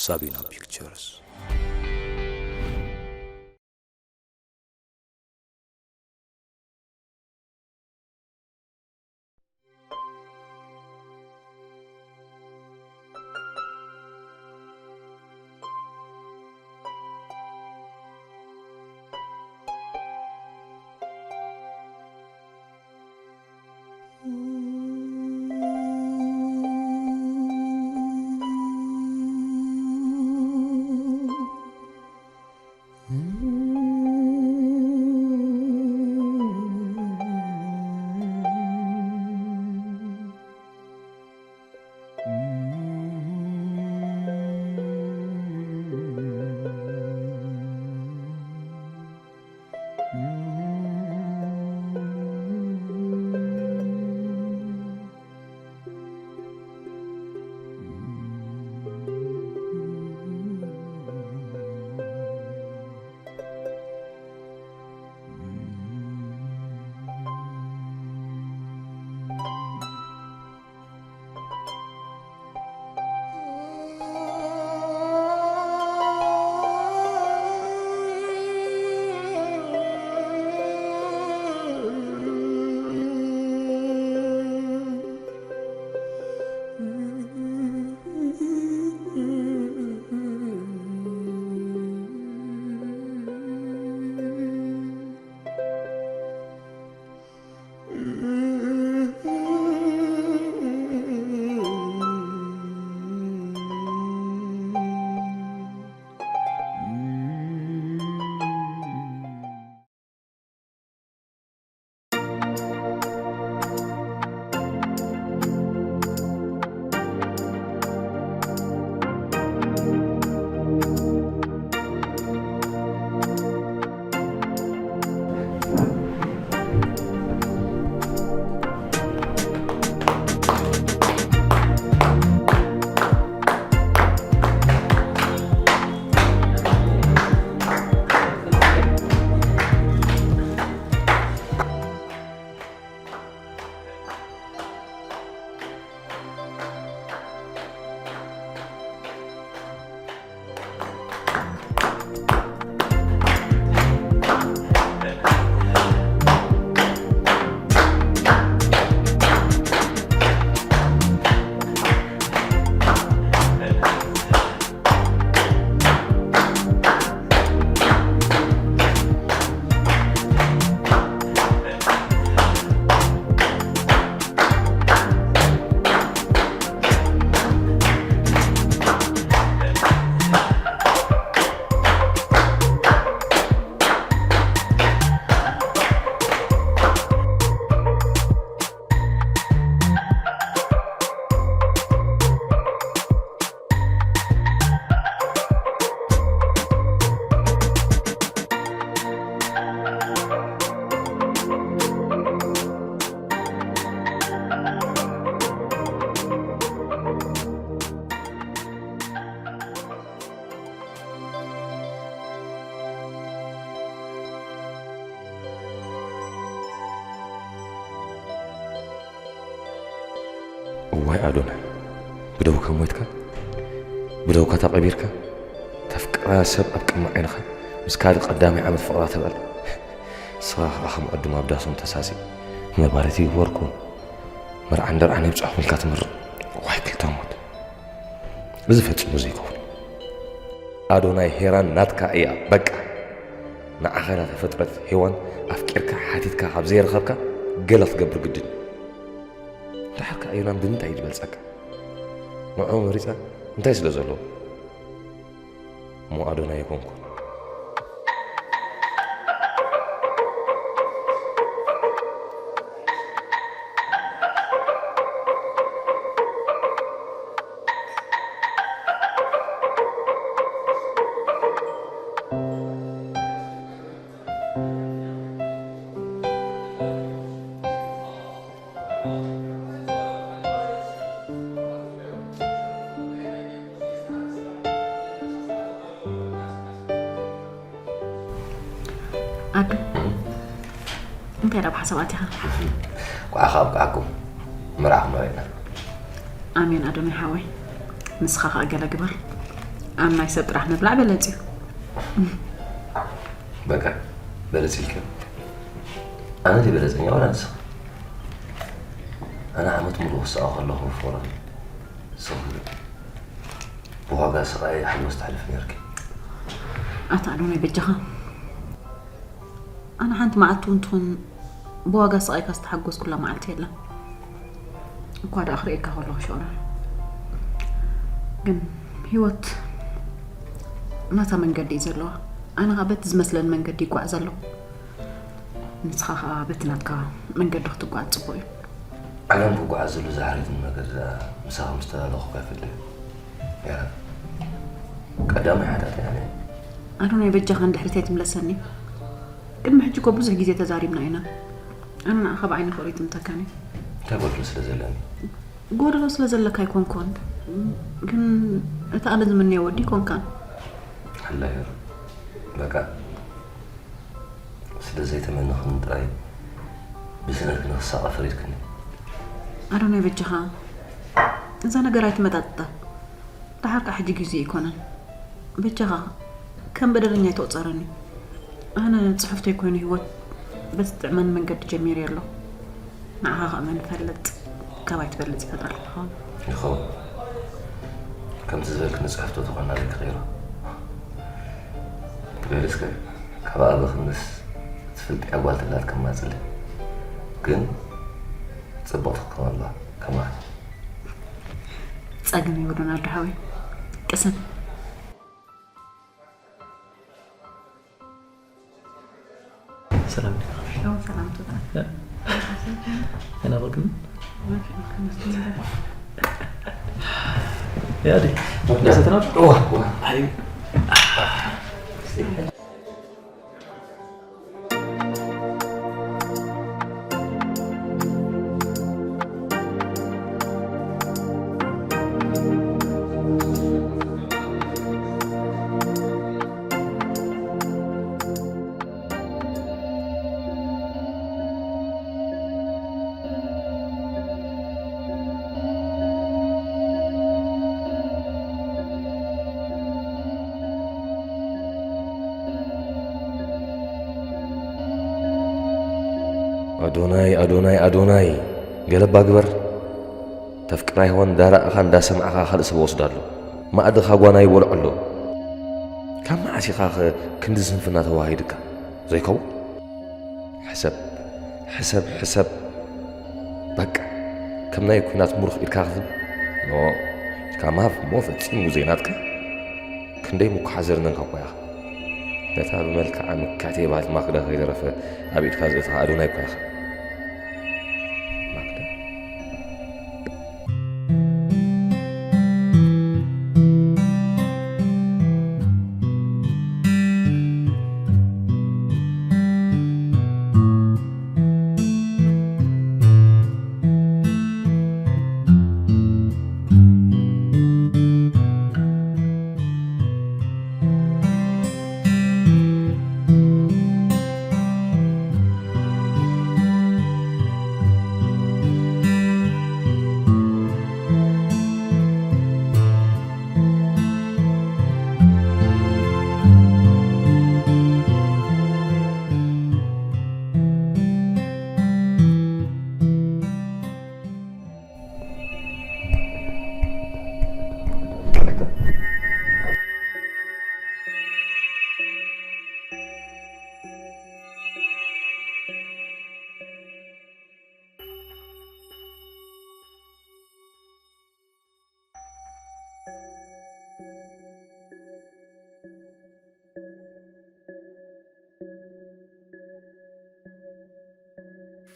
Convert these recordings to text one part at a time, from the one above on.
ጋቢና ፒክቸርስ። እዋይ ኣዶናይ፣ ብደውካ ሞይትካ፣ ብደውካ ተቐቢርካ፣ ተፍቅራ ሰብ ኣብ ቅድሚ ዓይንኻ ምስ ካልእ ቀዳማይ ዓመት ፍቕራ ትበል። ንስኻ ኸኣ ከም ዕዱም ኣብ ዳሶም ተሳሲ መባረቲ ይግበርኩም። መርዓን ደርዓን ይብጻሕኩም ኢልካ ትምርቕ። እዋይ ክልተ ሞት። እዚ ፈጺሙ ዘይከውን። ኣዶናይ ሄራን ናትካ እያ። በቃ። ንዓኻ ኢላ ተፈጥረት ሄዋን ኣፍቂርካ ሓቲትካ ካብ ዘይረኸብካ ገለ ክትገብር ግድን። ደሓር ከኣ ዮናን ብምንታይ እዩ ዝበልጸካ? ንዕኡ መሪጸ እንታይ ስለ ዘለዎ? እሞ ኣዶናይ ኣይኮንኩን። ኣዱ፣ እንታይ ደኣ ብሓሳብ ኣቲኻ? ኳዕኻ ኣብቃዓኩም። መርዓኹም ኣበይና? ኣሜን ኣዶናይ ሓወይ። ንስኻ ኸኣ ገለ ግበር። ኣብ ናይ ሰብ ጥራሕ ምብላዕ በለጽ እዩ። በቃ በለጽ ኢልክዮ። ኣነ ድየ በለጸኛ ወላ ንስኺ? ኣነ ዓመት ሙሉእ ክስቐ ከለኹ ፍቕሪ ንስኺ ብዋጋ ስቓይ ሓጎስ ተሕልፊ ነይርኪ። ኣታ ኣዶናይ በጃኻ፣ ኣነ ሓንቲ መዓልቲ እውን ትኹን ብዋጋ ስቓይካ ዝተሓጎስኩላ መዓልቲ የላን። እኳ ደኣ ክርእየካ ከለኹ ሽዑ ግን ህይወት ናታ መንገዲ እዩ ዘለዋ። ኣነ ኸዓ በቲ ዝመስለኒ መንገዲ ይጓዓዝ ኣለኹ። ንስኻ ኸዓ በቲ ናትካ መንገዲ ክትጓዓዝ ጽቡቕ እዩ። ዓለም ክጓዓዝ ዘሎ ዝሓርየትኒ ነገር ምሳኻ ምስ ተላለኹ ከፍልጥ እየ። ቀዳማይ ሓጢኣተይ ኣነ እየ። ኣዶናይ በጃኻ ንድሕሪት ኣይትምለሰኒ። ቅድሚ ሕጂ እኮ ብዙሕ ግዜ ተዛሪብና ኢና። ኣነ ንዓኻ ብዓይኒ ፍቕሪ ይጥምተካን እየ። እንታይ ጎደሎ ስለ ዘለኒ? ጎደሎ ስለ ዘለካ ኣይኮንኩን፣ ግን እቲ ኣነ ዝምነዮ ወዲ ኣይኮንካን። ኣላዮ በቃ ስለ ዘይተመነኽኒ ጥራይ ብስእነትኪ ንኽሳቐ ፈሪድክኒ። ኣዶናይ በጃኻ እዛ ነገር ኣይትመጣጥጣ። ደሓር ከዓ ሕጂ ግዜ ኣይኮነን። በጃኻ ከም በደለኛ ኣይትቑጸረኒ። ኣነ ጽሑፍተይ ኮይኑ ህይወት በቲ ጥዕመኒ መንገዲ ጀሚረዮ ኣለኹ። ንዓኻ ከእመን እፈልጥ። ካባይ ትበልጽ ይፈጥረልካ ትኸውን። ይኸውን። ከምቲ ዝበልክኒ ጽሕፍቶ ተኾና ዘይክቕይሮ። በል እስከ ካብ ኣበኽንስ ትፍልጥያ ጓል ተላትካ ማጽሊ። ግን ጽብቕቲ ክትከውን ኣለዋ ከማኻ። ጸገም የብሉን ኣዶ ሓወይ። ቅሰን። ሰላም ዲኻ? ሰላም ቶታ። ኣይናበልክን? ያዲ ደሰተናል? ዋ ዋ። ኣይ ኣዶናይ ኣዶናይ ኣዶናይ ገለባ ግበር። ተፍቅራ ይሆን ዳራእኻ እንዳሰማዕኻ ካልእ ሰብ ወስዳ ኣሎ። ማእድኻ ጓና ይበልዖ ኣሎ። ካብ መዓስ ኢኻ ኸ ክንዲ ስንፍና ተዋሂድካ? ዘይከውን? ሕሰብ ሕሰብ ሕሰብ። በቃ ከም ናይ ኲናት ሙሩኽ ኢድካ ክትህብ ኖ ኢድካ ምሃብ እሞ ፈጺሙ ዘይናትካ። ክንደይ ምኩሓ ዘርነንካ እኳ ኢኻ። ነታ ብመልክዓ ምክዕቲ የባህልቲ ማክዳ ከይተረፈ ኣብ ኢድካ ዘእተኻ ኣዶናይ እኳ ኢኻ። ማክዳ።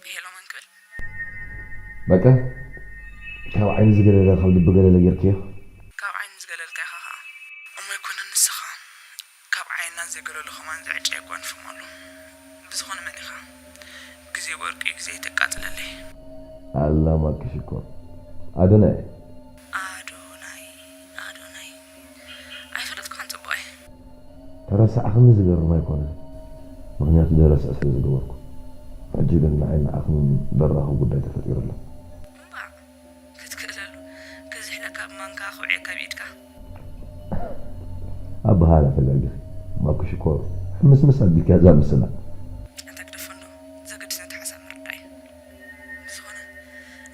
ሄሎ መን ክብል? በቃ ካብ ዓይኒ ዝገለለ ካብ ልቢ ገለለ ጌርክዮ። ካብ ዓይኒ ዝገለልካ ኢኻ ኸዓ። እሞ ኣይኮነን ንስኻ ካብ ዓይንና ዘይገለሉ ከማን ዝዕጨ የጓንፎም ኣሎ። ብዝኾነ መን ኢኻ? ግዜ ወርቂ ግዜ ተቃጽለለይ። ኣላ ማኪ ሽኮር ኣዶናይ። ኣዶናይ ኣዶናይ ኣይፈለጥኩኻን ጽቡቐይ። ተረሳዕኽኒ ዝገርም ኣይኮነን፣ ምኽንያቱ ዘረስዕ ስለ ዝገበርኩ። ሕጂ ግን ንዓይ ንዓኽን ዘራኽብ ጉዳይ ተፈጢሩ ኣሎ። እምባእ ክትክእለሉ ክዝሕለካ ብማንካ ክውዕየካ ብኢድካ። ኣላ ተጋጊኺ። ማኩ ሽኮር፣ ሕምስምስ ኣቢልኪያ እዛ ምስላ። ኣንታ ግደፎ እንዶ፣ ዘገድስ ነቲ ሓሳብ ምርዳእ እዩ። ብዝኾነ፣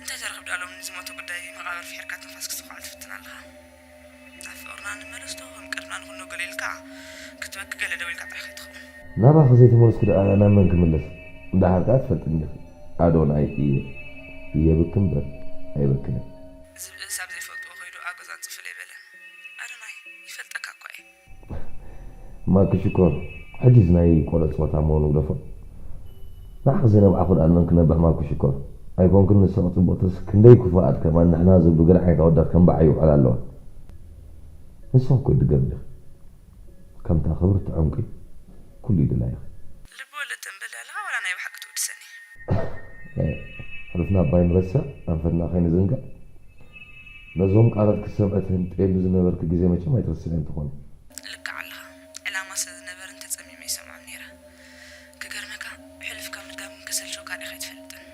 እንታይ ተረኽብ ደኣ ሎሚ ንዝሞተ ጉዳይ መቓብር ፍሒርካ ትንፋስ ክስተኹዓል ትፍትን ኣለኻ? ናብ ፍቕርና ንመለስ ዶ፣ ከም ቅድምና ንኹኖ ገለ ኢልካ ክትበኪ ገለ ደው ኢልካ ጥራሕ ከይትኸውን። ናባኺ ዘይተመለስኩ ደኣ ናብ መን ክምለስ? ደሓር ከኣ ትፈልጥኒ ኢኺ። ኣዶናይ እየ። የብኪ እምበር ኣይበክን እየ። ዝብኢ ሳብ ዘይፈልጥዎ ከይዱ ኣብ ገዛ ኣንጽፉለይ በለ። ኣዶናይ፣ ይፈልጠካ እኳ እየ። ማኪ ሽኮር፣ ሕጂስ ናይ ቆልዑ ጸወታ ምዃኑ ግደፎ። ንዓኺ ዘይነብዓኹ ደኣ ንመን ክነብዕ ማኪ ሽኮር? ኣይኮንክን ንስኺ ጽብቕትስ ክንደይ ክፉኣት ከማን ንሕና ዝብሉ ገለ ዓይነት ኣወዳት ከንብዓ ይውዕላ ኣለዋ። ንስኺ እኮ ይድገም ኢኺ። ከምታ ክብርቲ ዕንቂ ኩሉ ይድላይኺ። ልቢ ወለድ ተንበል ኣለኻ ዋላ ናይ ብሓቂ ትውድሰኒ? ሕሉፍና እባ ኣይንረስዕ፣ ኣንፈትና ከይንዝንግዕ። ነዞም ቃላት ክትሰምዒ ትህንጥየሉ ዝነበርኪ ግዜ መቸም ኣይትረስዕዮን ትኾኒ። ልክዕ ኣለኻ። ዕላማ ስለ ዝነበርን ተጸሚመ ይሰምዖም ነይረ። ክገርመካ፣ ሕሉፍካ ምድጋም ከሰልቸወካ ዲኻ ኣይትፈልጥን።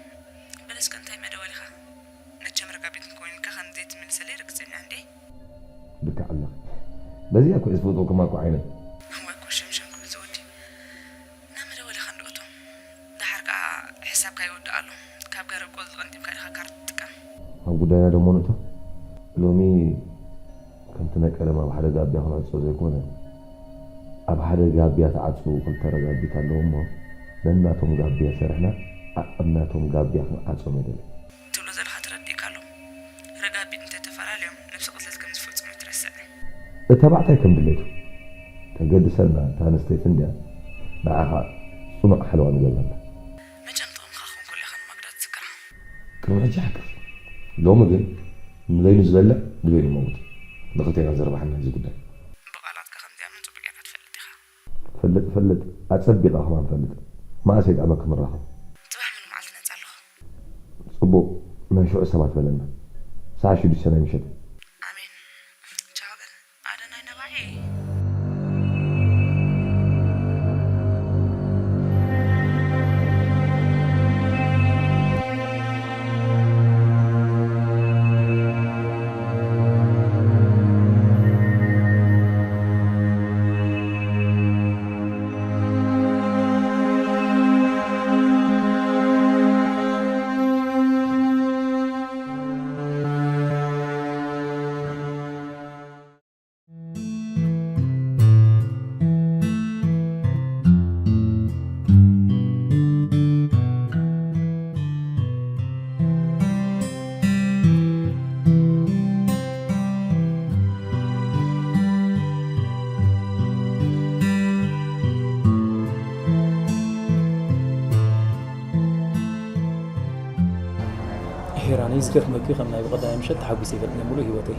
በለስከ እንታይ መደወሊኻ? መቸም ረጋቢት እንኮይንካ ከም ዘይትምልሰለይ ርግጸኛ እንዴ? ልክዕ ኣለኺ። በዚኣ እኮ እየ ዝፈትወኩም ኣኮ ዓይነት። እዋይ እኮ ሸምሸም ክብል ዝወዲ። ናብ መደወሊኻ እንዶ እቶ። ደሓር ከኣ ሕሳብካ ይወድእ ኣሎ። ካብ ገረብ ቆጽሊ ቀንጢብካ ዲኻ ካርድ ትጥቀም? ኣብ ጉዳይና ደሞ ንእቶ። ሎሚ ከምቲ ናይ ቀደም ኣብ ሓደ ጋብያ ክንዕጾ ዘይኮነ፣ ኣብ ሓደ ጋብያ ተዓጽዉ ክልተ ረጋቢት ኣለዉ እሞ፣ ነናቶም ጋብያ ሰሪሕና ኣብ ናቶም ጋብያ ክንዓጾም የድሊ። ትብሎ ዘለኻ ተረዲእካ ኣሎ። ረጋቢት እንተተፈላለዮም ነብሰ ቅትለት ከም ዝፍጽሙ ኣይትረስዕ። እታ ባዕታይ ከም ድሌቱ ተገድሰልና፣ እታ ኣንስተይቲ እንድያ ንዓኻ ጽኑዕ ሓለዋ ንገብረላ። መቸም ጥቕምኻ ክኾን ከሎ ኢኻ ንማግዳ ትዝክራ። ቅድሚ ሕጂ ይሓቅፍ። ሎሚ ግን ንበይኑ ዝበልዕ ንበይኑ ይመውት። ንኽልቴና ዘርባሓና እዚ ጉዳይ። ብቓላትካ ከምዚኣ ምን ጽቡቕ ጌርካ ትፈልጥ ኢኻ። ፈልጥ ፈልጥ፣ ኣጸቢቓ ከማን ፈልጥ። መኣስ የጥዕመኪ ምራኸብ? ጽባሕ ምን መዓልቲ ነጻ ኣለኹ። ጽቡቕ፣ ናይ ሽዑ ሰባት በለና። ሰዓት ሽዱሽተ ናይ ምሸት። ኣሜን። ቻው በል። ኣደናይ ነባዒ። ሄራነይ፣ ዝገርመኪ ከም ናይ ብቐዳማይ ምሸት ተሓጒሰ ይፈልጥ ናይ ሙሉእ ህይወተይ።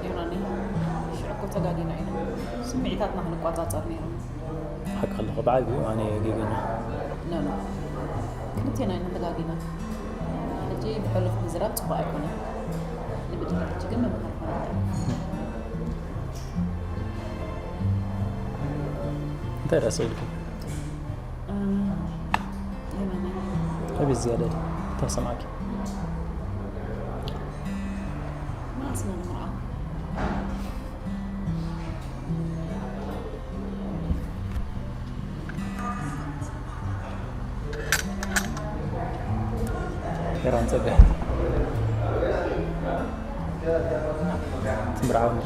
ሄራነይ፣ ሽዑ እኮ ተጋጊና ኢና። ስምዒታትና ክንቆጻጸር ነይሩና። ሓቂ ኣለኹ፣ ብዓቢኡ ኣነ እየ ጌገኛ። ኖ፣ ኖ። ክልቴና ኢና ተጋጊና። ሕጂ ብሕሉፍ ምዝራብ ጽቡቕ ኣይኮነን። ንብድል ሕጂ ግን መምሃሪ ኮነና። እንታይ ደኣ ስኢልኪ? እም፣ የማነ። ኣቤት ዝያዳ ድዩ? እንታይ ክሰምዓኪ? መዓስ ኢና ንመርዓው? ሄራን ጸጋይ። ትምርዓው እንዲ?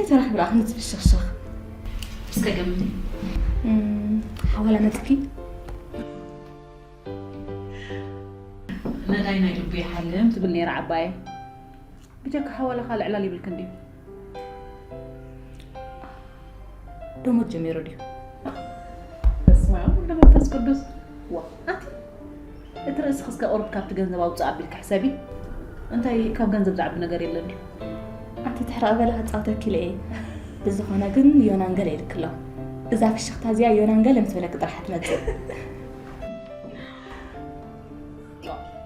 ተረኺብና ክንጽብ ሽኽሽኽ። እስከ ገምቲ። እም፣ ሓዋላ መጽኪ? ነዳይ ናይ ልቡ ይሓልም ትብል ነይራ ዓባየ። ብጀካ ሓዋላኻ ልዕላል ይብልክን ድዩ? ደሞት ጀሚሩ ድዩ? በስመ ኣብ ወወልድ ወመንፈስ ቅዱስ። ዋ፣ ኣቲ እቲ ርእስኺ እስከ ቁሩብ ካብቲ ገንዘብ ኣውጽእ ኣቢልኪ ሕሰቢ። እንታይ ካብ ገንዘብ ዝዓቢ ነገር የለን ድዩ? ኣቲ ትሕረቕ በለ ክጻወተኪ ኢለ እየ። ብዝኾነ ግን ዮናን ገለ ኢልኪ ኣሎ። እዛ ፍሽኽታ እዚኣ ዮናን ገለ ምስ በለኪ ጥራሕ ትመጽእ።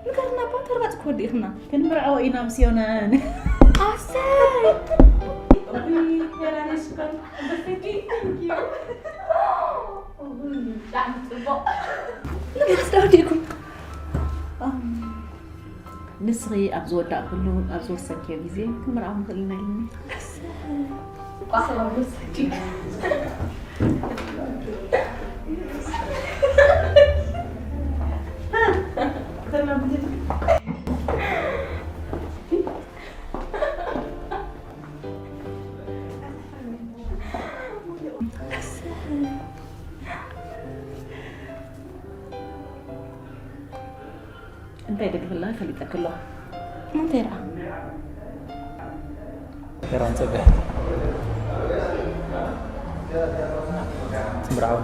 ንገርና እባ ተርባጽ ክወዲ ኢኽና። ክንምርዓው ኢና ምስ ዮናን። ኣሰይ! ብጣዕሚ ጽቡቕ። ንገርስ ዶ ወዲእኩም? ንስኺ ኣብ ዝወዳእክሉ፣ ኣብ ዝወሰንክዮ ግዜ ክንምርዓው ንኽእል ኢና ኢልኒ። እንታይ ደግፍ ኣለኺ ፈሊጠኪ ኣለኹ። እንታይ ደኣ? ሄራን ጸጋ። ትምርዓው።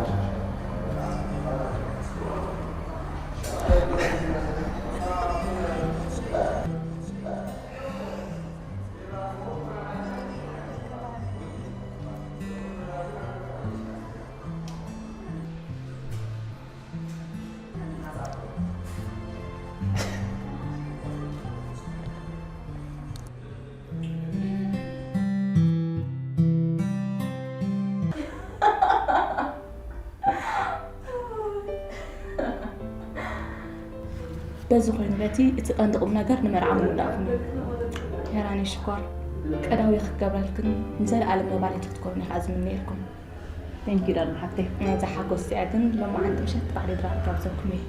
በዚ ኮይኑ በቲ እቲ ቀንዲ ቁም ነገር ንመርዓ ምውዳእኩም እዩ። ሄራኒ ሽኮር ቀዳዊ ክገብረልክን ንዘለኣለም መባልቲ ክትኮኑ ኢኻ ዝምነየልኩም። Thank you ዳልማ ሓፍተይ። ነዛ ሓጎስ እዚኣ ግን ሎማዓንቲ ምሸት ባዕለይ ድራር ጋብዘኩም እየ።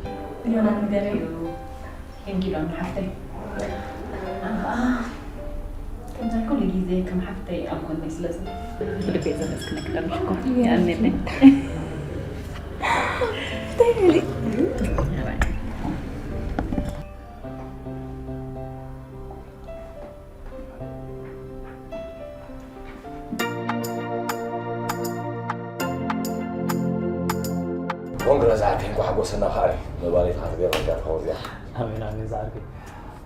ዮናን ንገረሉ። Thank you ዳልማ ሓፍተይ። ኣነ ኸኣ ከምዛ ኩሉ ግዜ ከም ሓፍተይ ኣብ ጎነይ ስለ ዘሎ ብልቢ እየ ዘመስግነኪ ዳልማ ሽኮር። የቐንየለይ። እንታይ ኢሊ? ኮንግራ ዝዓርከይ፣ እንኳዕ ሓጎሰና ከኣ። መባልይትኻ ትገርም እያ ትኸውን እዚኣ። ኣሜን፣ ኣሜን ዝዓርከይ።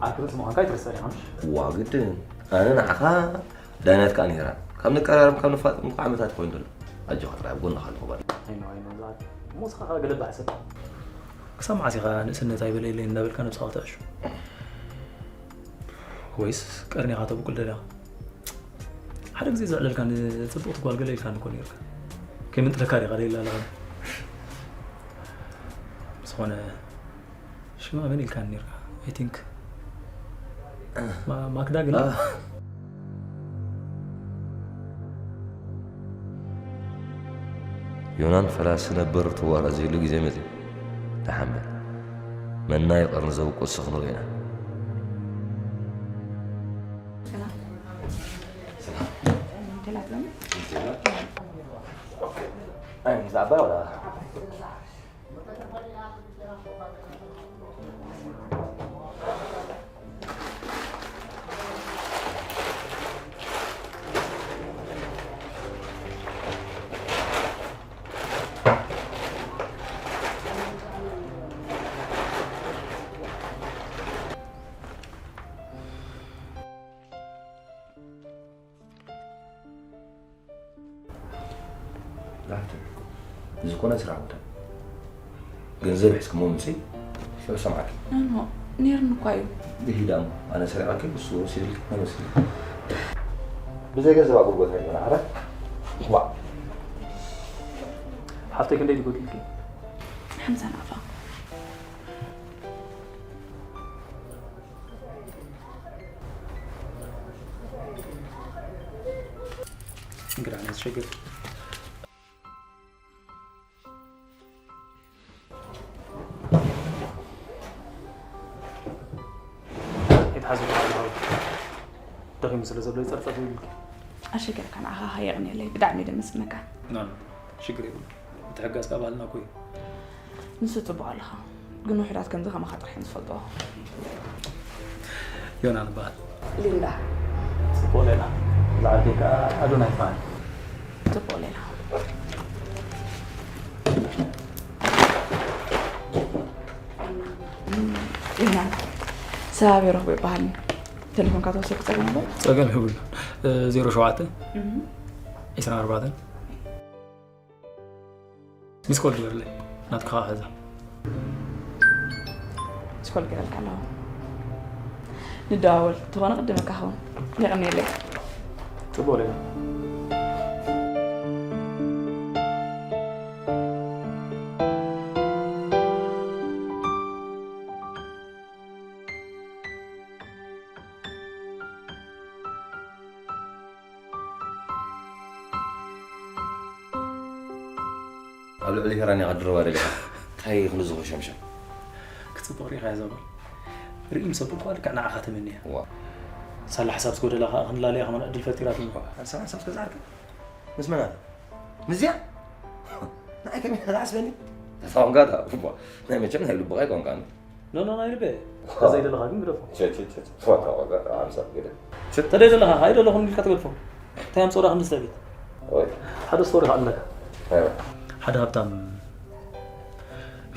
ዓርኪ ርእሲ ምዃንካ ኣይትረስዕ ኢኻ ምሽ? እዋ ግድን። ኣነ ንዓኻ ዳይናት ከኣ ነይራ። ካብ ንቀራረብ ካብ ንፋለጥ እኮ ዓመታት ኮይኑ ኣሎ። ኣጆኻ ጥራይ ኣብ ጎንኻ ኣለኹ በል። ኣይኖ፣ ኣይኖ ዝዓርከይ። እሞ ንስኻ ከኣ ገለ ባሕሰብ። ክሳብ መዓስ ኢኻ ንእስነት ኣይበለየለይን እንዳበልካ ነብስኻ ተዕሹ? ወይስ ቀርኒኻ ተብቁል ደሊኻ? ሓደ ግዜ ዘዕለልካ ንጽብቕቲ ጓል ገለ ኢልካ እኮ ነይርካ። ከይምንጥለካ ዲኻ ደይላ ኣለኻ? ዝኾነ ሽማ መን ኢልካ ነይርካ? I think ማ-፣ ማክዳ ግን? ኣህ። ዮናን ፈላሲ ነበር ትዋረድ ዘይብሉ ግዜ መጺኡ። ደሓን በል። መናይ ቀርኒ ዘብቁ ስኽ ንርኢ ኢና። ሰላም። ሰላም። ኦኬ። ኣይ፣ ምስ ዓባይ ወላ? ላፍተ፣ እዚ ኮነ ስራሕ ቦታ። ገንዘብ ሒዝክሞ ምጺ፣ ሽዑ ሰምዓኪ። ኣኖ፣ ነይርኒ እኳ እዩ። ብሂዳ እሞ፣ ኣነ ሰሪቐኪ፣ ንሱ ወሲድልኪ፣ መን ወሲድልኪ? ብዘይ ገንዘብ ኣገልግሎት ኣይኮነ፣ ዓረ? ዋእ። ሓፍተይ ክንደይ ድዩ ጎዲልኪ? ሓምሳ ናቕፋ። እንግዳ ነዚ ሸገር። ይትሓዝ ይበሃል። ደኺሙ ስለ ዘሎ ይጸርጸር ይብልኪ። ኣሸገርካ ንዓኻ የቕንየለይ፣ ብጣዕሚ እየ ደመስግነካ። ኖ ኖ፣ ሽግር የብሉ። ምትሕጋዝ ካብ ባህልና እኮ እዩ። ንሱ ጽቡቕ ኣለኻ፣ ግን ውሑዳት ከምዚ ከማኻ ጥራሕ እዮም ዝፈልጥዎ። ዮና ንበሃል። ሊንዳ። ጽቡቕ ሌላ። ዝዓርከይ ከዓ ኣዶናይ ይበሃል። ጽቡቕ ሌላ። ዮና፣ ሰባቢሮ ክበሃል። ቴሌፎንካ ተወሲኹ ጸገም ኣሎ? ጸገም የብሉን። ዜሮ ሸውዓተ ዕስራን ኣርባዕተን ሚስኮል ግበርለይ። ናትካ ኸዓ ኸዛ። ስኮል ገይረልካ ኣለኹ። ንደዋወል፣ እንተኾነ ቅድመካ ኸውን። የቐንየለይ። ጽቡቕ ሌላ። ኣብ ልዕሊ ሄራን ኢኻ ድረባ ደሊኻ እንታይ ክንዲ ዝኾሸምሸም ክጽብቕ ርኢኻ እያ ዛጓል። ርኢ ምስ ኣበልኩዋ ልክዕ ንዓኻ ተመንያ። ዋ ሳላ ሓሳብ ዝጎደላ ኸዓ ክንላለያ ከማን ዕድል ፈጢራትኒ። ሓንሳብ ሓንሳብ እስከ ዝዓርከ ምስ መን ኣለ ምስዚኣ ንዓይ ከመይ ኢኻ ዝዓስበኒ ተሳኹምካ ታ ዋ ናይ መቸም ናይ ልብኻ ኣይኮንካን ኖ ኖ ናይ ልበ ተዘይደለኻ ግን ግደፎ። ቸቸቸ ፎታ ዋጋ ሓንሳብ ግደ ተደይ ደለኻ ኣይደለኹም ኢልካ ትገድፎ። እንታይ ኣምፅኦዳ ክንዲ ሰበይት ወይ ሓደ ስቶሪ ከዓ ኣለካ። ሃይዋ ሓደ ሃብታም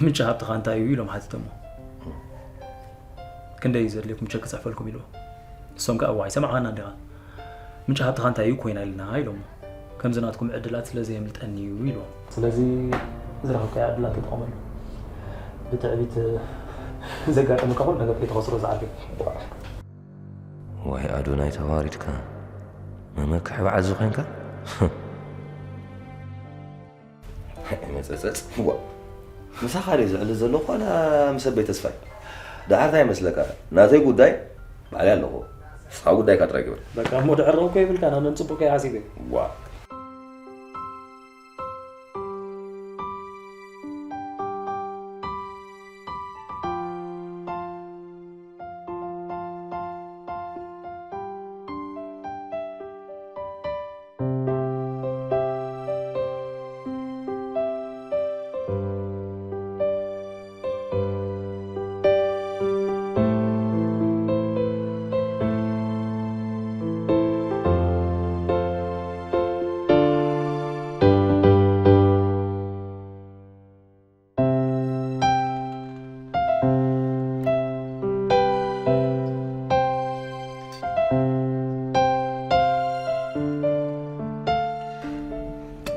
ምንጪ ሃብትኻ እንታይ እዩ ኢሎም ሓቲቶሞ። ክንደይ እዩ ዘድልየኩም ቸክ ክፅሕፈልኩም ኢልዎ። እሶም ከዓ እዋ ኣይሰማዕኻና እንዲኻ ምንጪ ሃብትኻ እንታይ እዩ ኮይና ኢልና ኢሎሞ። ከምዚ ናትኩም ዕድላት ስለ ዘየምልጠኒ እዩ ኢልዎም። ስለዚ ዝረኸብካዮ ዕድላት ተጠቐመሉ። ብትዕቢት ዘጋጠመካ ኩሉ ነገር ከይተኸስሮ ዝዓርከይ። ዋይ ኣዶናይ ተዋሪድካ መመክሒ በዓል ዝኾንካ መፀፀፅ ዋ ምሳኻ ድየ ዝዕሊ ዘለኹ ዋላ ምስ ኣበይ ተስፋይ ደሓር እንታይ ይመስለካ ናተይ ጉዳይ ባዕለይ ኣለኹ ንስኻ ጉዳይካ ጥራይ ግበር በቃ እሞ ድዕረው እኮ ይብልካ ናነን ፅቡቅ ከይሓሲበ ዋ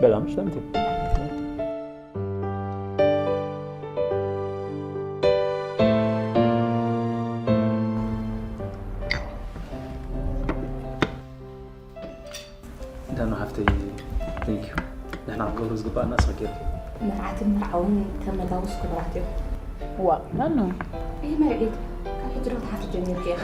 በላም ሰምቲ ዳኑ ሓፍተይ thank you ንሕና ክንገብሮ ዝግባኣና እስኺ ጌርኪ መርዓትን መርዓውን ከም መጋውስ ክቡራት እዮም። ዋእ ናኖ ይህ መርዒት ካብ ሕጂ ዶ ትሓፍሪ ጀሚርኪ ኢኺ?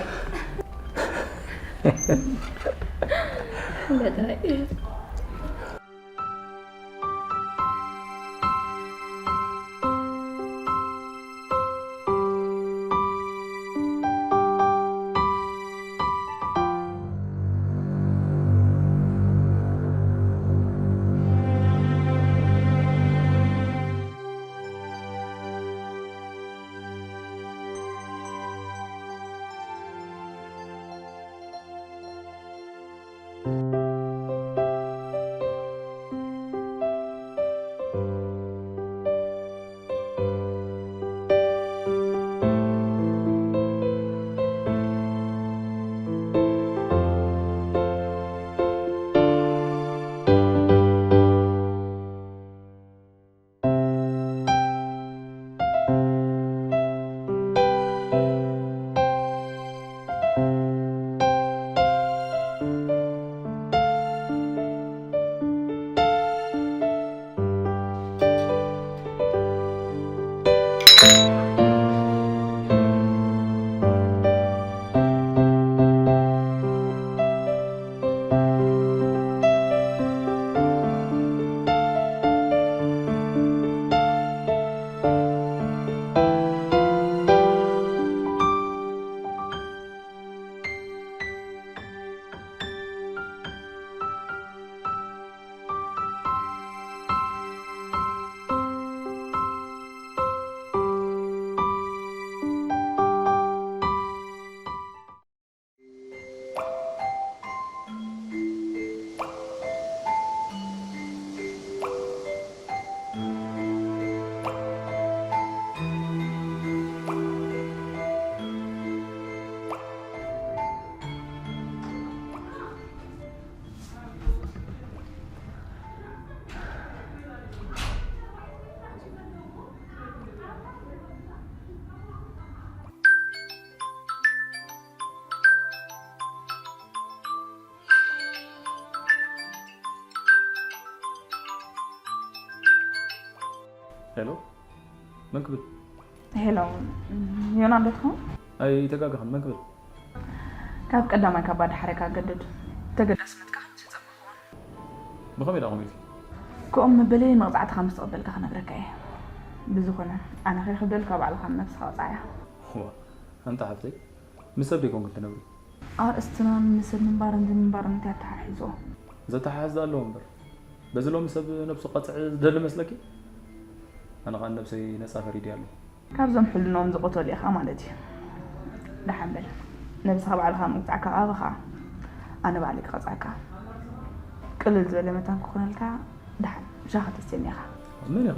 ሄሎ፣ መን ክብል? ሄሎ፣ ዮና ዶ ትኸውን? ኣይተጋገኽን፣ መን ክብል? ካብ ቀዳማይ ካብ ባዳ ሓረካ ገድድ። ተገዳስነትካ ከምዚ ጸብቕ። ብኸመይ ደኣ ኾን ኢልኪ? ከምኡ መበለይ መቕጻዕትኻ ምስ ተቐበልካ ክነግረካ እየ። ብዝኾነ፣ ኣነ ከይኽብደልካ ባዕልኻ ንነብስኻ ቅጻዕ እያ። ዋ፣ ኣንታ ሓፍተይ፣ ምስ ሰብ ደይኮንኩ ትነብሪ? ኣርእስትና ንሰብ ምንባርን ዘይምንባርን እንታይ ኣተሓሒዝዎ? ዘተሓሕዝ ኣለዎ እምበር። በዚ ሎሚ ሰብ ነብሱ ቀጽዕ ዝደሊ መስለኪ? ኣነ ኸኣ ነብሰይ ነጻ ፈሪደ ኣለኹ። ካብዞም ሕልኖም ዝቐተሉ ኢኻ ማለት እዩ። ደሓን በል፣ ነብስኻ ባዕልኻ ምቕጻዕካ ኣበኻ፣ ኣነ ባዕለይ ክቐጽዓካ። ቅልል ዝበለ መታን ክኾነልካ፣ ደሓን ሻኻ ተስተኒ ኢኻ። መን ኢኺ?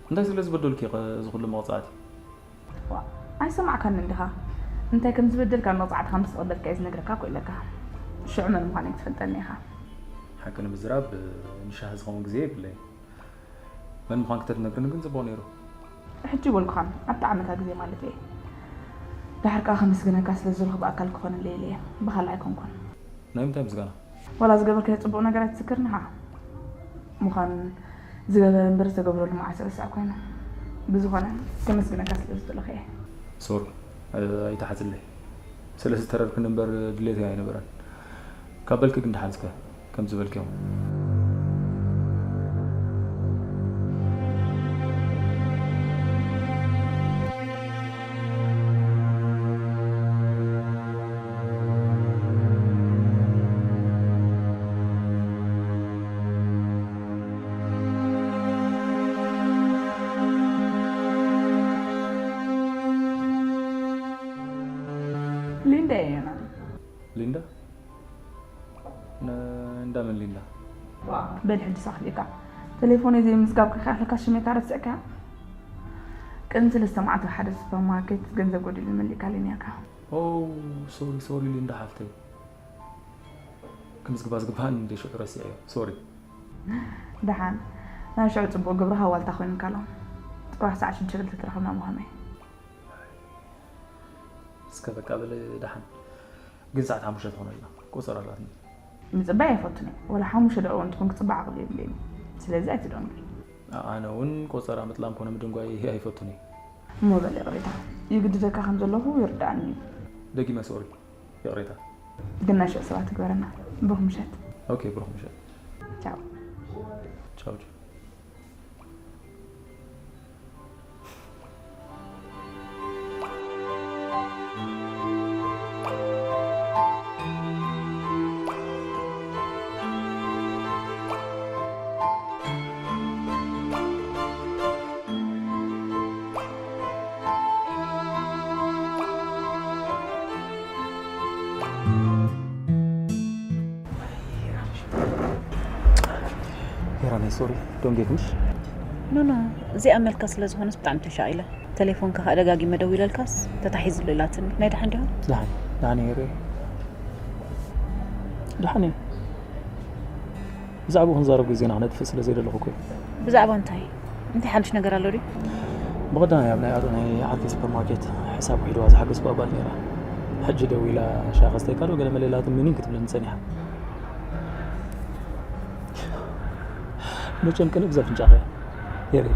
እንታይ ስለ ዝበደልኩ ኢኸ እዚ ኩሉ መቕጻዕቲ? ዋ፣ ኣይሰማዕካንን ዲኻ? እንታይ ከም ዝበደልካ መቕጻዕትኻ ምስ ተቐበልካ እየ ዝነግረካ እኮ ኢለካ። ሽዑ መን ምዃነይ ክትፈልጠኒ ኢኻ። ሓቂ ንምዝራብ፣ ንሻሂ ዝኸውን ግዜ የብለይን። መን ምዃንኪ ተትነግርኒ ግን ጽቡቕ ነይሩ። ሕጂ በልኩኻን፣ ኣብቲ ዓመታ ግዜ ማለት እየ። ድሓር ከኣ ከመስግነካ ስለ ዝረኽብ ኣካል ክኾነለይ ኢለ እየ። ብኻልእ ኣይኮንኩን። ናይ ምንታይ ምስጋና? ዋላ ዝገበርካዮ ጽቡቕ ነገራት ትዝክርኒ ኸኣ። ምዃን ዝገበረ እምበር ዝተገብረሉ መዓስ ረሳዕ ኮይኑ። ብዝኾነ፣ ከመስግነካ ስለ ዝደለኹ እየ። ሶሪ፣ ኣይትሓዝለይ። ስለ ዝተረርክኒ እምበር ድሌተይ ኣይነበረን። ካብ በልኪ ግን ደሓን እስከ፣ ከምዚ በልክዮም። ሊንዳ እየ ዮናን። ሊንዳ? ን-፣ እንዳመን ሊንዳ? በል ሕጂ ሳኽሊካ። ቴሌፎነይ ዘይምዝጋብ ከይከኣለካ ሽመይ ካረስዕካ። ቅድሚ ሰለስተ መዓልቲ ኣብ ሓደ ሱፐርማርኬት ገንዘብ ጎዲሉ መሊእካለይ ነይርካ። ኦ፣ ሶሪ፣ ሶሪ ሊንዳ ሓፍተይ። ክምዝግባ ዝግባኣኒ እንደ ሽዑ ረሲዐዮ። ሶሪ። ደሓን። ናይ ሽዑ ጽቡቕ ግብርኻ ዋልታ ኮይኑካ ኣሎ። ጽባሕ ሰዓት ሽዱሽተ ክልተ ተራኸብና ምዃኑ እዩ። እስከ በቃ በለ ደሓን። ግን ሰዓት ሓሙሽተ ትኾነልና። ቆጸራ ኣላትኒ። ምጽባይ ኣይፈቱን እየ። ወላ ሓሙሽተ ደቂቕ እውን ትኹን ክጽባዕ ዓቕሊ የብለይን። ስለዚ ኣይትደንጉይ። ኣነ እውን ቆጸራ ምጥላም ኮነ ምድንጓይ ኣይፈቱን እየ። እሞ በል ይቕሬታ። ይግድደካ ከም ዘለኹ ይርድኣኒ እዩ። ደጊመ ሶሪ። ይቕሬታ። ግን ናይ ሽዑ ሰባት ትግበረና። ብሩኽ ምሸት። ኦኬ፣ ብሩኽ ምሸት። ቻው። ቻው፣ ቻው። ሄራነይ፣ ሶሪ፣ ዶንጌ ትንሽ። ኖ፣ ኖ፣ እዚኣ መልካ ስለ ዝኾነስ ብጣዕሚ ተሻቒለ። ቴሌፎንካ ከኣ ደጋጊመ ደዊለልካስ ተታሒዝሉ ኢላትኒ። ናይ ደሓን ዲኻ? ደሓን፣ ደሓን እየ ሄሪ። ደሓን እየ። ብዛዕባኡ ክንዛረብ ግዜና ክነጥፍእ ስለ ዘይደለኹ እኮ እዩ። ብዛዕባ እንታይ? እንታይ ሓድሽ ነገር ኣሎ ድዩ? ብቐዳማይ ኣብ ናይ ኣዶ ናይ ዓርከይ ሱፐርማርኬት ሕሳብ ውሒድዋ ዝሓገዝኩዋ ጓል ነይራ። ሕጂ ደዊላ ሻሂ ከስተይካ ዶ ገለ መለ ኢላትኒ ምኒን ክትብለኒ ጸኒሓ። መቸም ቅንእ ብዘፍንጫኻ እያ። ሄሪ፣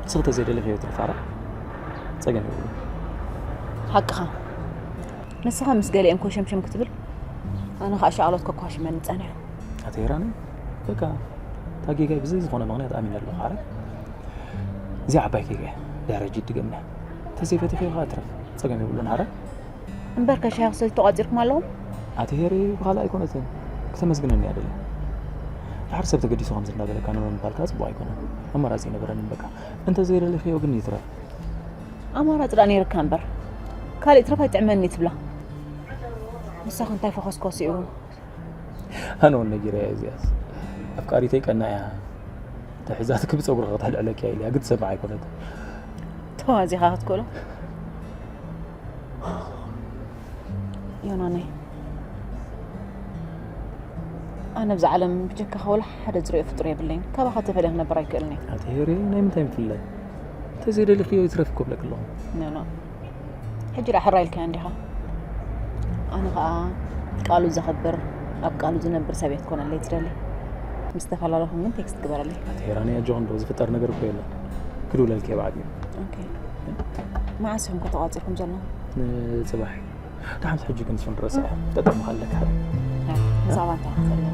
ንስኺ ተዘይደለኽዮ ትርፋራ ጸገም የብሉን። ሓቅኻ። ንስኻ ምስ ገሊኦም ኮሸምሸም ክትብል፣ ኣነ ኸኣ ሻቕሎት ከኳሽመኒ ጸኒሑ። ኣቲ ሄራኒ፣ በቃ፣ እታ ጌጋይ ብዘይ ዝኾነ ምኽንያት ኣሚነ ኣለኹ። ኣረ፣ እዚኣ ዓባይ ጌጋ እያ። ድሕሪ ሕጂ ይድገምና። እንተዘይፈቲኽዮ ኸኣ እትረፍ። ጸገም የብሉን። ኣረ፣ እምበር ከ ሻሂ ክሰትዩ ተቋጺርኩም ኣለኹም? ኣቲ ሄሪ፣ ብኻልእ ኣይኮነትን። ክተመስግነኒ እያ ደልያ። ድሓር ሰብ ተገዲሱ ከምዚ እንዳበለካ ንኖ ምባል ከኣ ጽቡቕ ኣይኮነን። ኣማራጺ ኣይነበረንን በቃ። እንተዘይደሊኽዮ ግን ይትረፍ። ኣማራጺ ደኣ ነይርካ እምበር። ካልእ ይትረፍ ኣይጥዕመኒ ትብላ። ንሳኸ እንታይ ፈኾስኮስ እዩ? ኣነ እውን ነጊረያ እዚኣስ። ኣፍቃሪተይ ቀና እያ። ተሒዛትኪ ብጸጉርኺ ከተልዕለኪ እያ ኢለያ፣ ግን ትሰምዕ ኣይኮነትን። ተዋዚኻ ክትክእሎ። ዮናነይ፣ ኣነ ኣብዚ ዓለም ብጀካኻ ወላ ሓደ ዝርእዮ ፍጡር የብለይን። ካባኻ ተፈልየ ክነብር ኣይክእልን እየ። ኣቲ ሄሪ፣ ናይ ምንታይ ምፍልላይ? እንተዘይደሊኽዮ ይትረፍ እኮ እብለኪ ኣለኹ። ኖ፣ ኖ። ሕጂ ደኣ ሕራይ ኢልካዮ እንዲኻ። ኣነ ኸኣ ቃሉ ዘኽብር፣ ኣብ ቃሉ ዝነብር ሰብ እየ ክትኮነለይ ትደሊ። ምስ ተፈላለኹም ግን ቴክስት ግበረለይ። ኣቲ ሄራኒ፣ ኣጆኺ፣ እንዶ ዝፍጠር ነገር እኮ የለን። ክድውለልኪ እየ ብዓቢኡ። ኦኬ። መዓስ ኢኹም ከተቋጺርኩም ዘለኹም? ንጽባሕ። ደሓን ሕጂ ግን እሱ ንረስዖ። ጠጠም ኣለካ። ያ፣ ብዛዕባ እንታይ ክትፈልጥ?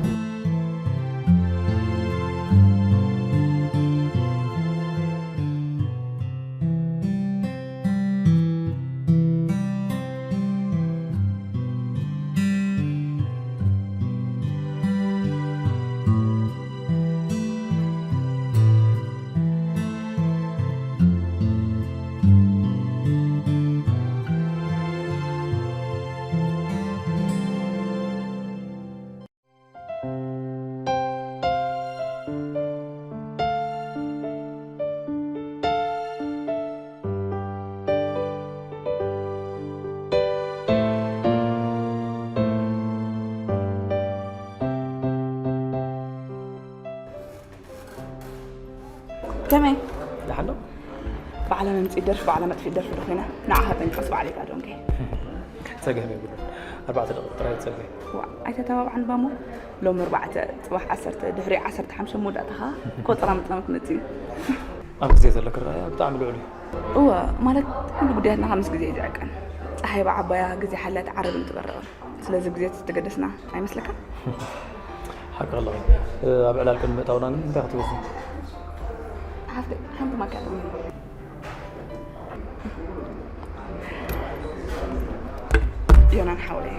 ከመይ? ደሓን ዶ? ባዕላ መምጽኢ ደርፊ፣ ባዕላ መጥፊእ ደርፊ ዶ ኮይና? ንዓኻ ጠንቀስ ባዕለይ ዶ እንከ? ጸገም የብሉን። ኣርባዕተ ደቂቕ ጥራይ ጸገም። ዋ፣ ኣይተተባብዓን ባሞ? ሎም ኣርባዕተ፣ ጽባሕ ዓሰርተ፣ ድሕሪ ዓሰርተ ሓሙሽተ መወዳእታኻ ቆጸራ ምጥናም ክመጽእ እዩ። ኣብ ግዜ ዘሎ ክረኣያ ብጣዕሚ ልዑል እዩ። እወ፣ ማለት ኩሉ ጉዳያትና ምስ ግዜ እዩ ዝዕቀን። ጸሓይ ብዓባያ ግዜ ሓልያ ትዓርብን ትበርቕን። ስለዚ ግዜ ተገደስና ኣይመስለካ? ሓቂ ኣለኺ። ኣብ ዕላል ቅድሚ ምእታውና ግን እንታይ ክትወስኒ? ሓፍተይ፣ ሓንቲ ማኪያቶ። ዮናን ሓወይ፣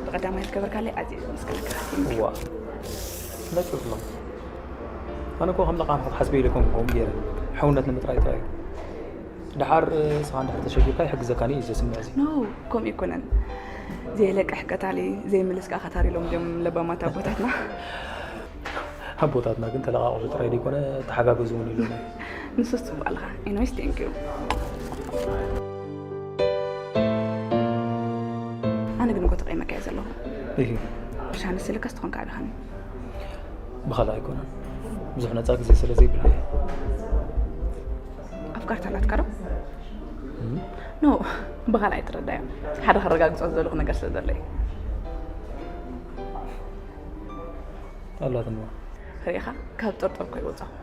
ብቐዳማይ ዝገበርካለይ ኣዝየ ዘመስግነካ። ዋ፣ ነጥብ ኣሎ። ኣነ እኮ ከም ለቓሚ ክትሓስበ ኢለ ኮንኩ ከምኡ ገይረ። ሕውነት ንምጥራይ ጥራይ እዩ። ደሓር፣ ንስኻ እንድሕር ተሸጊርካ ይሕግዘካን እዩ ዘስምዕ እዚ። ኖ፣ ከምኡ ኣይኮነን። "ዘይለቅሕ ቀታሊ፣ ዘይምልስ ከኣ ከታሪ" ኢሎም ድዮም ለባማት ኣቦታትና። ኣቦታትና ግን ተለቓቕሑ ጥራይ ዘይኮነ ተሓጋገዙ እውን ኢሎም እዮም። ንሱስ ጽቡቕ ኣለኻ። ኤኒዌይስ፣ ቴንክ ዩ። ኣነ ግን እኮ ተቐይመካ እየ ዘለኹ። እሂ። ብሻ ንስልካ ስትኾንካ ኣቢኻኒ። ብኻልእ ኣይኮነን። ብዙሕ ነጻ ግዜ ስለ ዘይብለይ። ኣፍቃርታ ኣላትካ ዶ? እም? ኖ፣ ብኻልእ ኣይትረዳዮ። ሓደ ከረጋግጾ ዝደለኹ ነገር ስለ ዘለይ። ኣላትኒ። ርኢኻ፣ ካብ ጥርጥር እኮ ይወጻኹም።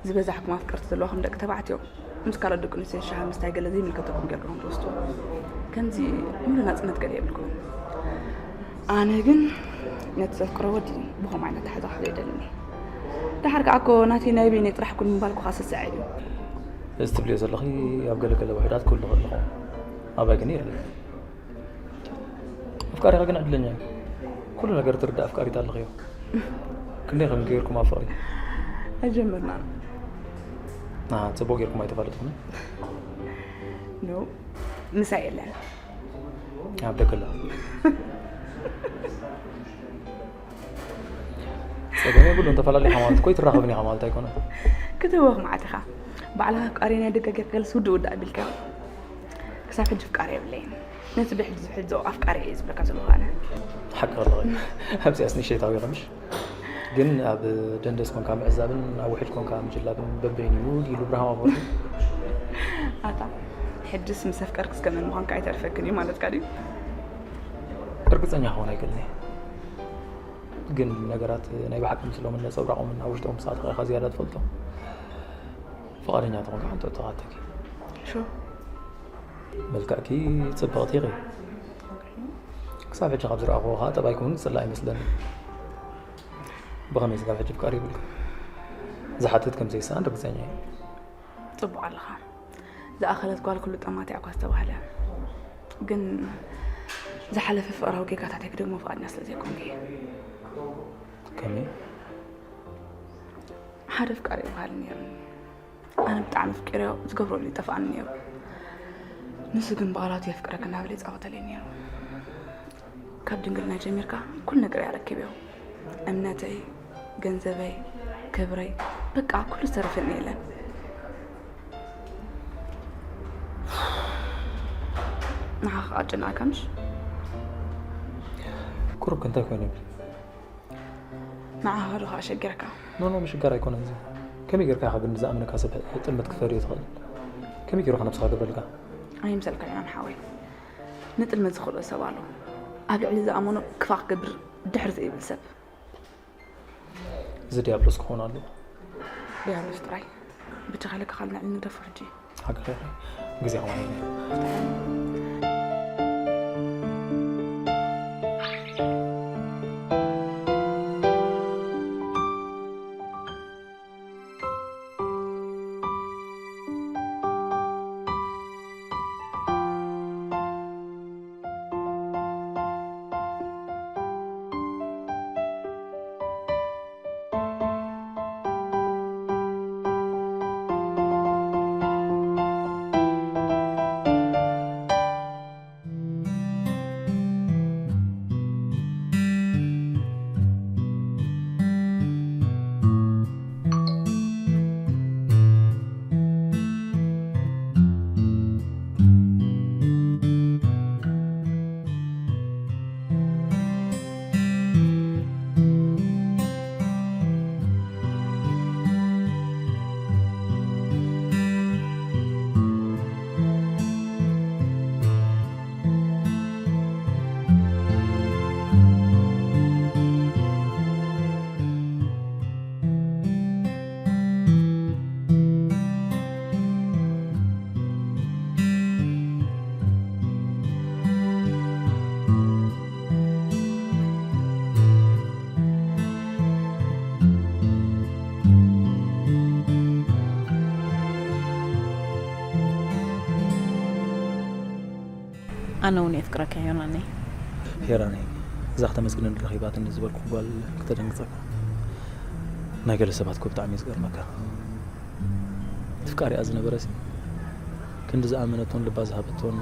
ዝበዛሕኩም ኣፍቀርቲ ዘለዋኹም ደቂ ተባዕትዮ፣ ምስ ካልኦት ደቂ ኣንስትዮ ሻሂ ምስታይ ገለ ዘይምልከተኩም ጌርኩም ትወስድዎ። ከምዚ ሙሉ ናጽነት ገለ የብልኩምን። ኣነ ግን ነቲ ዘፍቅሮ ወዲ ብኸምኡ ዓይነት ኣተሓሕዛ ክሕዞ ኣይደልን እየ። ደሓር ከኣ እኮ ናተይ ናይ በይነይ ጥራሕ ኩን ምባል እኮ ከስስዐ እዩ። እዚ ትብልዮ ዘለኺ ኣብ ገለ ገለ ውሑዳት ክህሉ ይኽእል ይኸውን። ኣባይ ግን የለን። ኣፍቃሪኻ ግን ዕድለኛ እዩ። ኩሉ ነገር ትርዳእ ኣፍቃሪት ኣለኽዮ። ክንደይ ከም ገይርኩም ኣብ ፍቕሪ? ኣይጀመርናን። ና፣ ጽቡቕ ገይርኩም ኣይተፋለጥኩምን። ኖ፣ ምሳይ የለን። ኣብ ደገ ኣሎ። ጸገም የብሉን፣ ተፈላለዩ ኢኻ ማለት እኮ ኣይትራኸብን ኢኻ ማለት ኣይኮነን። ክትህወኽ መዓት ኢኻ። ባዕልኻ ኣፍቃሪ ናይ ደገ ጌርካ ገለስ ውድእ ውድእ ኣቢልካዮ። ክሳብ ሕጂ ኣፍቃሪ የብለይን። ነቲ ብሕጂ ዝሕዞ ኣፍቃሪ እየ ዝብለካ ዘለኹ ኣነ። ሓቂ ኣለኺ። ኣብዚኣስ ንእሽተይ ታዊኸ ምሽ? ግን ኣብ ደንደስ ኮንካ ምዕዛብን ኣብ ውሕጅ ኮንካ ምጅላብን በበይኑ እዩ ኢሉ ብርሃም ኣፈወርቂ። ኣታ፣ ሕጅስ ምስ ኣፍቀርክስ ከመን ምዃንካ ኣይተርፈክን እዩ ማለትካ ድዩ? እርግጸኛ ክኸውን ኣይክእልን እየ። ግን ነገራት ናይ ብሓቂ ምስሎምን ነጸብራቖምን ኣብ ውሽጦም ምስ ኣተኻ ኢኻ ዝያዳ ትፈልጦም። ፍቓደኛ ተኾንካ ሓንቲ ሕቶ ክሓተኪ። ሹር። መልክዕኪ ጽብቕቲ ኢኺ። ክሳብ ሕጂ ካብ ዝረኣኹዎ ኸኣ ጠባይኪ እውን ዝጽላእ ኣይመስለኒ። ብኸመይ ስጋብ ሕጂ ፍቃር ይብልካ? ዝሓትት ከም ዘይሰኣን ርግጸኛ እየ። ጽቡቕ ኣለኻ። ዝኣኸለት ጓል ኩሉ ጠማቲኣ እኳ ዝተባህለ። ግን ዝሓለፈ ፍቕራዊ ጌጋታተይ ክደግሞ ፍቓድና ስለ ዘይኮንኩ እየ። ከመይ? ሓደ ኣፍቃሪ ይበሃል ነይሩኒ። ኣነ ብጣዕሚ ኣፍቂረዮ፣ ዝገብሮ ሁሉ ይጠፍኣኒ ነይሩ። ንሱ ግን ብቓላቱ የፍቅረክ እናበለ ይጻወተለይ ነይሩ። ካብ ድንግልና ጀሚርካ ኩሉ ነገር ኣረኪበዮ። እምነተይ፣ ገንዘበይ፣ ክብረይ፣ በቃ ኩሉ ዝተረፈኒ የለን። ንዓኻ ከኣ ኣጨነቐካ ምሽ? ቁሩብ ከ እንታይ ኮይኑ? ንዓኻ ዶ ከኣ ሸጊርካ? ኖ፣ ኖ፣ ምሽጋር ኣይኮነን እዚ። ከመይ ጌርካ ኢኻ ግን ንዝኣመነካ ሰብ ጥልመት ክትፈድዮ ትኽእል? ከመይ ጌሩ ከ ነብስኻ ገብረልካ? ኣይምሰልካ ዮናን ሓወይ። ንጥልመት ዝኽእሎ ሰብ ኣሎ። ኣብ ልዕሊ ዝኣመኖ ክፋእ ክገብር ድሕር ዘይብል ሰብ። እዚ ዲያብሎስ ክኸውን ኣለዎ። ዲያብሎስ ጥራይ ብቻ ከለካ ካልእ ንዕሊ ንግደፎ ሕጂ። ሓቂ ግዜ ከማን ኣነ እውን የፍቅረካ ዮናነይ። ሄራነይ፣ እዛ ከተመስግነኒ ረኺባትኒ ዝበልኩ ጓል ክተደንግጸካ። ናይ ገለ ሰባት እኮ ብጣዕሚ እዩ ዝገርመካ። ትፍቃሪኣ ዝነበረ ሲ ክንዲ ዝኣመነቶን ልባ ዝሃበቶን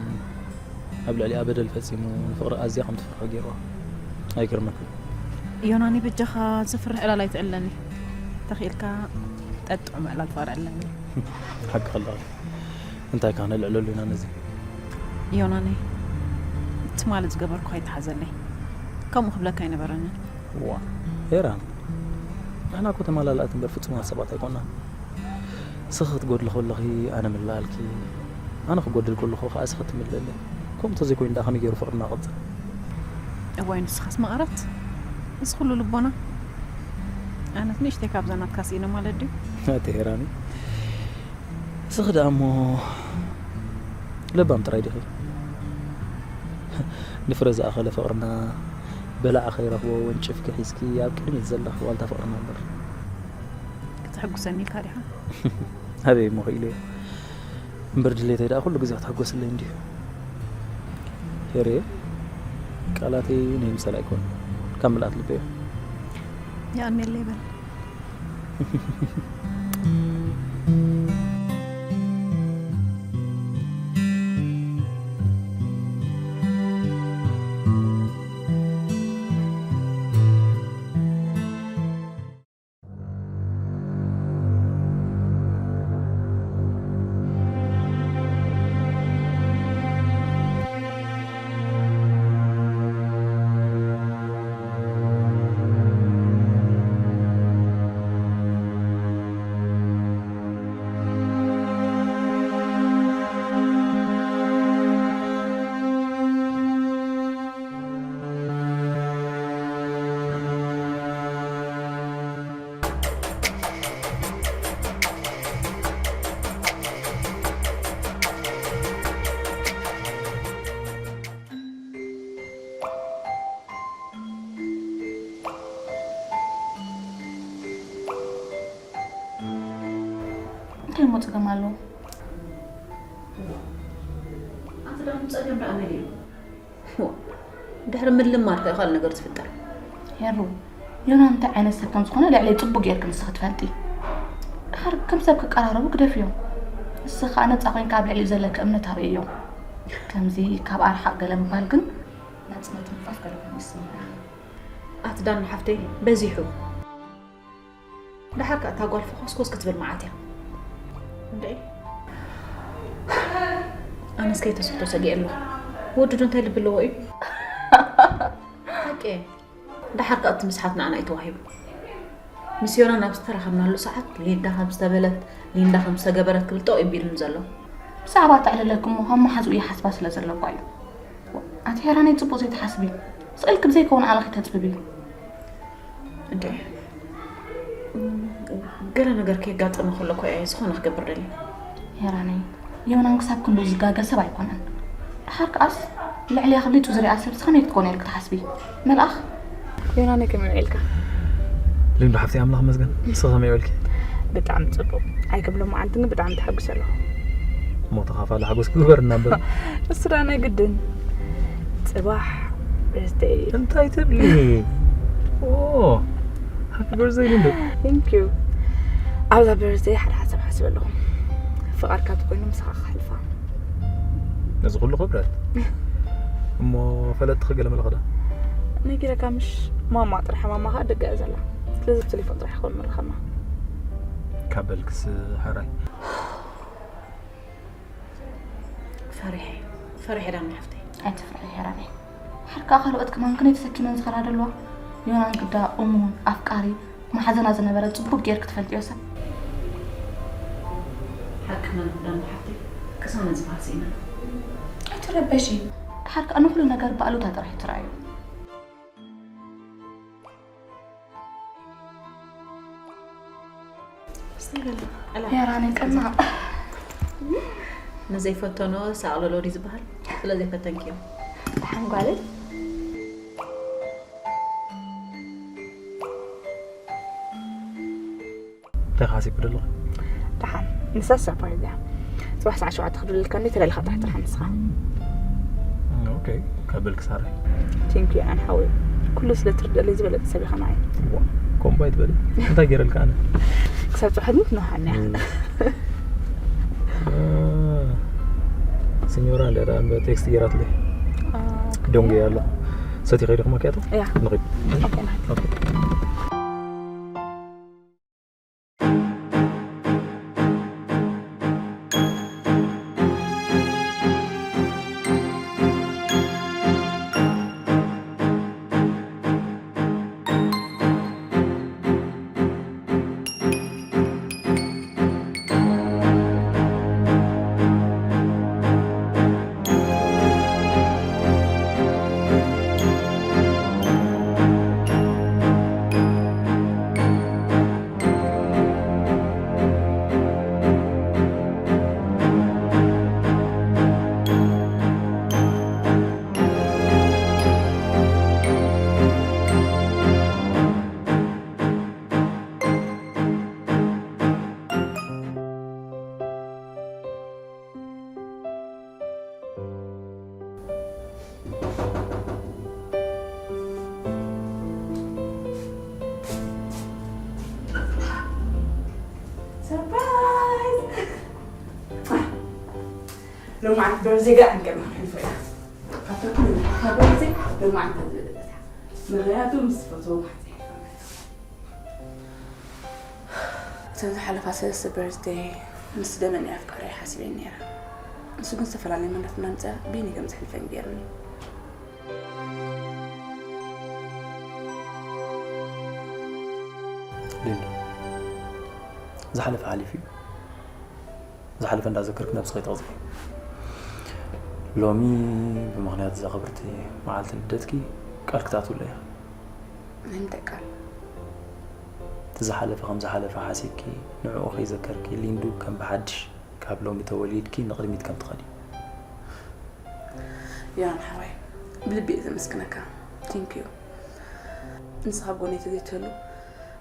ኣብ ልዕሊኣ በደል ፈጺሙ ንፍቕሪ ኣዝያ ከም ትፈርሖ ገይርዋ። ኣይገርመክን? ዮናኒ በጃኻ ዘፍርሕ ዕላል ኣይትዕለኒ። ተኽኢልካ ጠጥዑም ዕላል ፍቕሪ ዕለኒ። ሓቂ ከለኻ እንታይ ካነ ልዕለሉ ኢና ነዚ ዮናኒ ትማሊ ዝገበርኩ ኣይተሓዘለይ። ከምኡ ክብለካ ኣይነበረንን። ዋ ሄራን ንሕና እኮ ተመላላእቲ እምበር ፍጹማት ሰባት ኣይኮናን። ንስኺ ክትጎድሊ ከለኺ ኣነ ምልኣልኪ፣ ኣነ ክጎድል ከለኹ ከኣ ንስኺ ትምልእለይ። ከምኡ ተዘይኮይኑ ደኣ ከመይ ገይሩ ፍቕርና ክቕጽል? እዋይ ንስኻስ መቐረት እዚ ኩሉ ልቦና ኣነት ንእሽተይ ካብዛ ናትካ ስኢነ ማለት ድዩ? ኣቲ ሄራኒ እስኺ ደኣ እሞ ለባም ጥራይ ዲኺ? ንፍረ ዝኣኸለ ፍቕርና በላዒ ከይረኽቦ ወንጭፍኪ ሒዝኪ ኣብ ቅድሚት ዘለኺ ዋልታ ፍቕርና እምበር። ክተሐጉሰኒ ኢልካ ዲኻ? ኣበይ እሞ ክኢለዮ? እምበር ድሌተይ ደኣ ኩሉ ግዜ ክትሕጎስለይ እንድዩ። ሄርየ፣ ቃላተይ ናይ ምሰል ኣይኮኑን፣ ካብ ምልኣት ልበይ እዮም። የቐንየለይ በል። እንታይ እሞ ጸገም ኣለዎ? ኣቲ ዳኑ ጸገም ደኣ መን እዩ? ድሕሪ ምልማድ ከ ካልእ ነገር ዝፍጠር። ሄሩ፣ ዮና እንታይ ዓይነት ሰብ ከም ዝኾነ ልዕለይ ጽቡቕ ጌርኪ ንስኺ ትፈልጢ። ድሓር ከም ሰብ ክቀራረቡ ግደፍዮ። ንስኺ ከኣ ነጻ ኮይንካ ኣብ ልዕሊኡ ዘለኪ እምነት ኣርእዮ። ከምዚ ካብ ኣርሓቕ ገለ ምባል ግን ናጽነት ምንፋፍ ገለ ኮይኑ ይስምዓኒ። ኣቲ ዳኑ ሓፍተይ በዚሑ። ደሓር ከኣ እታ ጓል ፈኾስኮስ ክትብል መዓት እያ። እንዴ ኣነስ ከይተስሕቶ ሰጊኤ ኣለኹ። ወዲ ዶ እንታይ ልቢ ኣለዎ እዩ? ሓቂ እየ። ደሓር ከኣ እቲ ምስሓት ንዓና እዩ ተዋሂቡ። ምስ ዮና ናብ ዝተራኸብናሉ ሰዓት ሊንዳ ከም ዝተበለት ሊንዳ ከም ዝተገበረት ክብል ጠው እቢሉኒ ዘሎ። ብዛዕባ ተዕልለኪ እሞ ከም መሓዝኡ ይሓስባ ስለ ዘለዋ እዩ። ኣቲ ሄራነይ ጽቡቕ ዘይትሓስቢ። ስእልኪ ብዘይከውን ኣለኺ ተጽብቢ። እንዴ ገለ ነገር ከየጋጠመ ከሎ እኮ እየ ዝኾነ ክገብር ደልየ። ሄራነይ፣ ዮናን ክሳብ ክንዱ ዝጋገ ሰብ ኣይኮነን። ድሓር ከኣስ ልዕልያ ክብሊጡ ዝሪኣ ሰብስ ከመይ ክትኮን ኢልክ ትሓስቢ? መልኣኽ? ዮናነይ ከመይ ውዒልካ? ሊንዶ ሓፍቲ ኣምላኽ መስገን። ንስኺ ከመይ ውዒልኪ? ብጣዕሚ ጽቡቕ። ኣይክብሎ መዓልቲ ግን ብጣዕሚ ተሓጒሰ ኣለኹ። እሞ ተኻፋሊ ሓጎስ ክግበርና እምበር። እሱ ዳ ናይ ግድን። ጽባሕ በርዝደይ እዩ። እንታይ ትብሊ? ኦ፣ ሃፒ በርዝደይ ሊንዶ። Thank you። ኣብዛ በርዝደይ ሓደ ሓሳብ ሓሲበ ኣለኹ። ፍቓድካ ተኮይኑ ምሳኻ ክሕልፋ። ነዚ ኩሉ ክብረት እሞ ፈለጥኺ ገለ መለኸ ዶ? ነጊረካ ምሽ? ማማ ጥራሕ፣ ማማ ኸኣ ደገ እያ ዘላ። ስለዚ ብቴሌፎን ጥራሕ ይኸውን ምርኻብና። ካብ በልክስ ሕራይ። ፈሪሐ፣ ፈሪሐ ዳኒ ሓፍተይ። ኣይትፍርሒ ሄራነይ። ሓርካ ካልኦት ከማን ክንደይ ተሰኪመን ዝኸዳ ደለዋ። ዮናን ግዳ እሙን፣ ኣፍቃሪ፣ መሓዘና ዝነበረ ጽቡቕ ጌርክ ትፈልጥዮ ሰብ። ሓቂ መን ዳኒ ሓፍተይ፣ ቅሳነት ዝበሃል ስኢና። ኣይትረበሺ። ድሓር ከኣ ንኹሉ ነገር ብኣሉታ ጥራሕ ትረኣዩ። ሄራነይ ቀና። ንዘይፈተኖ ሳቕለሎ ድዩ ዝበሃል? ስለ ዘይፈተንክዮ። ደሓን ጓለይ። እንታይ ሓሲብኪ ደለኺ? ደሓን፣ ንሳ ሰርፕራይዝ እያ። ጽባሕ ሰዓት ሸውዓተ ክድውለልካ እንዲ ተዳሊኻ ጥራሕ ጥራሕ ንስኻ። ኦኬ፣ ካብ በልኪ ሳራ። ቴንክ ዩ ኣን ሓወይ። ኩሉ ስለ ትርድእለይ ዝበለጸ ሰብ ኢኻ ንዓይ። ዋ፣ ከምኡ ኣይትበሊ። እንታይ ገይረልካ ኣነ? ክሳብ ጽባሕ ግን ትነውሓኒ እያ። እም። እ፣ ሲኞራ እንደ ዳ ቴክስት ገይራትለይ። ኦኬ። ደንጉየ ኣለኹ። ሰቲ ከይደ ክመክያቶ? እያ። ንኺድ። ኦኬ፣ ንኺድ። ኦኬ። ሰርፕራይዝ! ሎማዓንቲ በርዜ ገና ክንቀድማ ክንሕልፎ ኢና። ካብታ ኩሉ፣ እታ በርዜ ሎማዓንቲ ዝበለጸት እያ። ምኽንያቱ ምስ ዝፈትዎ ማሕፀን እተን ዝሓለፋ ሰለስተ በርዝደይ ምስ ደመኒ ኣፍቃሪ ሓሲበን ነይረ። ንሱ ግን ዝተፈላለየ መንነት እናምፀ በይነይ ከም ዘሕልፈን ገይሩኒ። ሊንዶ፣ ዝሓለፈ ሓሊፉ እዩ። ዝሓለፈ እንዳዘከርክ ነብስኺ ኣይትቕዝሒ። ሎሚ ብምኽንያት እዛ ክብርቲ መዓልቲ ልደትኪ ቃል ክትኣትውለይ ኢኺ። ንምንታይ ቃል? እቲ ዝሓለፈ ከም ዝሓለፈ ሓሲብኪ ንዕኡ ከይዘከርኪ ሊንዱ ከም ብሓድሽ ካብ ሎሚ ተወሊድኪ ንቕድሚት ከም ትኸዲ። ዮናን ሓወይ፣ ብልቢ እየ ዘመስግነካ። ቴንክ ዩ። ንስኻ ኣብ ጎነይ ተዘይትህሉ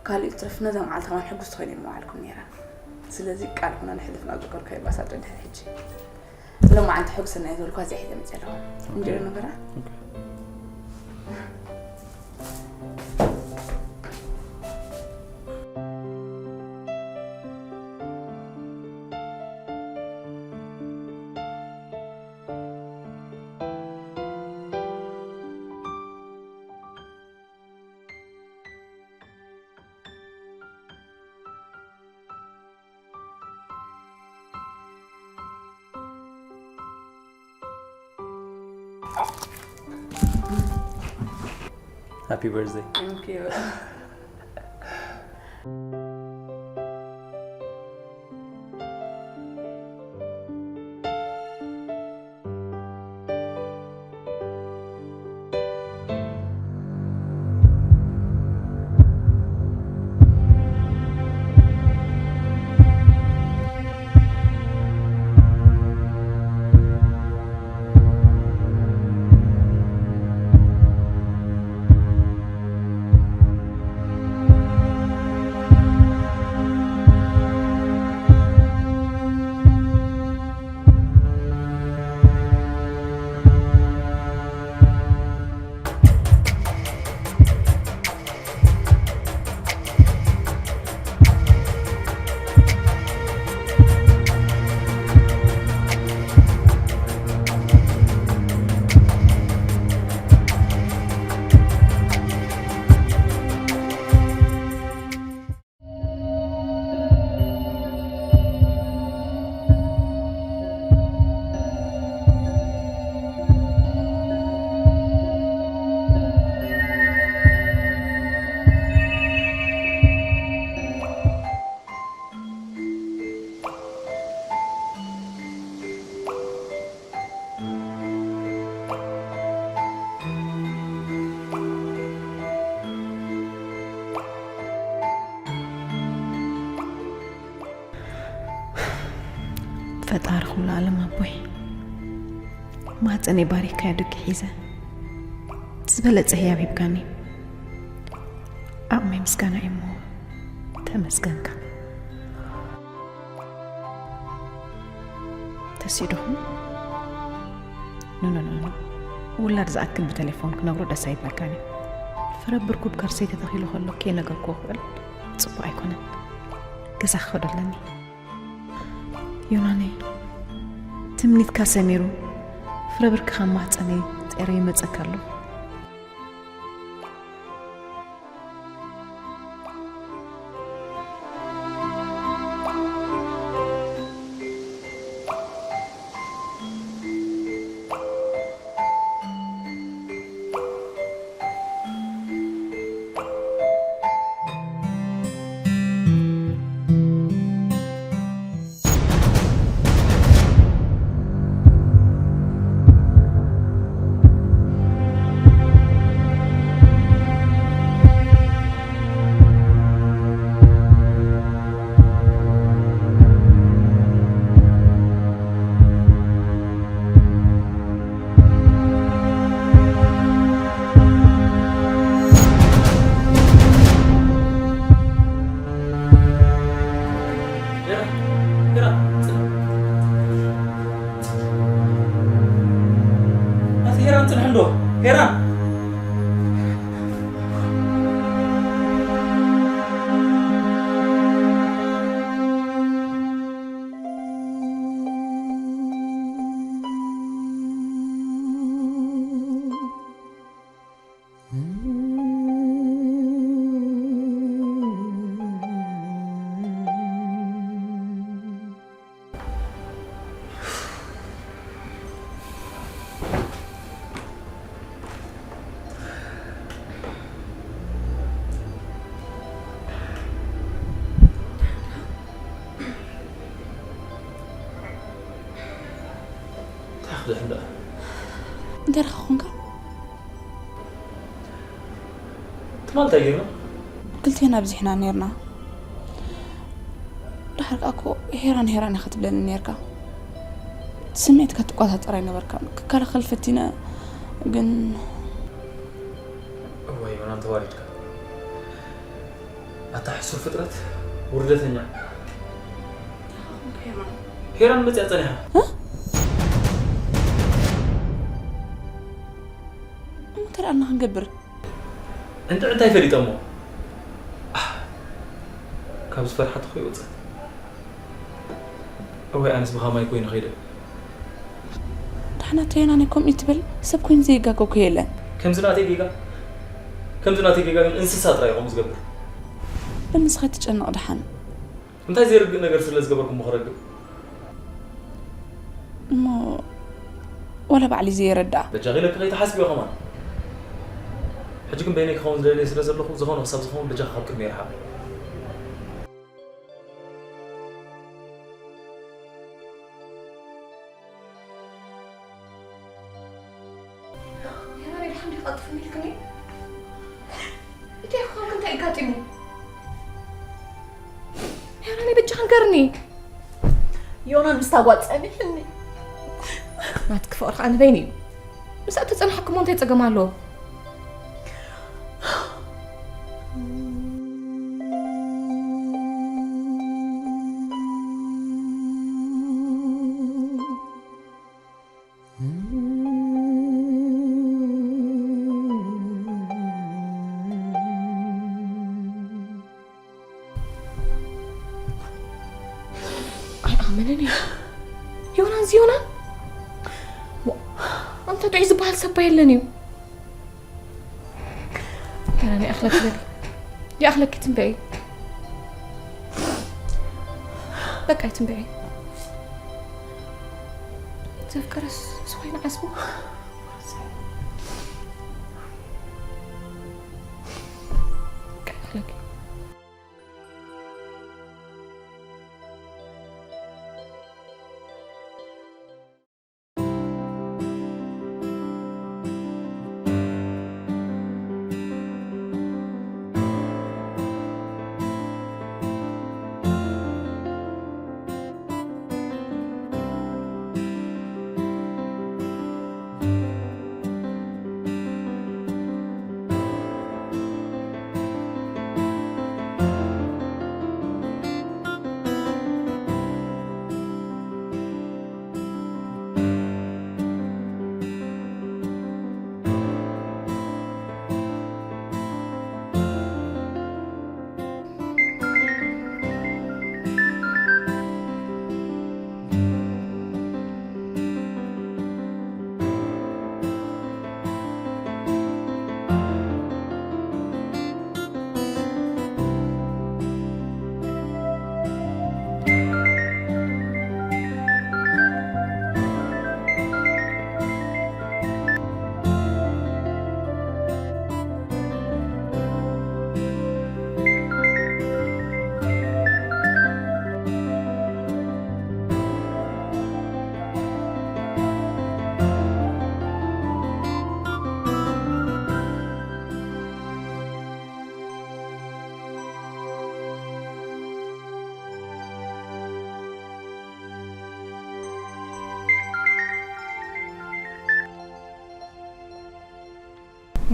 ካልእ ይትረፍ ነዛ መዓልቲ ከማን ሕጉስቲ ኮይነ ምውዓልኩም ነይረ። ስለዚ ቃል ኩና ነሕልፍ ናብ ዝገበርካዮ ኣምባሳደር ድሕሪ ሕጂ። ሎማዓንቲ ሕጉሰና እየ ዝበልኳ እዚኣ ሒዘ መፅየ ኣለኹ። ኦኬ። እንጀራ ንበላ። ኦኬ። Happy birthday. Thank you. ፈጣሪ ኩሉ ዓለም ኣቦይ፣ ማህፀነይ ባሪኽካዮ፣ ደቂ ሒዘ ዝበለፀ ህያብ ሂብካኒ። ዓቕመይ ምስጋና እዩ እሞ ተመስገንካ። ተሲእዶ? ኖ፣ ኖ፣ ኖ፣ ኖ። ውላድ ዝኣክል ብቴሌፎን ክነግሮ ደስ ኣይብለካን እዩ። ፍረ ብርኩ ብከርሰይ ተተኺሉ ከሎ ከይነገርኩዎ ክውዕል ጽቡቕ ኣይኮነን። ገዛ ክኸዶ ኣለኒ። ዮናነይ፣ ትምኒትካ ሰሚሩ፣ ፍረ ብርክኻ ማህፀነይ ጤሩ ይመጸካ ኣሎ። ሄራን፣ ሄራን፣ ጽናሕ። ኣቲ ሄራን፣ ጽንሕ እንዶ። ሄራን። እንታይ ክድሕን ደኣ? እንታይ ደኣ ኮንካ? ትማል እንታይ ጌርና? ክልቴና ኣብዚሕና ኔርና። ድሓር ከኣ እኮ ሄራን ሄራን ኢኻ ትብለኒ ኔርካ። ስምዒትካ ትቆጻጸር ኣይነበርካን። ክከላኸል ፈቲነ፣ ግን እዋይ፣ ዮናን ተዋሪድካ። ኣታ ሕሱር ፍጥረት፣ ውርደተኛ። ሄራን መጽያ ጸኒሓ። እ? እሞ እንታይ ደኣ ክንገብር? እንተ እንታይ ፈሊጠሞ? ኣህ፣ ካብ ዝፈርሓት እኮ ይወጽእ። እወይ፣ ኣነስ ብኸማይ ኮይኑ ኸይደ። ደሓና ተየናን ከምኡ ትብል? ሰብ ኮይኑ ዘይጋገ እኮ የለን። ከምዚ ናተይ ጌጋ፣ ከምዚ ናተይ ጌጋ ግን እንስሳ ጥራይ እዩ ከምኡ ዝገብር። ብምስኻ ትጨነቕ ደሓን። እንታይ ዘይርግእ ነገር ስለ ዝገበርኩ እሞ ክረግእ? እሞ ወላ ባዕሊ ዘይረዳእ። በጃኺ ኢለኪ ከይትሓስብዮ ከማን። ሕጂ ግን በይነይ ክኸውን ዝደለየ ስለ ዘለኹ፣ ዝኾነ ክሳብ ዝኸውን በጃኺ ካብ ቅድመይ ርሓቕ። ሄራን፣ ድሓን ዲኻ ጥፍእ ኢልክኒ? እንታይ ይኾንክ? እንታይ ኣጋጢሙ? ሄራን፣ በጃኻ ንገርኒ። ዮናን ምስታ ጓል ጸኒሕኒ። ናትኪ ፍቕሪ ከኣ ንበይኑ እዩ። ምስኣ ተጸናሕኩሞ እንታይ ጸገም ኣለዎ? ኣይኣምንን እየ። ዮናን፣ እዚ ዮናን? ሞ-፣ ኣንታ ጥዑይ ዝበሃል ሰብ እባ የለን እዩ። ሄራን፣ ይኣኽለኪ በሊ። ይኣኽለኪ፣ ትንበይ። በቃ፣ ትንበይ። ዘፍቀረስ ምስ ኮይኑ ዓስቡ። በቃ፣ ይኣኽለኪ።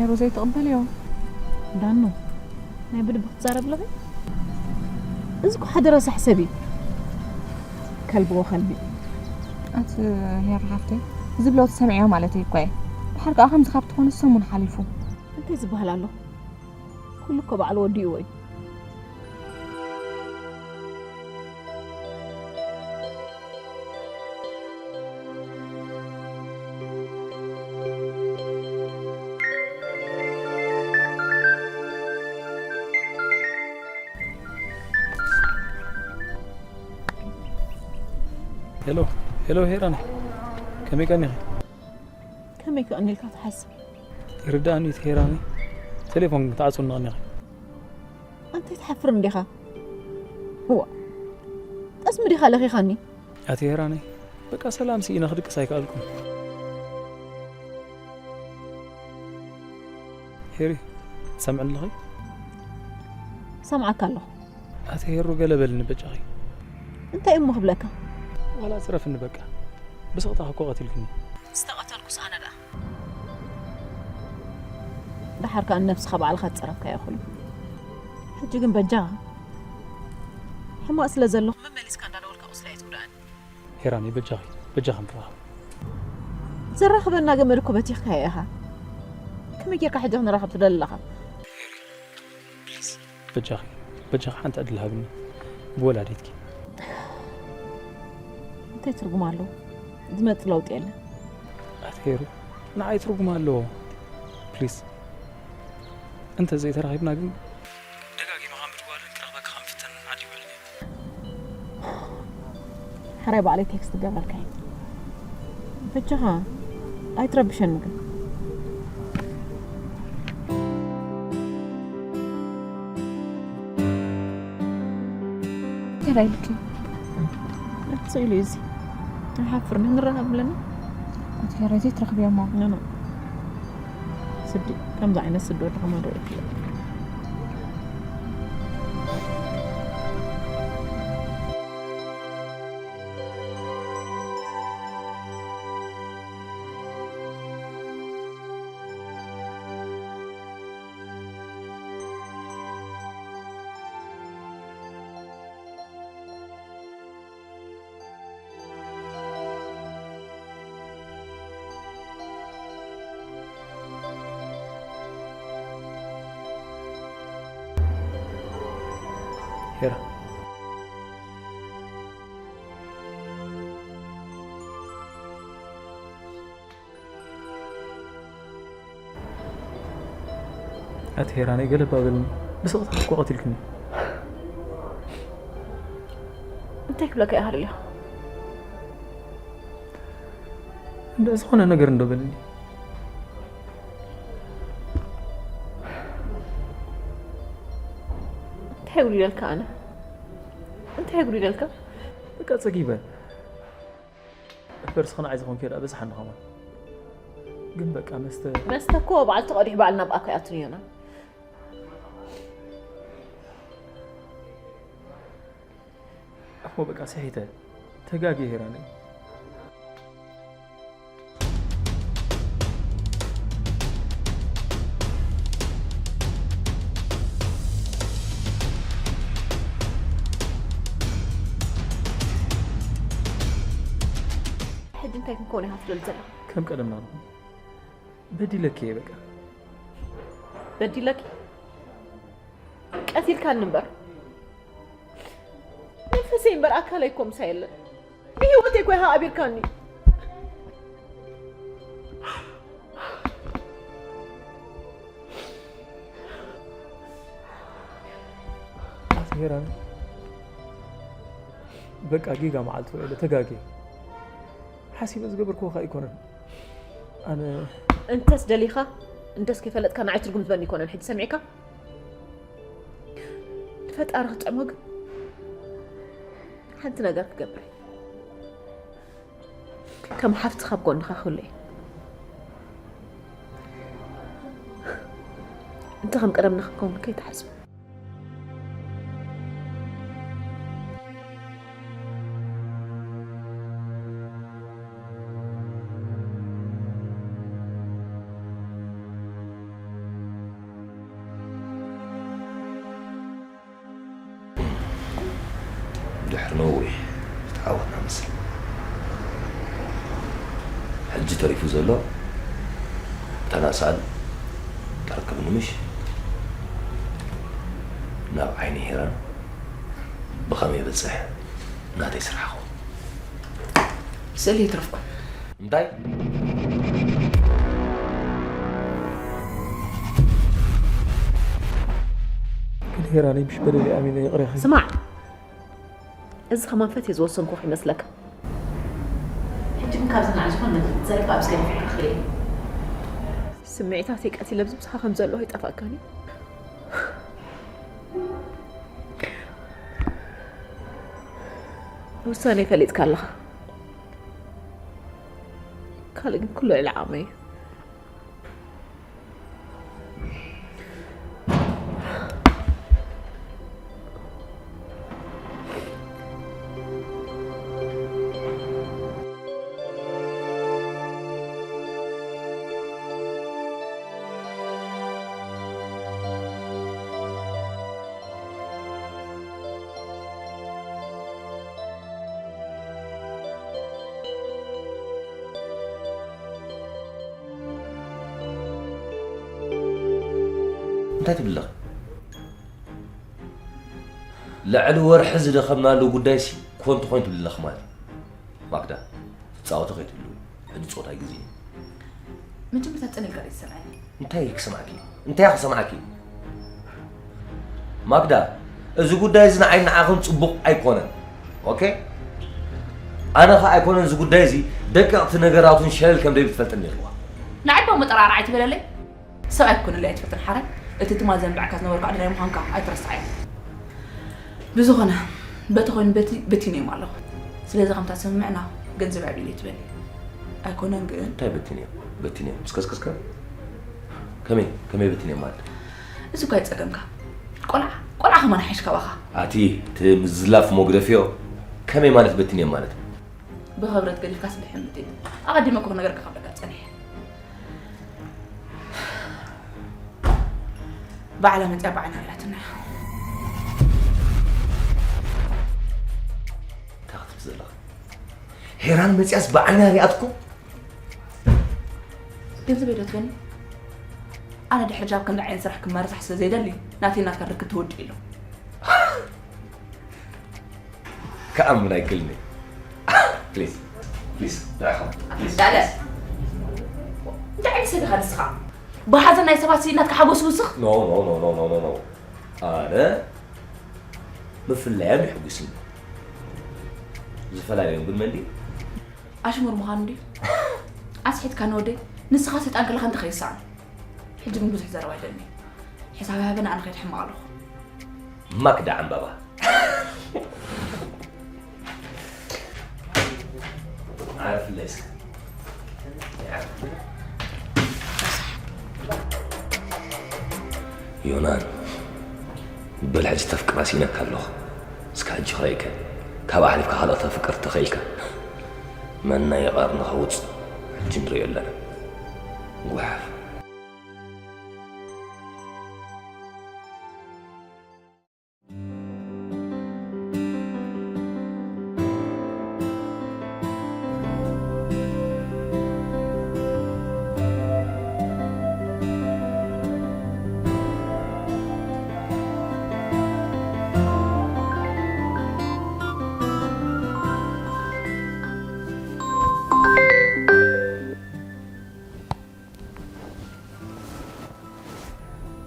ሮዘይ ትቕበልዮ? ዳኑ፣ ናይ ብልቢ ክትዛረብ ኣለኺ? እዚ እኮ ሓደ ረሳሕ ሰብ እዩ። ከልቢ ወኸልቢ። ኣቲ ሄር ሓፍተይ፣ ዝብሎ ትሰምዕዮ ማለት እዩ እኮ እየ። ድሓር ከኣ ከምዚ ካብ ትኾኑ ሰሙን ሓሊፉ። እንታይ ዝበሃል ኣሎ? ኩሉ እኮ ባዕሉ ወዲእዎ እዩ። ሄሎ፣ ሄሎ ሄራን፣ ከመይ ቀኒኺ? ከመይ ክቐኒልካ ትሓስብ? ይርዳእኒ እቲ ሄራኒ፣ ቴሌፎን ክትዓጽውኒ ቀኒኺ። ኣንታይ ትሓፍር እንዲኻ? እዋ፣ ጠስሚ ዲኻ ለኺኻኒ? ኣቲ ሄራኒ፣ በቃ ሰላም ስኢነ ክድቅስ ኣይከኣልኩን። ሄሪ፣ ትሰምዕኒ ኣለኺ? ሰምዓካ ኣለኹ። ኣቲ ሄሩ፣ ገለ በልኒ በጃኺ። እንታይ እሞ ክብለካ? ዋላ ጽረፍኒ በቃ። ብስቕታ እኮ ቀቲልክኒ። ዝተቐተልኩስ ኣነ ደኣ። ደሓር ከኣ ንነብስኻ ባዕልኻ ዝጸረፍካዮ ኩሉ። ሕጂ ግን በጃኻ። ሕማቕ ስለ ዘለኹ መመሊስካ እንዳደወልካ ቁስለይ ኣይትጉድኣኒ። ሄራኒ፣ በጃኺ፣ በጃኺ ንራኸብ። ዘራኽበና ገመድ እኮ በቲኽካዮ ኢኻ። ከመይ ጌርካ ሕጂ ክንራኸብ ትደሊ ኣለኻ? ፕሊዝ፣ በጃኺ፣ በጃኺ ሓንቲ ዕድል ሃብኒ። ብወላዲትኪ። እንታይ ትርጉም ኣለዎ? ዝመጽእ ለውጢ የለን። ኣቲ ሄሩ፣ ንዓይ ትርጉም ኣለዎ። ፕሊዝ። እንተ ዘይተራኺብና ግን ደጋጊመ ከም ብድጓልን ክረኽበካ ከም ፍተንን ዓዲ ይውዕል እየ። ሕራይ ባዕለይ ቴክስት ገበርከይ። በጃኻ ኣይትረብሸኒ ግን። እንታይ ኢልኪ? ስኢሉ እዩ እዚ። ኣይሓፍርን፣ ንራኸብ ኣለና። ኣቲ ሄራይ ዘይትረኽብዮ እሞ። ኖ፣ ኖ። ስዲ፣ ከምዚ ዓይነት ስዲ ወዲ ከማዶ ይፍለጥ። ሄራ። ኣቲ ሄራነይ፣ ገለ እባ በልኒ። ብስቕታ እኮ ቀቲልክኒ። እንታይ ክብለካ እየ ሃለልያ? እንደ ዝኾነ ነገር እንዶ በልኒ። እንታይ ጉዲለልካ ኣነ? እንታይ ጉዲለልካ? በቃ ጸጊበ። ፈርስኺ ንዓይ ዝኾንኪ ደኣ በዝሓኒ ከማን። ግን በቃ መስተ መስተ እኮ በዓል ተቐዲሑ በዓል ናብ ኣኮ ይኣቱን እዮና። እሞ በቃ ስሒተ። ተጋግየ ሄራነይ። ሕጂ እንታይ ክንከውን ኢኻ ትደሊ ዘለኻ? ከም ቀደምና ንኹን። በዲለኪ እየ በቃ። በዲለኪ? ቀቲልካኒ እምበር። መንፈሰይ እምበር ኣካለይ እኮ ምሳይ የለን። ብህይወተይ እኮ ኢኻ ኣቢርካኒ። ኣቲ ሄራን፣ በቃ ጌጋ መዓልቲ ውዒለ ተጋግየ። ሓሲበ ዝገበርክዎ ከኣ ኣይኮነን። ኣነ እንተስ ደሊኻ፣ እንተስ ከይፈለጥካ ንዓይ ትርጉም ዝህበኒ ኣይኮነን። ሕጂ ሰሚዕካ? ንፈጣሪ ክጥዕሞ ግን ሓንቲ ነገር ክገብር እየ። ከም ሓፍቲ ካብ ጎንኻ ክህሉ እየ። እንተ ከም ቀደምና ክንከውን ከይትሓስብ። ድሕሪ ነዊሕ ዝተዓወትና መስል። ሕጂ ተሪፉ ዘሎ እታ ናእሳን ተረከብኒ ምሽ? ናብ ዓይኒ ሄራን ብኸመይ በጽሕ ናተይ ስራሕ ኹን። ስእሊ ይትረፍኩም። እንታይ? ግን ሄራነይ ምሽ በደለይ ኣሚነ ይቕሬኺ። ስማዕ፣ እዚ ከማን ፈትየ ዝወሰንኩ ይመስለካ። ሕጂ ግን ካብዚ ንዓይ ዝኾነ ነገር ክትዘርብ ኣብዚ ገዲፈካ ክርኢ። ስምዒታተይ ቀቲለ ኣብዚ ምሳኻ ከም ዘለኹ ኣይጠፍኣካን እዩ። ውሳነ ፈሊጥካ ኣለኻ። ካልእ ግን ኩሉ ልዕሊ ዓቕመይ እዩ። እንታይ ትብል ኣለኻ? ልዕሊ ወርሒ ዝደኸምናሉ ጉዳይሲ ኮንቱ ኮይኑ ትብል ኣለኺ ማለት እዩ። ማክዳ፣ ትጻወቲ ከይትህልዊ። ሕጂ ጾታ ግዜ እዩ። መጀመርታ ጸን ኢልካ ዶ ትሰምዓኒ? እንታይ ክሰምዓኪ? እንታይ ክሰምዓኪ? ማክዳ፣ እዚ ጉዳይ እዚ ንዓይ ንዓኽን ጽቡቕ ኣይኮነን። ኦኬ? ኣነ ኸ ኣይኮነን እዚ ጉዳይ እዚ ደቀቕቲ ነገራቱን ሸለል ከም ደይብል ትፈልጥኒ ኢኽዋ። ንዓይ እባ መጠራርዓ ኣይትበለለይ። ሰብኣይ ክኮነለይ ኣይትፈልጥን ሓራይ። እቲ ትማል ዘንብዕካ ዝነበርኩ ኣደራይ ምዃንካ ኣይትረስዓዮ። ብዝኾነ በቲ ኮይኑ በቲ በቲነዮም ኣለኹ። ስለዚ ከምታ ስምምዕና ገንዘብ ኣዕቢለይ ትበሊ ኣይኮነን ግን እንታይ በቲንዮም በቲንዮም እስከስከስከ ከመይ ከመይ በቲንዮም ማለት እዚ እኳ ይጸገምካ ቆልዓ ቆልዓ ከማን ሓይሽ ካባኻ ኣቲ እቲ ምዝላፍ ሞግደፍዮ ከመይ ማለት በቲንዮም ማለት ብኽብረት ገዲፍካስ ብሕምት እዩ ኣቐዲመ እኮ ክነግረካ ከብለካ ጸኒሐ ባዕላ መፅያ ባዕና ሪኣትና እንታይ ክትብል ዘለኻ ሄራን መፅያስ ብዓይና ሪኣትኩም ገንዘብ የደትበኒ ኣነ ድሕሪ ጃብ ከምዚ ዓይነት ስራሕ ክመርሳሕ ስለ ዘይደሊ ናተይ ናትካ ርክብ ተወዲኡ ኣሎ ክኣምን ኣይክእልን እየ ፕሊዝ ፕሊዝ ንዕኻ ፕሊዝ ዳለ እንታይ ዓይነት ሰብ ኢኻ ንስኻ ብሓዘን ናይ ሰባት ስኢናትካ ሓጎስ ይውስኽ ኖ ኖ ኖ ኖ ኖ ኖ ኣነ ምፍላዮም የሕጉስኒ ዝፈላለዮም ግን መን ድዩ ኣሽሙር ምዃኑ ድዩ ኣስሒትካኒ ወደይ ንስኻ ሰይጣን ከለኻ እንታይ ከይስዓም ሕጂ ግን ብዙሕ ዘረባ ኣይደልን ሕሳብ ሃበኒ ኣነ ከይድ ሕማቕ ኣለኹ ማክዳ ዕምባባ ዓረፍለይ እስከ ዮናን በል ሕጂ ተፍቅራ ሲነካ ኣለኹ እስከ ሕጂ ክረእከ ካብ ኣሕሊፍካ ካልኦት ተፍቅር ተኸኢልካ መናይ ቐርኒ ከውፅ ሕጂ ንሪኦ ኣለና ጓሓፍ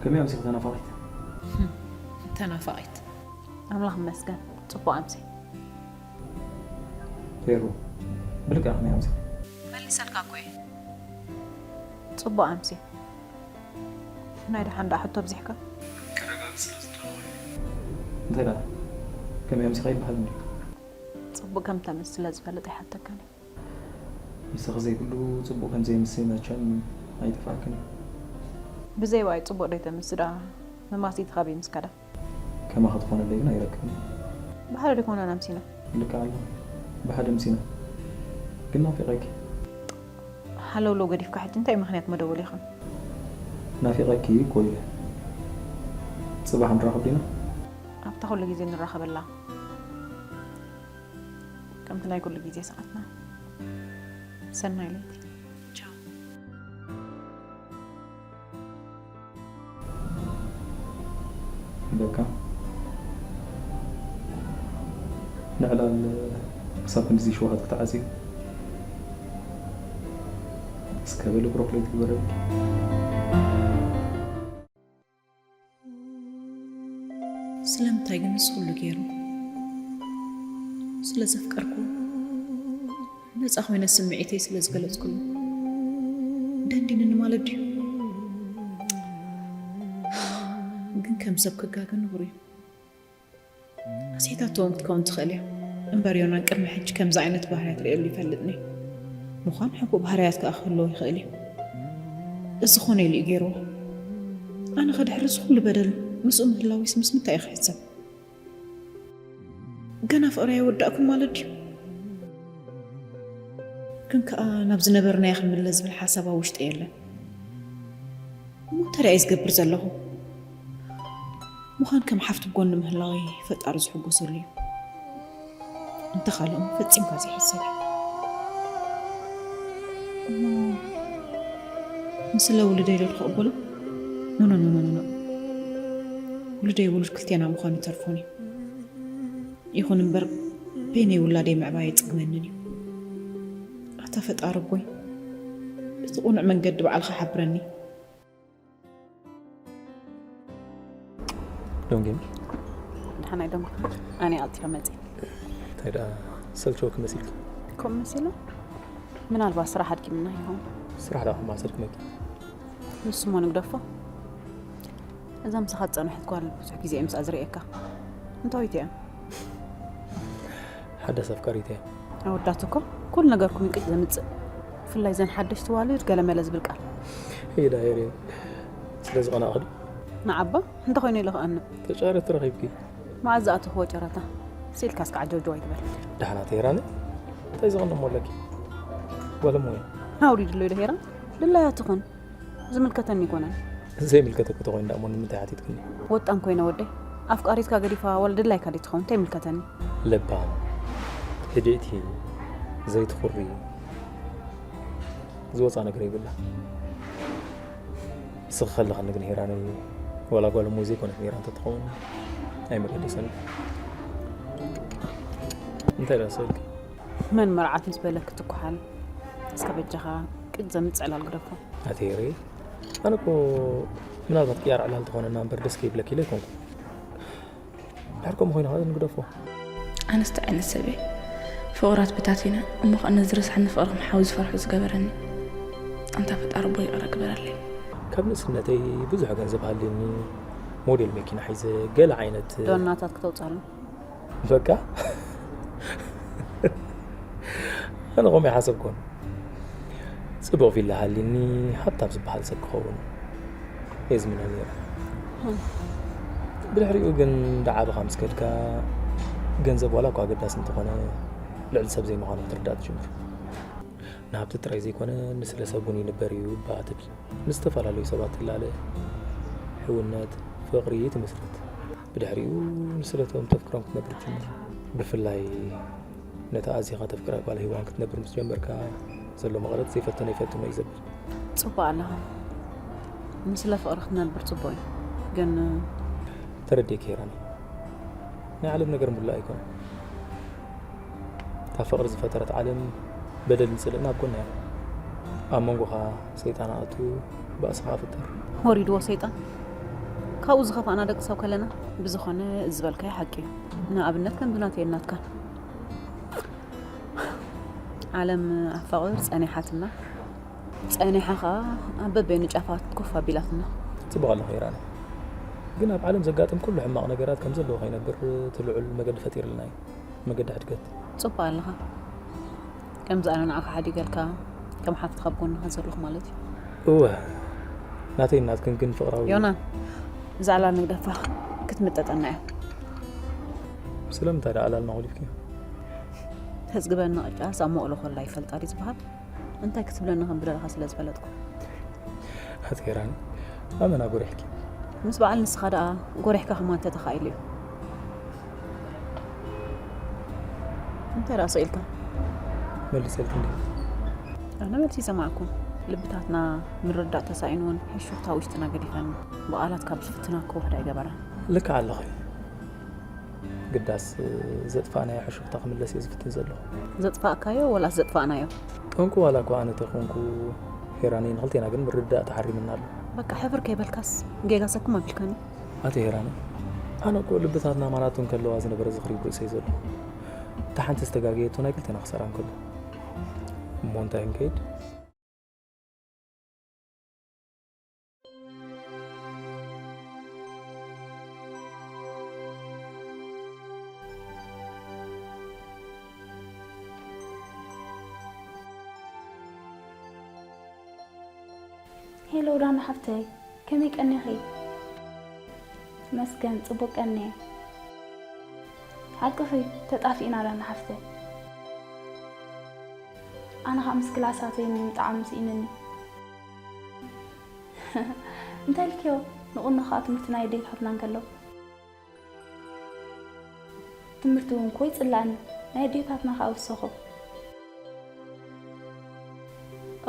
ከመይ ኣምሲኺ ተናፋቒት? ተናፋቒት ኣምላኽ ይመስገን ጽቡቕ ኣምሲ። ፌሩ ብልክዕ ከመይ ኣምሲኺ? መሊሰልካ እኮ እየ። ጽቡቕ ኣምሲ። ናይ ደሓን ደኣ ሕቶ ኣብዚሕካ? እንታይ ደኣ ከመይ ኣምሲኻ ይበሃል እንድዩ? ጽቡቕ ከም ተምስ ስለ ዝፈልጥ ኣይሓተካን እየ። ንስኺ ዘይብሉ ጽቡቕ ከም ዘይምስል መቸም ኣይጠፍኣክን እዩ። ብዘይ ብኣይ ጽቡቕ ደይተምስ ደኣ መማሲትኻ በይ ምስ ከዳ። ከማኺ ትኾነለይ ግን ኣይረክብን እየ። ብሓደ ደይኮና ኣምሲና። ልክዕ ኣሎ ብሓደ ኣምሲና ግን ናፊቐኪ። ሃለውለው ገዲፍካ ሕጂ እንታይ ምኽንያት መደወሊኻ? ናፊቐኪ እኮ ኢለ። ጽባሕ ንራኸብ ዲና? ኣብታ ኩሉ ግዜ ንራኸበላ። ከምቲ ናይ ኩሉ ግዜ ሰዓትና። ሰናይ ለይቲ። ቻው። በቃ ንዕላል ክሳብ ክንድዚ ሽውሃት ክትዓጽዩ? እስከ በሊ ብሩኽ ለይቲ ግበረልኪ። ስለምንታይ ግን ምስ ኩሉ ገይሩ? ስለ ዘፍቀርኩ፣ ነፃ ኮይነ ስምዒተይ ስለ ዝገለፅኩሉ ደንዲንኒ ማለት ድዩ? ግን ከም ሰብ ክጋገ ንቡር እዩ። ኣስሒታቶ እውን ክትከውን ትኽእል እያ። እምበር ዮናን ቅድሚ ሕጂ ከምዚ ዓይነት ባህርያት ርእየሉ ይፈልጥን እዩ። ምዃን ሕቡእ ባህርያት ከኣ ክህልዎ ይኽእል እዩ። እዚ ኾነ ኢሉ እዩ ገይርዎ። ኣነ ከ ድሕሪ እዚ ኩሉ በደል ምስኡ ምህላዊስ ምስ ምንታይ እየ ክሕሰብ? ገና ፍቕረይ ኣይወዳእኩን ማለት ድዩ? ግን ከኣ ናብ ዝነበርናዮ ክንምለስ ዝብል ሓሳብ ኣብ ውሽጠይ የለን። እሞ እንታይ ደኣ እየ ዝገብር ዘለኹ? ምዃን ከም ሓፍቲ ብጎኒ ምህላወይ ፈጣሪ ዝሕጎሰሉ እዩ። እንተኻልኦም ፈጺምካ ዘይሕሰብ እዩ። እሞ ንስለ ውሉደይ ዶ ክቕበሎ? ኖኖኖኖኖ፣ ውሉደይ ውሉድ ክልቴና ምዃኑ ይተርፎን እዩ። ይኹን እምበር በይነይ ውላደይ ምዕባይ ኣይጽግመንን እዩ። ኣታ ፈጣሪ ኣቦይ፣ እቲ ቁኑዕ መንገዲ ባዕልኻ ሓብረኒ። ዶንጌም ድሓናይ ዶንጌም ኣነ ኣልጢፈ መፅእ እንታይ ደኣ ሰልቸወኪ መሲልኪ? ከምኡ መሲሉ ምናልባት ስራሕ ኣድኪምና ይኸውን። ስራሕ ደኣ ከማሰልክመኪ? ንሱ እሞ ንግደፎ። እዛ ምሳኻ ዝፀንሐት ጓል ብዙሕ ግዜ እየ ምስኣ ዝርእየካ። እንታዊት እያ? ሓዳስ ኣፍቃሪት እያ። ኣወዳት እኮ ኩሉ ነገርኩም እዩ ቅጭ ዘምፅእ። ብፍላይ ዘን ሓደሽቲ ዋልድ ገለመለ ዝብል ቃል። ይዳ ሄሬ ስለ ዝቐናእኽዶ? ንዓባ እንተኾይኑ ኢለ ክቐንእ። ተጫረቲ ረኺብኪ? መዓዝ ዝኣተኽዎ ጨረታ? ስኢልካ እስከ ዓጀውጀው ኣይትበል። ደሓና ተሄራኒ እንታይ ዝቐንሞ ኣለኪ? ጓል እሞ እየ። ኣውሪድሎ ኢለ ሄራ ድላያ ትኹን። ዝምልከተኒ ኣይኮነን። ዘይምልከተኪ ተኾይኑ ደኣ እሞ ንምንታይ ሓቲትክኒ? ወጣን ኮይነ ወደይ ኣፍቃሪትካ ገዲፋ ዋላ ድላይካ ደይ ትኸውን እንታይ ይምልከተኒ? ለባም፣ ህድእቲ፣ ዘይትኹሪ፣ ዝወፃ ነገር የብላ። ንስኺ ከለኽኒ ግን ሄራነይ ዋላ ጓል እሞ ዘይኮነት ሜራ እንተትኸውን ኣይመገደሰኒ። እንታይ ደኣ ሰብልኪ? መን መርዓት ምስ በለኪ ትኩሓል? እስከ በጃኻ ቅድ ዘምፅእ ዕላል ግደፎ። ኣቴሬ ኣነ እኮ ምናልባት ቅያር ዕላል ተኾነና እምበር ደስ ከይብለኪ ኢለ ኣይኮንኩ። ድሕር ከምኡ ኮይና ከኣ ንግደፎ። ኣነስ እንታይ ዓይነት ሰብ እየ? ፍቕራት በታቲነ እሞ ከኣ ነዚ ረሳሕኒ ፍቕሪ ከም ሓዊ ዝፈርሖ ዝገበረኒ ኣንታ ፈጣሪ ኣቦይ ይቕረ ግበረለይ። ካብ ንእስነተይ ብዙሕ ገንዘብ ሃልዩኒ፣ ሞዴል መኪና ሒዘ፣ ገለ ዓይነት ዶናታት ክተውፅኣሉ በቃ ኣነ ከምኡ ይሓሰብኩን። ጽቡቕ ቪላ ሃልዩኒ፣ ሃብታም ዝበሃል ሰብ ክኸውን እየ ዝምነ ነይረ። ብድሕሪኡ ግን እንዳዓበኻ ምስ ከድካ፣ ገንዘብ ዋላ እኳ ኣገዳሲ እንተኾነ፣ ልዕሊ ሰብ ዘይምዃኑ ክትርዳእ ትጅምር። ንሃብቲ ጥራይ ዘይኮነ፣ ንስለ ሰብ እውን ይንበር እዩ እባ ትብል። ምስ ዝተፈላለዩ ሰባት ትላለ፣ ሕውነት፣ ፍቕሪ ትምስርት። ብድሕሪኡ ንስለቶም ተፍቅሮም ክትነብር ትጅምር። ብፍላይ ነታ ኣዚኻ ተፍቅራ ጓል ሄዋን ክትነብር ምስ ጀመርካ፣ ዘሎ መቐረት ዘይፈተኖ ይፈትኖ እዩ ዘብል። ጽቡቕ ኣለኻ። ንስለ ፍቕሪ ክትነብር ጽቡቕ እዩ። ግን ተረዲኤኪ ሄራኒ። ናይ ዓለም ነገር ሙላእ ኣይኮነን። እታ ፍቕሪ ዝፈጠረት ዓለም በደልን ጽልእን ኣብ ጎና እያ። ኣብ መንጎኻ ሰይጣን ኣእቱ፣ ባእሲ ኸኣ ፍጠር። ወሪድዎ ሰይጣን። ካብኡ ዝኸፋእና ደቂ ሰብ ከለና። ብዝኾነ እዚ ዝበልካዮ ሓቂ እዩ። ንኣብነት ከምዚ ናተይን ናትካን። ዓለም ኣፋቕር ጸኒሓትና። ጸኒሓ ኸኣ ኣብ በበይኑ ጫፋት ኮፍ ኣቢላትና። ጽቡቕ ኣለኺ ሄራኒ። ግን ኣብ ዓለም ዘጋጥም ኩሉ ሕማቕ ነገራት ከም ዘለዎ ከይነብር እቲ ልዑል መገዲ ፈጢርልና እዩ። መገዲ ሕድገት። ጽቡቕ ኣለኻ። ከምዚ ኣነ ንዓኻ ሓዲገልካ ከም ሓፍትኻ ኣብ ጎንኻ ዘለኹ ማለት እዩ። እወ ናተይን ናትክን ግን ፍቕራዊ። ዮናን እዛ ዕላል ንግደፋ ክትምጠጠና እያ። ስለምንታይ ደኣ ዕላልና ኾሊፍክዮ? ተጽግበኒ ቅጫስ ኣብ መቕሎ ኮላ ይፈልጣ ድዩ ዝበሃል? እንታይ ክትብለኒ ከም ዝደለኻ ስለ ዝፈለጥኩ። ኣቲ ሄራኒ ኣመና ጎሪሕኪ። ምስ በዓል ንስኻ ደኣ ጎሪሕካ ከማን ተተኻኢሉ እዩ። እንታይ ደኣ ስቕ ኢልካ? መሊሰልኪ እንዲ? ኣነ መልሲ ይሰማዕኩም። ልብታትና ምርዳእ ተሳኢንዎን ሕሹኽታ ውሽጥና ገዲፈን ብቓላት ካብ ዝፍትና ክወሕዳ ኣይገበራን። ልክዕ ኣለኺ። ግዳስ ዘጥፋእናዮ ሕሹኽታ ክምለስ እየ ዝፍትን ዘለኹ። ዘጥፋእካዮ ወላስ ዘጥፋእናዮ? ጠንቁ ዋላ እኳ ኣነ ተኾንኩ ሄራኒ ንኽልቴና ግን ምርዳእ ተሓሪምና ኣሎ። በቃ ሕብር ከይበልካስ ጌጋ ሰኩም ኣቢልካኒ። ኣቲ ሄራኒ ኣነ እኮ ልብታትና ማናቱ እንከለዋ ዝነበረ ዝኽሪ ርእሰይ ዘሎ እታ ሓንቲ ዝተጋገየቶ ናይ ክልቴና ክሳራ እንከሎ እሞ እንታይ ንከይድ? ሄሎ ዳና ሓፍተይ፣ ከመይ ቀኒኺ? መስገን፣ ጽቡቕ ቀኒየ። ሓቅኺ፣ ተጣፊእና ዳና ሓፍተይ። ኣነ ኸኣ ምስ ክላሳተይ ምጣዕሚ ስኢነኒ። እንታይ ኢልክዮ? ንቑኖ ኸኣ ትምህርቲ ናይ ኣዴታትና እንከሎ። ትምህርቲ እውን እኮ ይጽላእኒ፣ ናይ ኣዴታትና ኸኣ ወሰኹ።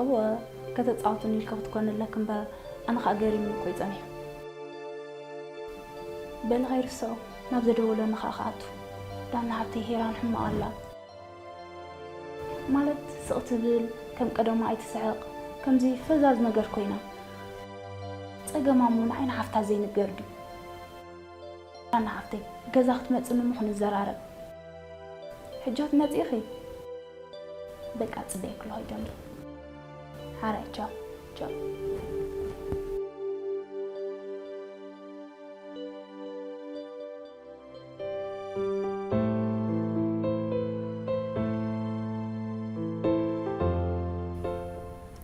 እወ፣ ከተጻውትኒ ኢልኪ ክትኮኒ ኣለኪ እምበር፣ ኣነ ኸኣ ገሪምኒ እኮ እዩ ጸኒሑ። በሊ ኸይርስዖ፣ ናብ ዘደወለኒ ኸኣ ክኣቱ። ዳና ሓብተይ ሄራን ሕማቕ ኣላ። ማለት ስቕ ትብል፣ ከም ቀደማ ኣይትስሕቕ፣ ከምዚ ፈዛዝ ነገር ኮይና። ጸገማ እሞ ንዓይ ንሓፍታ ዘይንገር ድዩ? ዳና ሓፍተይ፣ ገዛ ክትመጽኒ እሞ ክንዘራረብ። ሕጂ ክትመጺ ኢኺ? በቃ ጽበየኪ ኣለኹ፣ ይደምሪ። ሓራይ፣ ቻው፣ ቻው።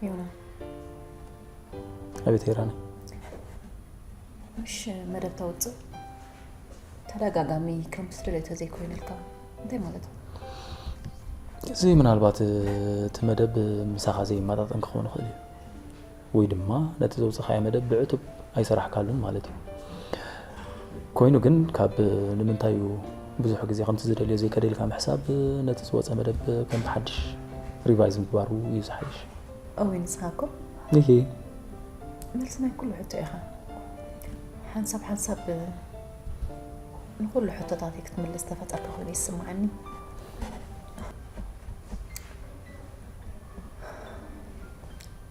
ዮና፣ ኣቤት ሄራኒ። ምሽ መደብ ተውፅእ ተደጋጋሚ ከም ዝደለዮ ተዘይኮይነልካ እንታይ ማለት እዩ? እዚ ምናልባት እቲ መደብ ምሳኻ ዘይመጣጠን ክኸውን ይኽእል እዩ። ወይ ድማ ነቲ ዘውፅኻዮ መደብ ብዕቱብ ኣይሰራሕካሉን ማለት እዩ። ኮይኑ ግን ካብ ንምንታይ እዩ ብዙሕ ግዜ ከምቲ ዝደልዮ ዘይከደልካ ምሕሳብ ነቲ ዝወፀ መደብ ከም ብሓድሽ ሪቫይዝ ምግባሩ እዩ ዝሓይሽ። እወ ንስኻ እኮ ይሄ መልሲ ናይ ኩሉ ሕቶ ኢኻ። ሓንሳብ ሓንሳብ ንኹሉ ሕቶታተይ ክትምልስ ተፈጠርካ ኮይኑ ይስምዓኒ።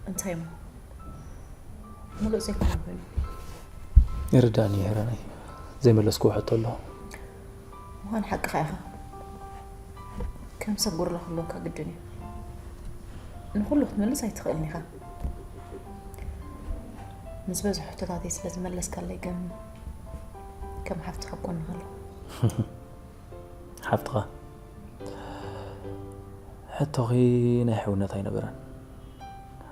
እንታይ እሞ? ሙሉእ ዘይኮነ ኮይኑ። ይርዳእኒ ሄራነይ። ዘይመለስክዎ ሕቶ ኣሎ። ምዃን ሓቅኻ ኢኻ። ከም ሰብ ጉድሎ ክህልወካ ግድን እዩ። ንኹሉ ክትመልስ ኣይትኽእልን ኢኻ። ንዝበዝሑ ሕቶታተይ ስለ ዝመለስካለይ ግን ከም ሓፍትኻ ኣብ ጎንኻ ኣለኹ። ሓፍትኻ ሕቶኺ ናይ ሕውነት ኣይነበረን።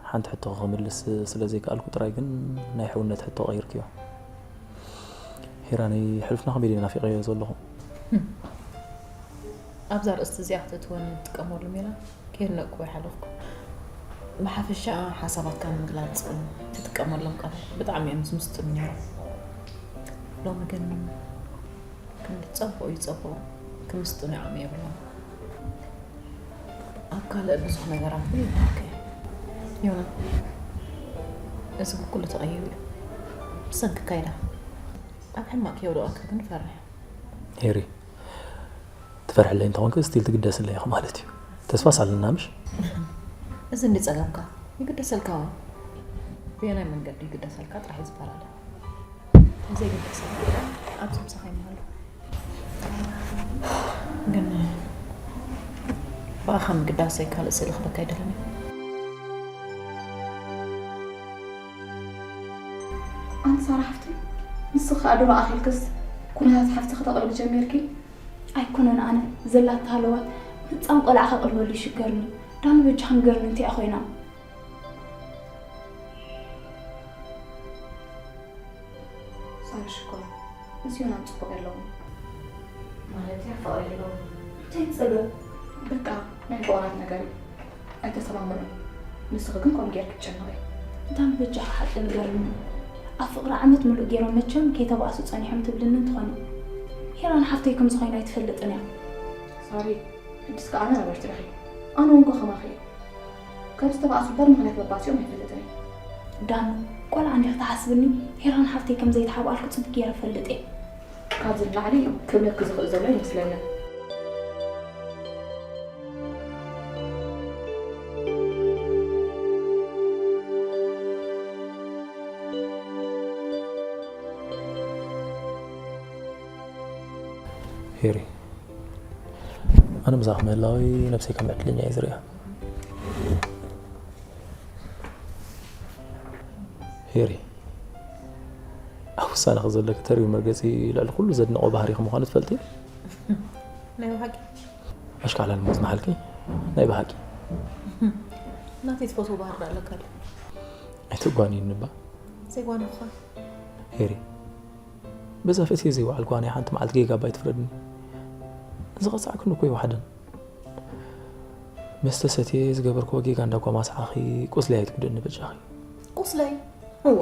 ሓንቲ ሕቶ ክምልስ ስለ ዘይከኣልኩ ጥራይ ግን ናይ ሕውነት ሕቶ ቀይርክዮ። ሄራነይ ሕሉፍና ከመይ ድየ ናፊቐዮ ዘለኹ። ኣብዛ ኣርእስቲ እዚኣ ክተእትወኒ ትጥቀመሉ ሜላ ከየድነቕኩ ኣይሓለፍኩ። ብሓፈሻ ሓሳባትካ ንምግላፅ ትጥቀመሎም ቃላት ብጣዕሚ እዮም ዝምስጡኒ ነይሮም። ሎሚ ግን ክንዲ ዝጸብቑ ይጸብቑ፣ ክምስጡኒ ዓቕሚ የብሎም። ኣብ ካልእ ብዙሕ ነገራት ግን ይብህጎ እየ። ዮና፣ እዚ ኩሉ ተቐይሩ እዩ። ብሰንክካ ኢለ ኣብ ሕማቕ ከየውድቐካ ግን እፈርሕ። ሄሪ፣ ትፈርሕለይ እንተኾንኪ ስቲል ትግደስለይ ኢኺ ማለት እዩ። ተስፋስ ኣለና ምሽ? እዚ እንዲ ጸገምካ ይግደሰልካ። ብየናይ መንገዲ ይግደሰልካ ጥራሕ እዩ ዝፈላለ። ዘይግደስ ኣብዚ ምሳኻ ይመሃሉ። ግን ብኣኻ ምግዳሰይ ካልእ ስእሊ ክህበካ ኣይደልን እየ። ኣንቲ ሳራ ሓፍተይ፣ ንስኺ ከኣ ድሮ ኣኺልክስ ኩነታት ሓፍትኺ ተቕልቢ ጀሚርኪ። ኣይኮነን ኣነ፣ ዘላታ ሃለዋት ህጻን ቆልዓ ከቕልበሉ ይሽገርኒ። ዳኑ በጃኺ ንገርኒ እንታይ እያ ኮይና? ሳሪ ሽኮር፣ ምስ ዮናን ጽቡቕ የለውን። ማለት እያ ፍቕሪ የለውን። እንታይ ጸገም? በቃ ናይ ፍቕራት ነገር እዩ። ኣይተሰማምዑን። ንስኺ ግን ከምኡ ጌርኪ ትጨነቒ። ዳኑ በጃኻ ሓቂ ንገርኒ። ኣብ ፍቕሪ ዓመት ምሉእ ጌሮም መቸም ከይተባእሱ ጸኒሖም ትብልኒ እንትኾኒ። ሄራን ሓፍተይ ከምዚ ኮይና ኣይትፈልጥን እያ። ሳሪ፣ ሕጅስ ከኣ ኣነ ነበርቲ ረኺቡ። ኣነ እውን እኮ ከማኺ እየ። ካብ ዝተባእሱ እምበር ምኽንያት መባእሲኦም ኣይፈልጥን እየ። ዳኑ፣ ቆልዓ እንዲኺ ትሓስብኒ፣ ሄራን ሓፍተይ ከም ዘይተሓብኣልኩ ጽቡቕ ገይረ እፈልጥ እየ። ካብዚ ንላዕሊ ክብለኪ ዝኽእል ዘሎ ኣይመስለንን። ሄሪ፣ ኣነ ምሳኺ ምህላወይ ነብሰይ ከም ዕድለኛ እየ ዝሪኣ። ሄሪ፣ ኣብ ውሳነኺ ዘለኪ ተሪር መርገጺ ልዕሊ ኩሉ ዘድንቖ ባህሪኺ ምዃኑ ትፈልጢ? ናይ ብሓቂ? ኣሽካዕላል ምዝመሓልኪ ናይ ብሓቂ። ናተይ ትፈትዎ ባህሪ ዶ ኣለካ ድዩ? ኣይትጓንይኒ እባ። ዘይጓነኹኻ? ሄሪ፣ በዛ ፈትየ ዘይወዓልኩዋ ናይ ሓንቲ መዓልቲ ጌጋ እባ ኣይትፍረድኒ። ዝቐጻዕክኒ እኮ ይወሓደን። መስተ ሰትየ ዝገበርክዎ ጌጋ እንዳጓማስዓኺ ቁስለይ ኣይትጉድእኒ በጃኺ። ቁስለይ? እወ።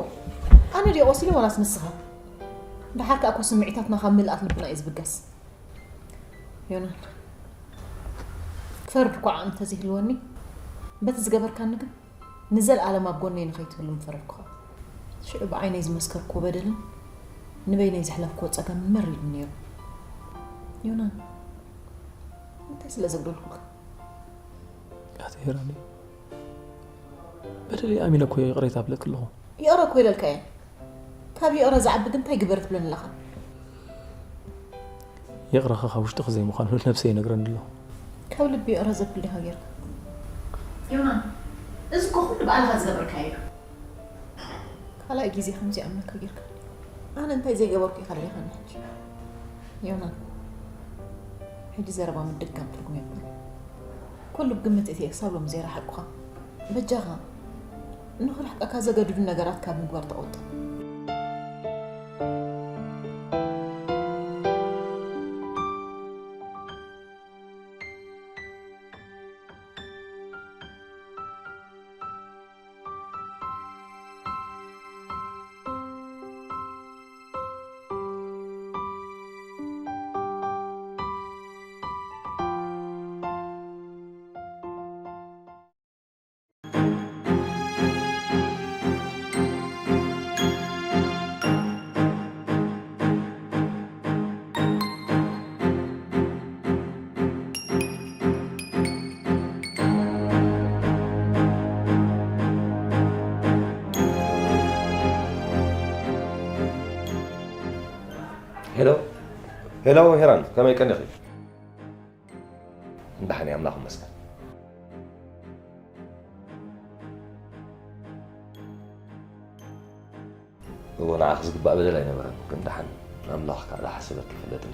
ኣነ ድየ ቆሲለ ዋላስ ንስኻ? ደሓር ከኣ እኮ ስምዒታትና ካብ ምልኣት ልብና እዩ ዝብገስ። ዮናን፣ ክፈርድ እኳ ዓቕሚ እንተዘይህልወኒ፣ በቲ ዝገበርካኒ ግን ንዘለኣለም ኣብ ጎነይ ንኸይትህሉ ምፈረድኩኻ። ሽዑ ብዓይነይ ዝመስከርክዎ በደልን ንበይነይ ዘሕለፍክዎ ጸገምን መር ኢሉኒ ነይሩ። ዮናን፣ እንታይ ስለ ዘጉደልኩኻ? ኣቲ ሄራኒ፣ በደለይ ኣሚነ እኮ ይቕሬታ እብለኪ ኣለኹ። ይቕረ እኮ ኢለልካ እየ። ካብ ይቕረ ዝዓቢ ግን እንታይ ግበር ትብለኒ ኣለኻ? ይቕረኻ ካብ ውሽጥኺ ዘይምዃኑ ነብሰይ ይነግረኒ ኣሎ። ካብ ልቢ ይቕረ ዘብል ዲኻ ጌርካ? ዮናን፣ እዚ እኮ ኩሉ ባዕልኻ ዝገበርካዮ እዩ። ካልኣይ ግዜ ከምዚ ይኣምነካ ጌርካ። ኣነ እንታይ ዘይገበርኩ ኢኻ ደሊኻኒ ሕጂ? ዮናን፣ ሕጂ ዘረባ ምድጋም ትርጉም የብሉን። ኩሉ ብግምት እትየ ክሳብ ሎሚ ዘይረሓቅኩኻ። በጃኻ፣ ንኽርሕቀካ ዘገድዱ ነገራት ካብ ምግባር ተቖጠብ። ሄሎ፣ ሄሎ፣ ሄራን፣ ከመይ ቀኒኺ? እንዳሓን እየ፣ ኣምላኽ ይመስገን። እዎ፣ ንዓኺ ዝግባእ በደል ኣይነበረን፣ ግን ደሓን ኣምላኽ ካብ ዝሓሰበኪ ይፍለጥኒ።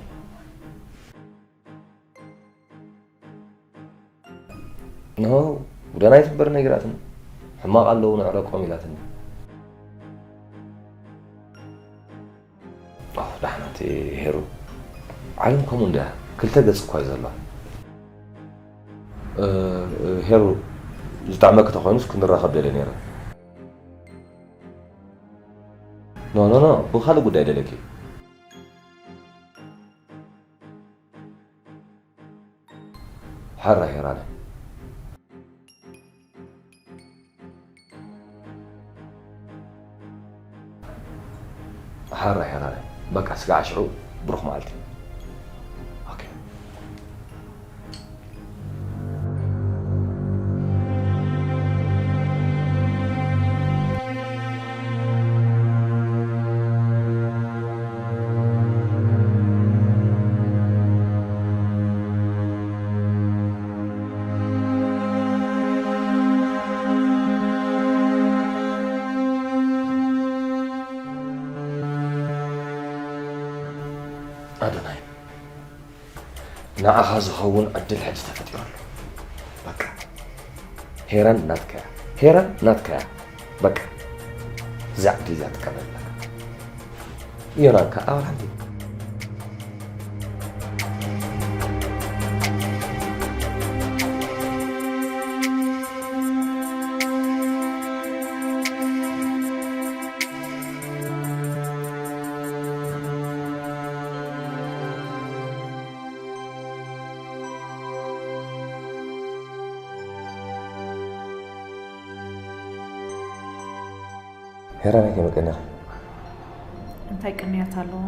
ንሆ፣ ጉዳና ኣይትንበር ነጊራትኒ። ሕማቕ ኣለዉ ንዕረቆም ኢላትኒ። ኦህ፣ ዳሕና እቲ ሄሩ። ዓለም ከምኡ እንድያ፣ ክልተ ገጽ እኳ እዩ ዘለዋ። እ፣ እ፣ ሄሩ፣ ዝጥዕመኪ ተኾይኑስ ክንራኸብ ደልየ ነይረ። ኖ፣ ኖ፣ ኖ፣ ብኻልእ ጉዳይ ደልየኪ። ሕራይ ሄራነ። ሕራይ ሄራነ። በቃ ስጋዕ ሽዑ ብሩኽ መዓልቲ። ኦኬ። ኣዶናይ፣ ንዓኻ ዝኸውን ዕድል ሕጂ ተፈጢሩ ኣሎ። በቃ፣ ሄራን ናትካ እያ። ሄራን ናትካ እያ። በቃ፣ እዛ ዕድል እዚኣ ጥቀመላ። ዮናን ከኣ ኣባል ሓንቲ። ሄራን፣ ከመይ ቀኒኺ? እንታይ ቅንያት ኣለዎ?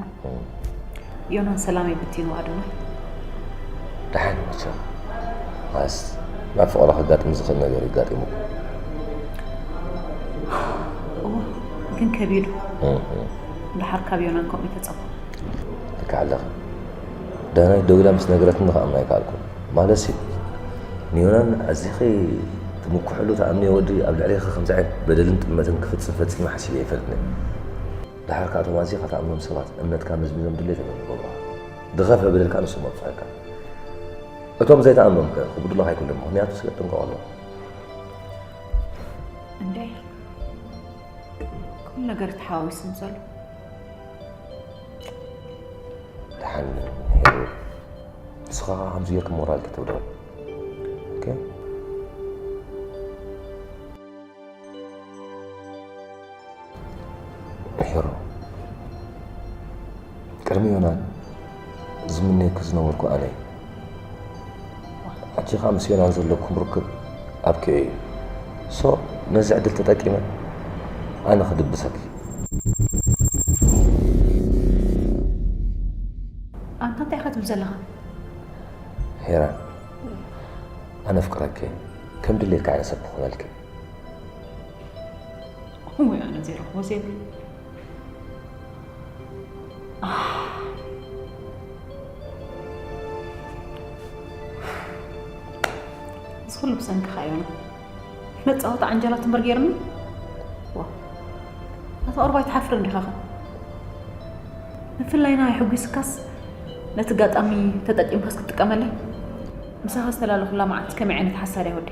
ዮናን ሰላመይ ብቲኑ ኣዶናይ። ደሓን መቸም። ኣስ ናብ ፍቕሪ ከጋጥም ዝኽእል ነገር ይጋጢሙ። እዎ፣ ግን ከቢዱ። ድሓር ካብ ዮናን ከምኡ ይተጸባ። ልክዕ ኣለኺ። ዳናይት ደዊላ ምስ ነገረትኒ ክኣምና ኣይከኣልኩን። ማለትሲ ንዮናን ኣዚኺ ትምክሕሉ ትኣምንዮ ወዲ ኣብ ልዕሌኺ ከምዚ ዓይነት በደልን ጥልመትን ክፍጽም ፈጺመ ሓሲበ ኣይፈልጥን። ድሓር ከኣ እቶም ኣዚኻ ትኣምኖም ሰባት እምነትካ መዝሚዞም ድሌት እዮም ዝገብሩኻ። ዝኸፍአ በደል ከኣ ንሶም ኣብጽሑልካ። እቶም ዘይትኣምኖም ከ ክብድሉኻ ኣይክእሉን፣ ምኽንያቱ ስለ ጥንቀቕ ኣለኹ። እንዴ፣ ኩሉ ነገር ተሓዋዊሱ ምስ ዘሎ። ደሓን ሄሩ፣ ንስኻ ኸኣ ከምዚ ጌርካ ሞራል ከተውድቕ። ኦኬ? ሄሩ፣ ቅድሚ ዮናን ዝምነየኪ ዝነበርኩ ኣነ እየ። ሕጂ ኸኣ ምስ ዮናን ዘለኩም ርክብ ኣብኪዑ እዩ። ሶ ነዚ ዕድል ተጠቂመ ኣነ ክድብሰኪ። ኣንታ እንታይ ኢኻ ትብል ዘለኻ? ሄራን፣ ኣነ ኣፍቅረኪ እየ። ከም ድሌትካ ዓይነት ሰብ ክኾነልኪ። ወይ ኣነ ዘይረኽቦ ዘይብሉ። እዚ ኩሉ ብሰንክኻ እዩ። መጻወቲ ዓንጀላት እምበር ገይርኒ። ዋ፣ ኣታ ቁርባይ ትሓፍር እንዲኻ ኸ? ምፍላይና የሕጒስካስ ነቲ ኣጋጣሚ ተጠቂምካስ ክትጥቀመለይ? ምሳኻ ዝተላለኹላ መዓልቲ ከመይ ዓይነት ሓሳድ እያ ወዲ?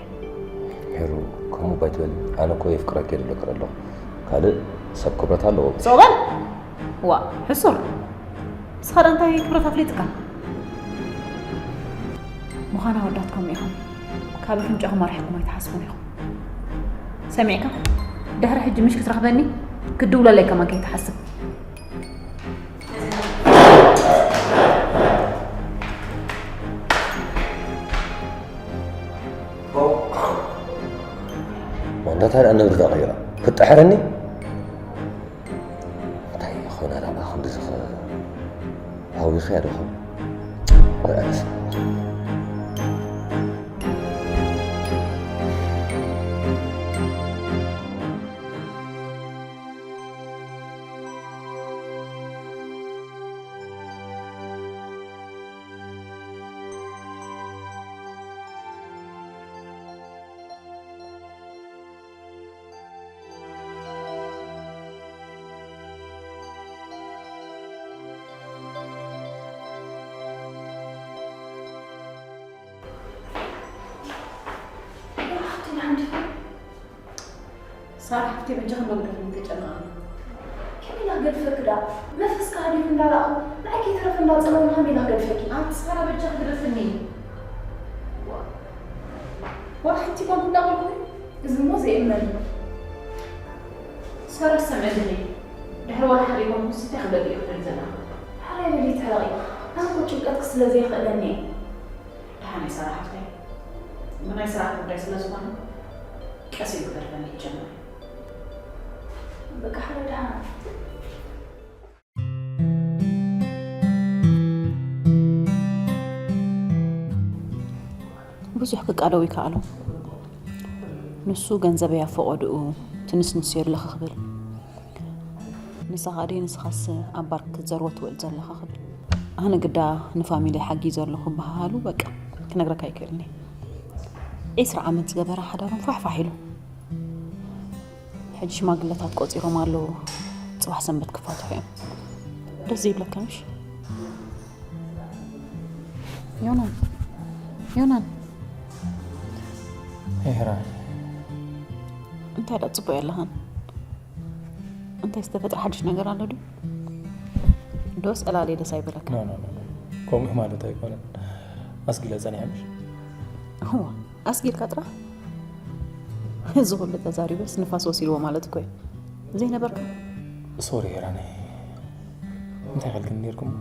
ሄሩ፣ ከምኡ ባይትበሊ። ኣነ እኮ የፍቅረኪ እየ ዝብለኪ ዘለኹ። ካልእ ሰብ ክብረት ኣለዎ። ሶበል! ዋ፣ ሕሱር! ንስኻ ዶ እንታይ ክብረት ኣፍሊጥካ? ምዃና ወዳት ከምኡ ኢኹም። ካብ ኣፍንጫኹም ኣርሒቕኩም ኣይትሓስቡን ኢኹም። ሰሚዕካ? ድሕሪ ሕጂ ምሽ ክትረኽበኒ ክትድውለለይ ከማን ከይትሓስብ። ማንዳታ ደኣ ነብሪ ተቐይራ ክትጠሕረኒ። እንታይ ኮይና ደኣ ክንድዚ ኸ ሃዊኸያ ዶ ኸውን? ወይ ኣነስ ሳራ ሓፍተይ በጃኺ እንዳጉደፍኒ ተጨነቐኒ። ከመይ ኢላ ክገድፈኪ ደኣ? መንፈስካ ሃዲፉ እንዳረኣኹ ንዓይ ከይተረፈ እንዳጸለኹ ከመይ ኢላ ክገድፈኪ? ኣንቲ ሳራ በጃኺ ግደፍኒ። ዋላ ሓንቲ ኮንኩ እንዳበልኩ እዚ እሞ ዘይእመን እዩ። ሳራ ሰምዕልኒ። ድሕሪ ዋላ ሓደ ይኮንኩስ እንታይ ክደሊ እዩ ክደሊ ዘለኹ? ሓራይ በሊ ተረቒ። ኣነ እኮ ጭንቀትኪ ስለ ዘየኽእለኒ እየ። ደሓን እየ ሳራ ሓፍተይ። ብናይ ስራሕ ጉዳይ ስለ ዝኾነ ቀስ ኢሉ ክደርፈኒ ይጀምር። በቃ ሓራይ ደሓን። ብዙሕ ክቃደው ይከኣሎ። ንሱ ገንዘበይ ኣብ ፈቐድኡ ትንስንስ የለኸ ክብል፣ ንሳ ኻዲ ንስኻስ ኣብ ባር ክትዘርዎ ትውዕል ዘለኻ ክብል። ኣነ ግዳ ንፋሚሊ ሓጊዘ ኣለኹ በሃሃሉ በቃ ክነግረካ ኣይክእልኒ። ዒስራ ዓመት ዝገበረ ሓዳሮም ፋሕፋሕ ኢሉ። ሕጂ ሽማግለታት ቆጺሮም ኣለዉ። ጽባሕ ሰንበት ክፋትሑ እዮም። ደስ ዘይብለካ ምሽ? ዮናን፣ ዮናን። ሄራ። እንታይ ደኣ ጽቡቕ የለኻን? እንታይ ዝተፈጥረ ሓድሽ ነገር ኣሎ ድዩ? ዶስ ዕላሌ ደስ ኣይበለካ? ኖ፣ ኖ፣ ኖ፣ ኖ። ከምኡ ማለት ኣይኮነን። ኣስጊለ ጸኒሐ ምሽ? እዋ፣ ኣስጊልካ ጥራሕ? እዚ ኩሉ ተዛሪበስ ንፋስ ወሲድዎ ማለት እኮ እዩ። ዘይነበርካ? ሶሪ ሄራነይ። እንታይ ከልክን ነይርኩም?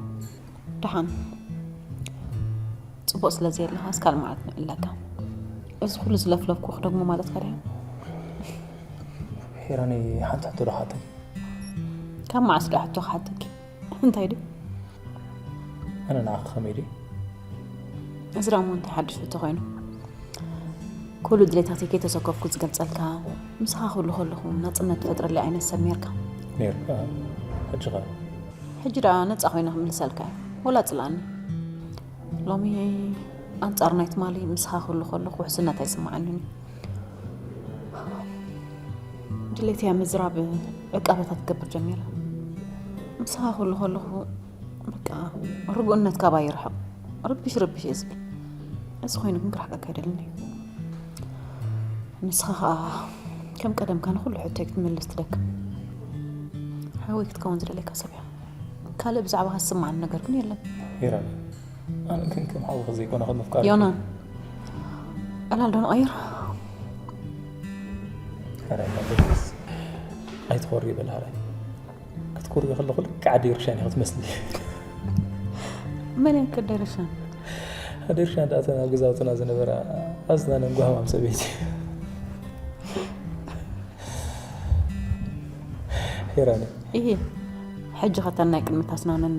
ደሓን። ጽቡቕ ስለ ዘየለኻስ ካልእ መዓልቲ ንዕለካ። እዚ ኩሉ ዝለፍለፍኩ ክደግሞ ማለትካ ድዩ? ሄራኒ፣ ሓንቲ ሕቶ ዶ ሓተኪ? ካብ መዓስ ዶ ሕቶ ክሓተኪ? እንታይ ድዩ? ኣነ ንዓኺ ከመይ ድዩ? እዚ ደሞ እንታይ ሓድሽ ሕቶ ኮይኑ? ኩሉ ድሌታተይ ከይተሰከፍኩ ዝገልጸልካ፣ ምሳኻ ክህሉ ከለኹ ናጽነት ትፈጥረለይ ዓይነት ሰብ ኔርካ። ነይርካ። ሕጂ ኸ? ሕጂ ደኣ ነጻ ኮይነ ክምልሰልካ እየ፣ ወላ ጽልኣኒ። ሎሚ ኣንጻር ናይ ትማሊ ምሳኻ ክህሉ ከለኹ ውሕስነት ኣይስምዓንን እዩ። ድሌተይ ኣብ ምዝራብ ዕቃበታት ክገብር ጀሚረ። ምሳኻ ክህሉ ከለኹ በቃ ርጉእነት ካባይ ይርሕቕ። ርብሽ ርብሽ እየ ዝብል። እዚ ኮይኑ ግን ክርሕቀካ ኣይደልን እዩ። ንስኻ ኸኣ ከም ቀደምካ ንኹሉ ሕቶይ ክትምልስ ትደክም። ሓወይ ክትከውን ዝደለካ ሰብ እያ። ካልእ ብዛዕባኻ ዝስምዓኒ ነገር ግን የለን። ሄራኒ፣ ኣነ ግን ከም ሓውኺ ዘይኮነ ከም ኣፍቃሪ ዮናን፣ ዕላል ዶ ንቐይር? ሄራኒ፣ በስ ኣይትኾሪ በል ሄራኒ። ክትኮሪ ከለኹ ልክዕ ኣደይ ርሻን ኢኻ ትመስሊ። መን እያ ኣደይ ርሻን? ኣደይ ርሻን ደኣ እተን ኣብ ገዛውትና ዝነበራ ኣዝናነን ጓህማም ሰበይቲ። ሄራኒ። እሂ፣ ሕጂ ኸ እተን ናይ ቅድሚት ኣስናነን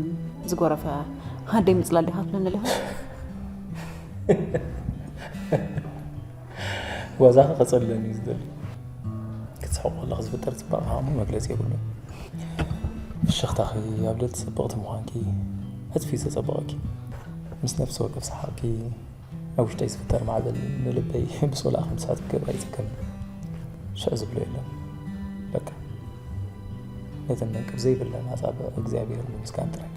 ዝጎረፈ ኣደይ ምጽላል ዲኻ ትብለኒ ኣለኻ? ዋዛኻ ከጸልለኒ እዩ ዝደሊ። ክትስሕቕ ከለኺ ዝፍጠር ጽባቐ እሞ መግለጺ የብሉን። ፍሽኽታኺ ኣብ ልዕሊ ጽብቕቲ ምዃንኪ ዕጽፊ እዩ ዘጸብቐኪ። ምስ ነፍሲ ወከፍ ሰሓቕኪ ኣብ ውሽጠይ ዝፍጠር ማዕበል ንልበይ ብሶላእ ከም ትስሕት ክገብራ ይጽገም። ሽዕ ዝብሎ የለን። በቃ ነተን መንቅብ ዘይብለን ኣጻብዕ እግዚኣብሔር ንምስጋን ጥራይ።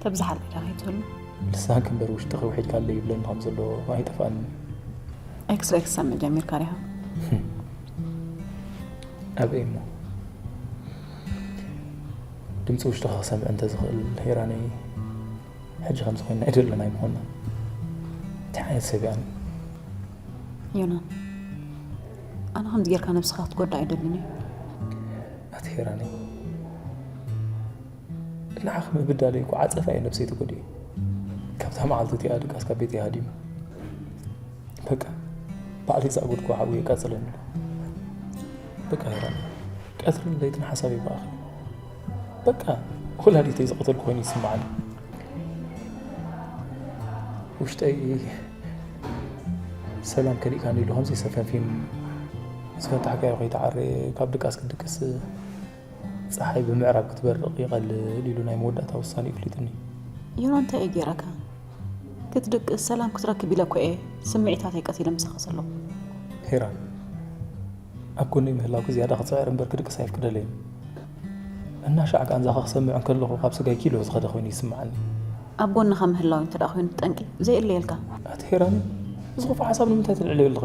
ተብዝሓለይ ዳ ከይትህሉ። ልሳንኪ እምበር ውሽጥኺ ውሒድካለይ ይብለኒ ከም ዘሎ ኣይጠፍኣንን። ኤክስሬይ ክትሰምዕ ጀሚርካ ዲኻ? ኣበይ እሞ? ድምፂ ውሽጥኺ ክሰምዕ እንተዝኽእል ሄራነይ፣ ሕጂ ከምዚ ኮይና ኣይደለን ኣይምኾንና። እንታይ ዓይነት ሰብ እያ? ዮናን፣ ኣነ ከምዚ ጌርካ ነብስኻ ክትጎዳ ኣይደልን እየ። ኣቲ ሄራነይ፣ ንዓኺ ምብዳለይ እኮ ዓጸፋ እየ ነብሰይ ተጎዲኤ። ካብታ መዓልቲ እቲኣ ድቃስ ካብ ቤተይ ሃዲሙ። በቃ ባዕለይ ዝኣጎድክዎ ሓዊ የቃጽለኒ ኣሎ። በቃ ሄራነይ፣ ቀትርን ለይትን ሓሳበይ ብኣኺ። በቃ ወላዲተይ ዝቐተልኩ ኮይኑ ይስምዓኒ። ውሽጠይ ሰላም ከሊእካኒ ኢሉ ከምዚ ሰፈንፊን ዝፈታሕካዮ ከይተዓረየ ካብ ድቃስ ክድቅስ ጸሓይ ብምዕራብ ክትበርቕ ይቐልል ኢሉ ናይ መወዳእታ ውሳኔ ኣፍሊጡኒ። ዮና እንታይ እየ ገይረካ? ክትድቅስ ሰላም ክትረክብ ኢለ እኮ እየ ስምዒታተይ ቀቲለ ምሳኻ ዘለኹ። ሄራን ኣብ ጎነይ ምህላውኪ ዝያዳ ክጽዕር እምበር ክድቅስ ኣየፍቅደለይን። እናሻዕ ቃንዛኻ ክሰምዕ እንከለኹ ካብ ስጋይ ኪሎ ዝኸደ ኮይኑ ይስምዓኒ። ኣብ ጎንኻ ምህላው እንተ ደኣ ኮይኑ ጠንቂ ዘየለየልካ። ኣቲ ሄራን እዚ ክፉእ ሓሳብ ንምንታይ ተልዕልዮ ኣለኺ?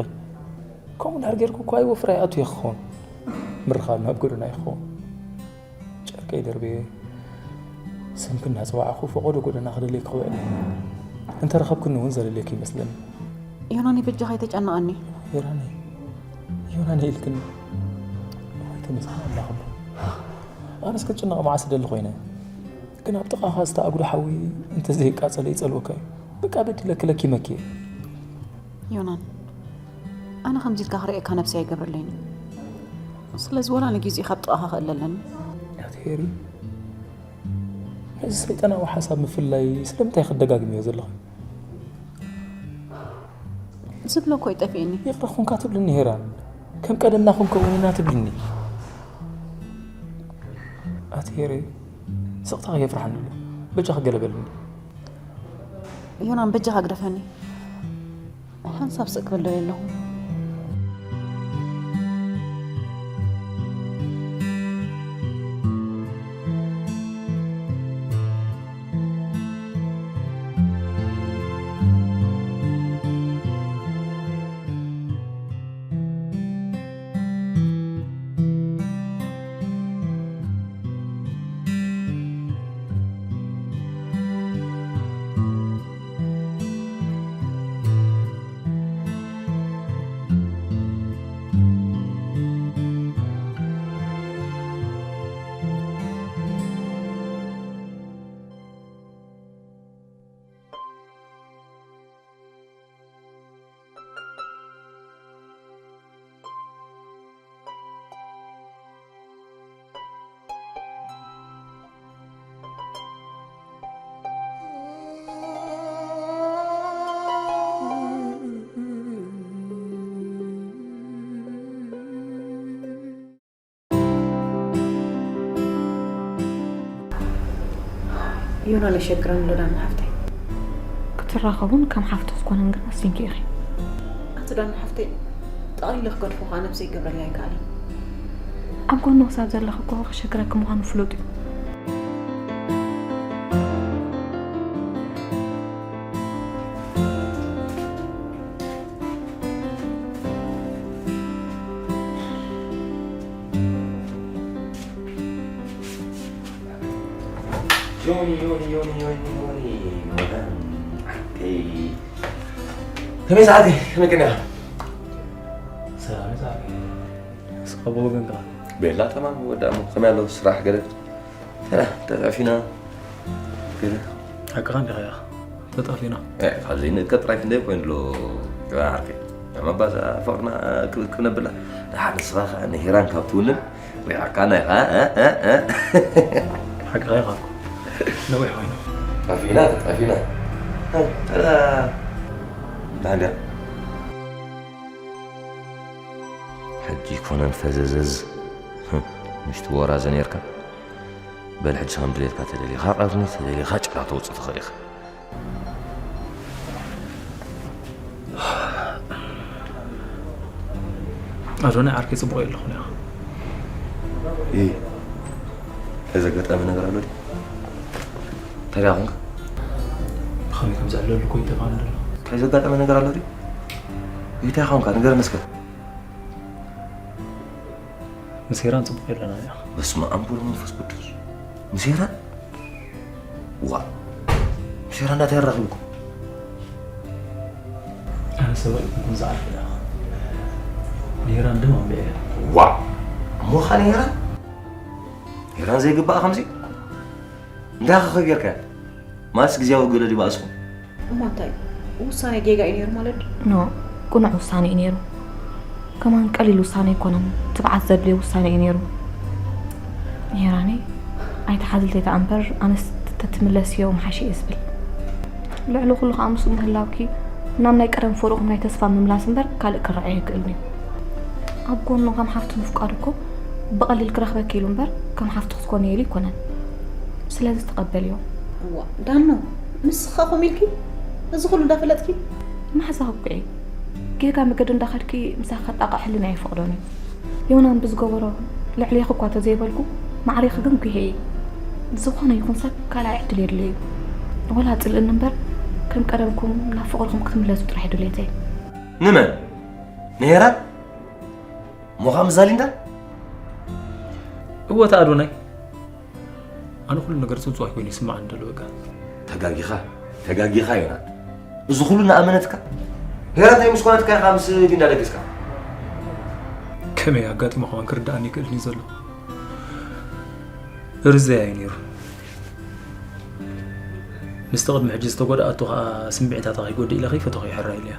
ከምኡ እንድሕር ጌርኩ እኳ ኣይወፍር ኣይኣቱ እየ ክኸውን። ምርኻብ ናብ ጎደና ይኸውን። ጨርቀይ ደርበየ ስምኪ እናጸዋዕኹ ፈቐዶ ጎደና ክደልየኪ ክውዕል እየ። እንተ ረኸብክኒ እውን ዘለልየኪ ይመስለኒ። ዮናኒ በጃኻ ኣይተጨንቐኒ። ሄራኒ ዮናኒ ኢልክኒ። ወይ ተመስገን ኣምላኽ እሞ። ኣነስ ክትጭነቕ መዓስ እደሊ ኮይነ። ግን ኣብ ጥቓኻ ዝተኣጉዶ ሓዊ እንተዘይቃጸለ ይጸልወካ እዩ። በቃ በዲለኪ ለኪመኪ እየ። ዮናን ኣነ ከምዚ ኢልካ ክርእየካ ነብሲ ኣይገብረለይን እዩ። ስለዚ ወላ ንግዜ ካብ ጥቓኻ ክእለ ኣለኒ። ኣቲ ሄሪ ነዚ ሰይጣናዊ ሓሳብ ምፍልላይ ስለምንታይ ክትደጋግምዮ ዘለኺ? ዝብሎ እኮ ይጠፍእኒ። ይቕረ ኮንካ ትብልኒ ሄራን፣ ከም ቀደምና ክንከውን ኢና ትብልኒ። ኣቲ ሄሪ ስቕታኺ የፍርሓኒ ኣሎ። በጃኺ ገለ በልኒ። ዮናን በጃኻ ግደፈኒ። ሓንሳብ ስቕ ክብል ደልየ ኣለኹ። ዮናን ኣይሸግረን ኣሎ ዳና ሓፍተይ። ክትራኸቡን ከም ሓፍቱ ክትኮነን ግን ኣሲንኪ ኢኺ። ኣቲ ዳና ሓፍተይ፣ ጠቕሊለ ክገድፎ ከዓ ነብሰይ ክገብረለይ ኣይከኣልን። ኣብ ጎኑ ክሳብ ዘለኺ እኮ ክሸግረኪ ምዃኑ ፍሉጥ እዩ። ዮኒ ዮኒ ዮኒ ዮኒ ዮኒ ዮናን ዓርከይ፣ ከመይ ሰዓት ከመይ ቀኒኻ? ሰላም ሰዓት እስኻ ብወገንካ? ቤላ ተማም ወዳ እሞ ከመይ ኣሎ ስራሕ ገለ? ተራ ተጣፊና ገለ? ሓቅኻ እንዲኻ ኢኻ ተጣፊና። እ፣ ካብ ዘይንእከብ ጥራይ ክንደይ ኮይኑ ኣሎ ዓርከይ? መባዛ ፍቕርና ክብ ክነብላ። ደሓር ንስኻ ኸኣ ንሄራን ካብ ትውንን ሪሓካ ናይ ኸኣ፣ እ፣ እ፣ እ። ሓቅኻ ኢኻ እኮ። ነዊሕ ኮይኑ። ጠፊና፣ ጠፊና። እ፣ ተራ። ደሓን ድያ? ሕጂ ኮነን ፈዘዘዝ። ምሽቲ ወራዘ ነርካ። በል ሕጂ ከም ድሌትካ ተደሊኻ ቀርኒ፣ ተደሊኻ ጭራ ተውፅእ ትኽእል ኢኻ። ኣዶናይ ዓርከይ ጽቡቕ የለኹን ኢኻ። እ፣ እንታይ ዘጋጠመ ነገር ኣሎ ድዩ? እንታይ ደኣ ኾንካ? ብኸመይ ከም ዘዕለሉ እኮ ይጠፍኣኒ ዘሎ። እንታይ ዘጋጠመ ነገር ኣሎ ድዩ? እንታይ ኾንካ? ንገረኒ እስከ። ምስ ሄራን ጽቡቕ የለና ኢና። በስመ ኣብ ወወልድ ወመንፈስ ቅዱስ። ምስ ሄራን? ዋ፣ ምስ ሄራን እንታይ ኣራኺብኩም? ኣነ ሰብ ኣይኮንኩን ዝዓርፍ እያ። ንሄራን ድማ እምበ እያ። ዋ፣ እሞ ኸኣ ንሄራን? ሄራን ዘይግባእ ከምዚ? እንታይ ኸ ጌርካያ? ማለትስ ግዝያዊ ገለ ድዩ ባእስኹም? እሞ እንታይ? ውሳነ ጌጋ እዩ ነይሩ ማለት ድዩ? ኖ፣ ቅኑዕ ውሳነ እዩ ነይሩ። ከማን ቀሊል ውሳነ ኣይኮነን፣ ትብዓት ዘድልዮ ውሳነ እዩ ነይሩ። ሄራነይ፣ ኣይትሓዝልተይ ደኣ እምበር፣ ኣነስ ተትምለስዮ ምሓሸ እየ ዝብል። ልዕሊ ኩሉ ኸኣ ምስኡ ምህላውኪ፣ ናብ ናይ ቀደም ፍቕርኹም ናይ ተስፋ ምምላስ እምበር፣ ካልእ ክረኣይ ኣይክእልን እዩ። ኣብ ጎኑ ከም ሓፍቲ ምፍቃዱ እኮ ብቐሊል ክረኽበኪ ኢሉ እምበር፣ ከም ሓፍቲ ክትኮንየሉ ኣይኮነን። ስለዚ ተቐበልዮ። እዋ፣ ዳኖ፣ ንስኺ ኸኣ ከምኡ ኢልኪ? እዚ ኹሉ እንዳፈለጥኪ? ማሕዛ ኣውግዒ። ጌጋ መገዲ እንዳኸድኪ ምሳኺ ከጣቕዕ ሕልናይ ኣይፈቕዶን እዩ። ዮናን ብዝገበሮ ልዕሌኺ እኳ ተዘይበልኩ፣ ማዕሬኺ ግን ጒሄ እየ። ዝኾነ ይኹን ሰብ ካልኣይ ዕድል የድልዮ እዩ። ወላ ጽልእኒ እምበር፣ ከም ቀደምኩም ናብ ፍቕርኹም ክትምለሱ ጥራሕ እዩ ድሌተይ። ንመን? ንሄራን? እሞ ኸኣ ምስ ዛሊንዳ? እወ፣ እታ ኣዶናይ። ኣነ ኩሉ ነገር ጽብጽዋይ ኮይኑ ይስምዓኒ ዘሎ በቃ። ተጋጊኻ፣ ተጋጊኻ ዮናን። እዚ ኩሉ እናኣመነትካ? ሄራን እንታይ ምስ ኮነትካ ኢኻ ምስ ሊንዳ ደቂስካ? ከመይ ኣጋጢሙ ከማን ክርድኣኒ ይክእልን እዩ ዘሎ። ርዘያ እዩ ነይሩ። ምስቲ ቅድሚ ሕጂ ዝተጎድኣቶ ኸኣ ስምዒታታ ከይጎድእ ኢለ ከይፈተኹ ይሕራ ኢለያ።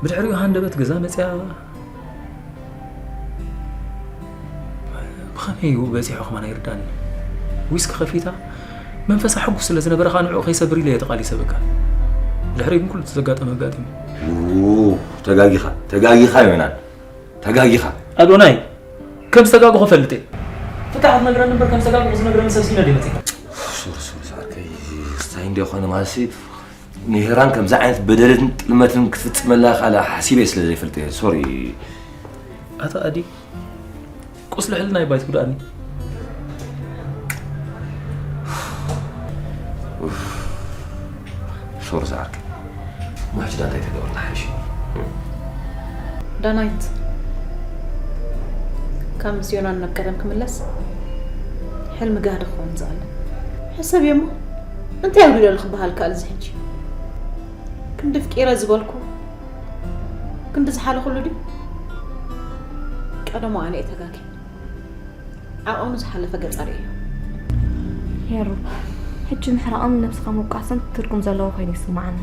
ብድሕሪኡ ሃንደበት ገዛ መጺኣ። ብኸመይ እዩ በጺሑ ከማን ኣይርድኣኒ። ዊስኪ ከፊታ መንፈሳ ሕጉስ ስለ ዝነበረ ኸኣ ንዕኡ ከይሰብር ኢለ እየ ተቓሊሰ በቃ። ብድሕሪኡ ግን ኩሉ እቲ ዘጋጠመ ኣጋጢሙ። ው፣ ተጋጊኻ፣ ተጋጊኻ ዮናን። ተጋጊኻ። ኣዶናይ፣ ከም ዝተጋግኹ እፈልጥ እየ። ፍታሕ ክትነግረኒ እምበር ከም ዝተጋግኹ ዝነግረኒ ሰብ ስኢነ ድየ መጺአ? ሱር፣ ሱር፣ ዓርከይ፣ ስታይ እንድየ ኾነ ማለትሲ፣ ንሄራን ከምዚ ዓይነት በደልን ጥልመትን ክትፍጽመላ ካልእ ሓሲበ ስለ ዘይፈልጥ እየ። ሶሪ። ኣታ ኣዲ፣ ቁስሊ ሕልና ይባይ ትጉድኣኒ። ሶሪ ዝዓርከይ። እሞ ሕጂ ዳ እንታይ ተገብርና ሓይሽ? ዳናይት፣ ካብ ምስ ዮናን ናብ ቀደም ክምለስ ሕልሚ ጋህዲ ክኸውን ዝኽእል። ሕሰብዮ እሞ፣ እንታይ ኣጉዲሉ ኣሎ ክበሃል ከኣል እዚ ሕጂ? ክንዲ ፍቂረ ዝበልኩ፣ ክንዲ ዝሓለኹሉ ድዩ? ቀደሙ ኣነ እየ ተጋግየ። ዓቐኑ ዝሓለፈ ገጸ ርእዮ። ሄሩ፣ ሕጂ ምሕራቕን ነብስኻ ምውቃስን ትርጉም ዘለዎ ኮይኑ ይስምዓኒ።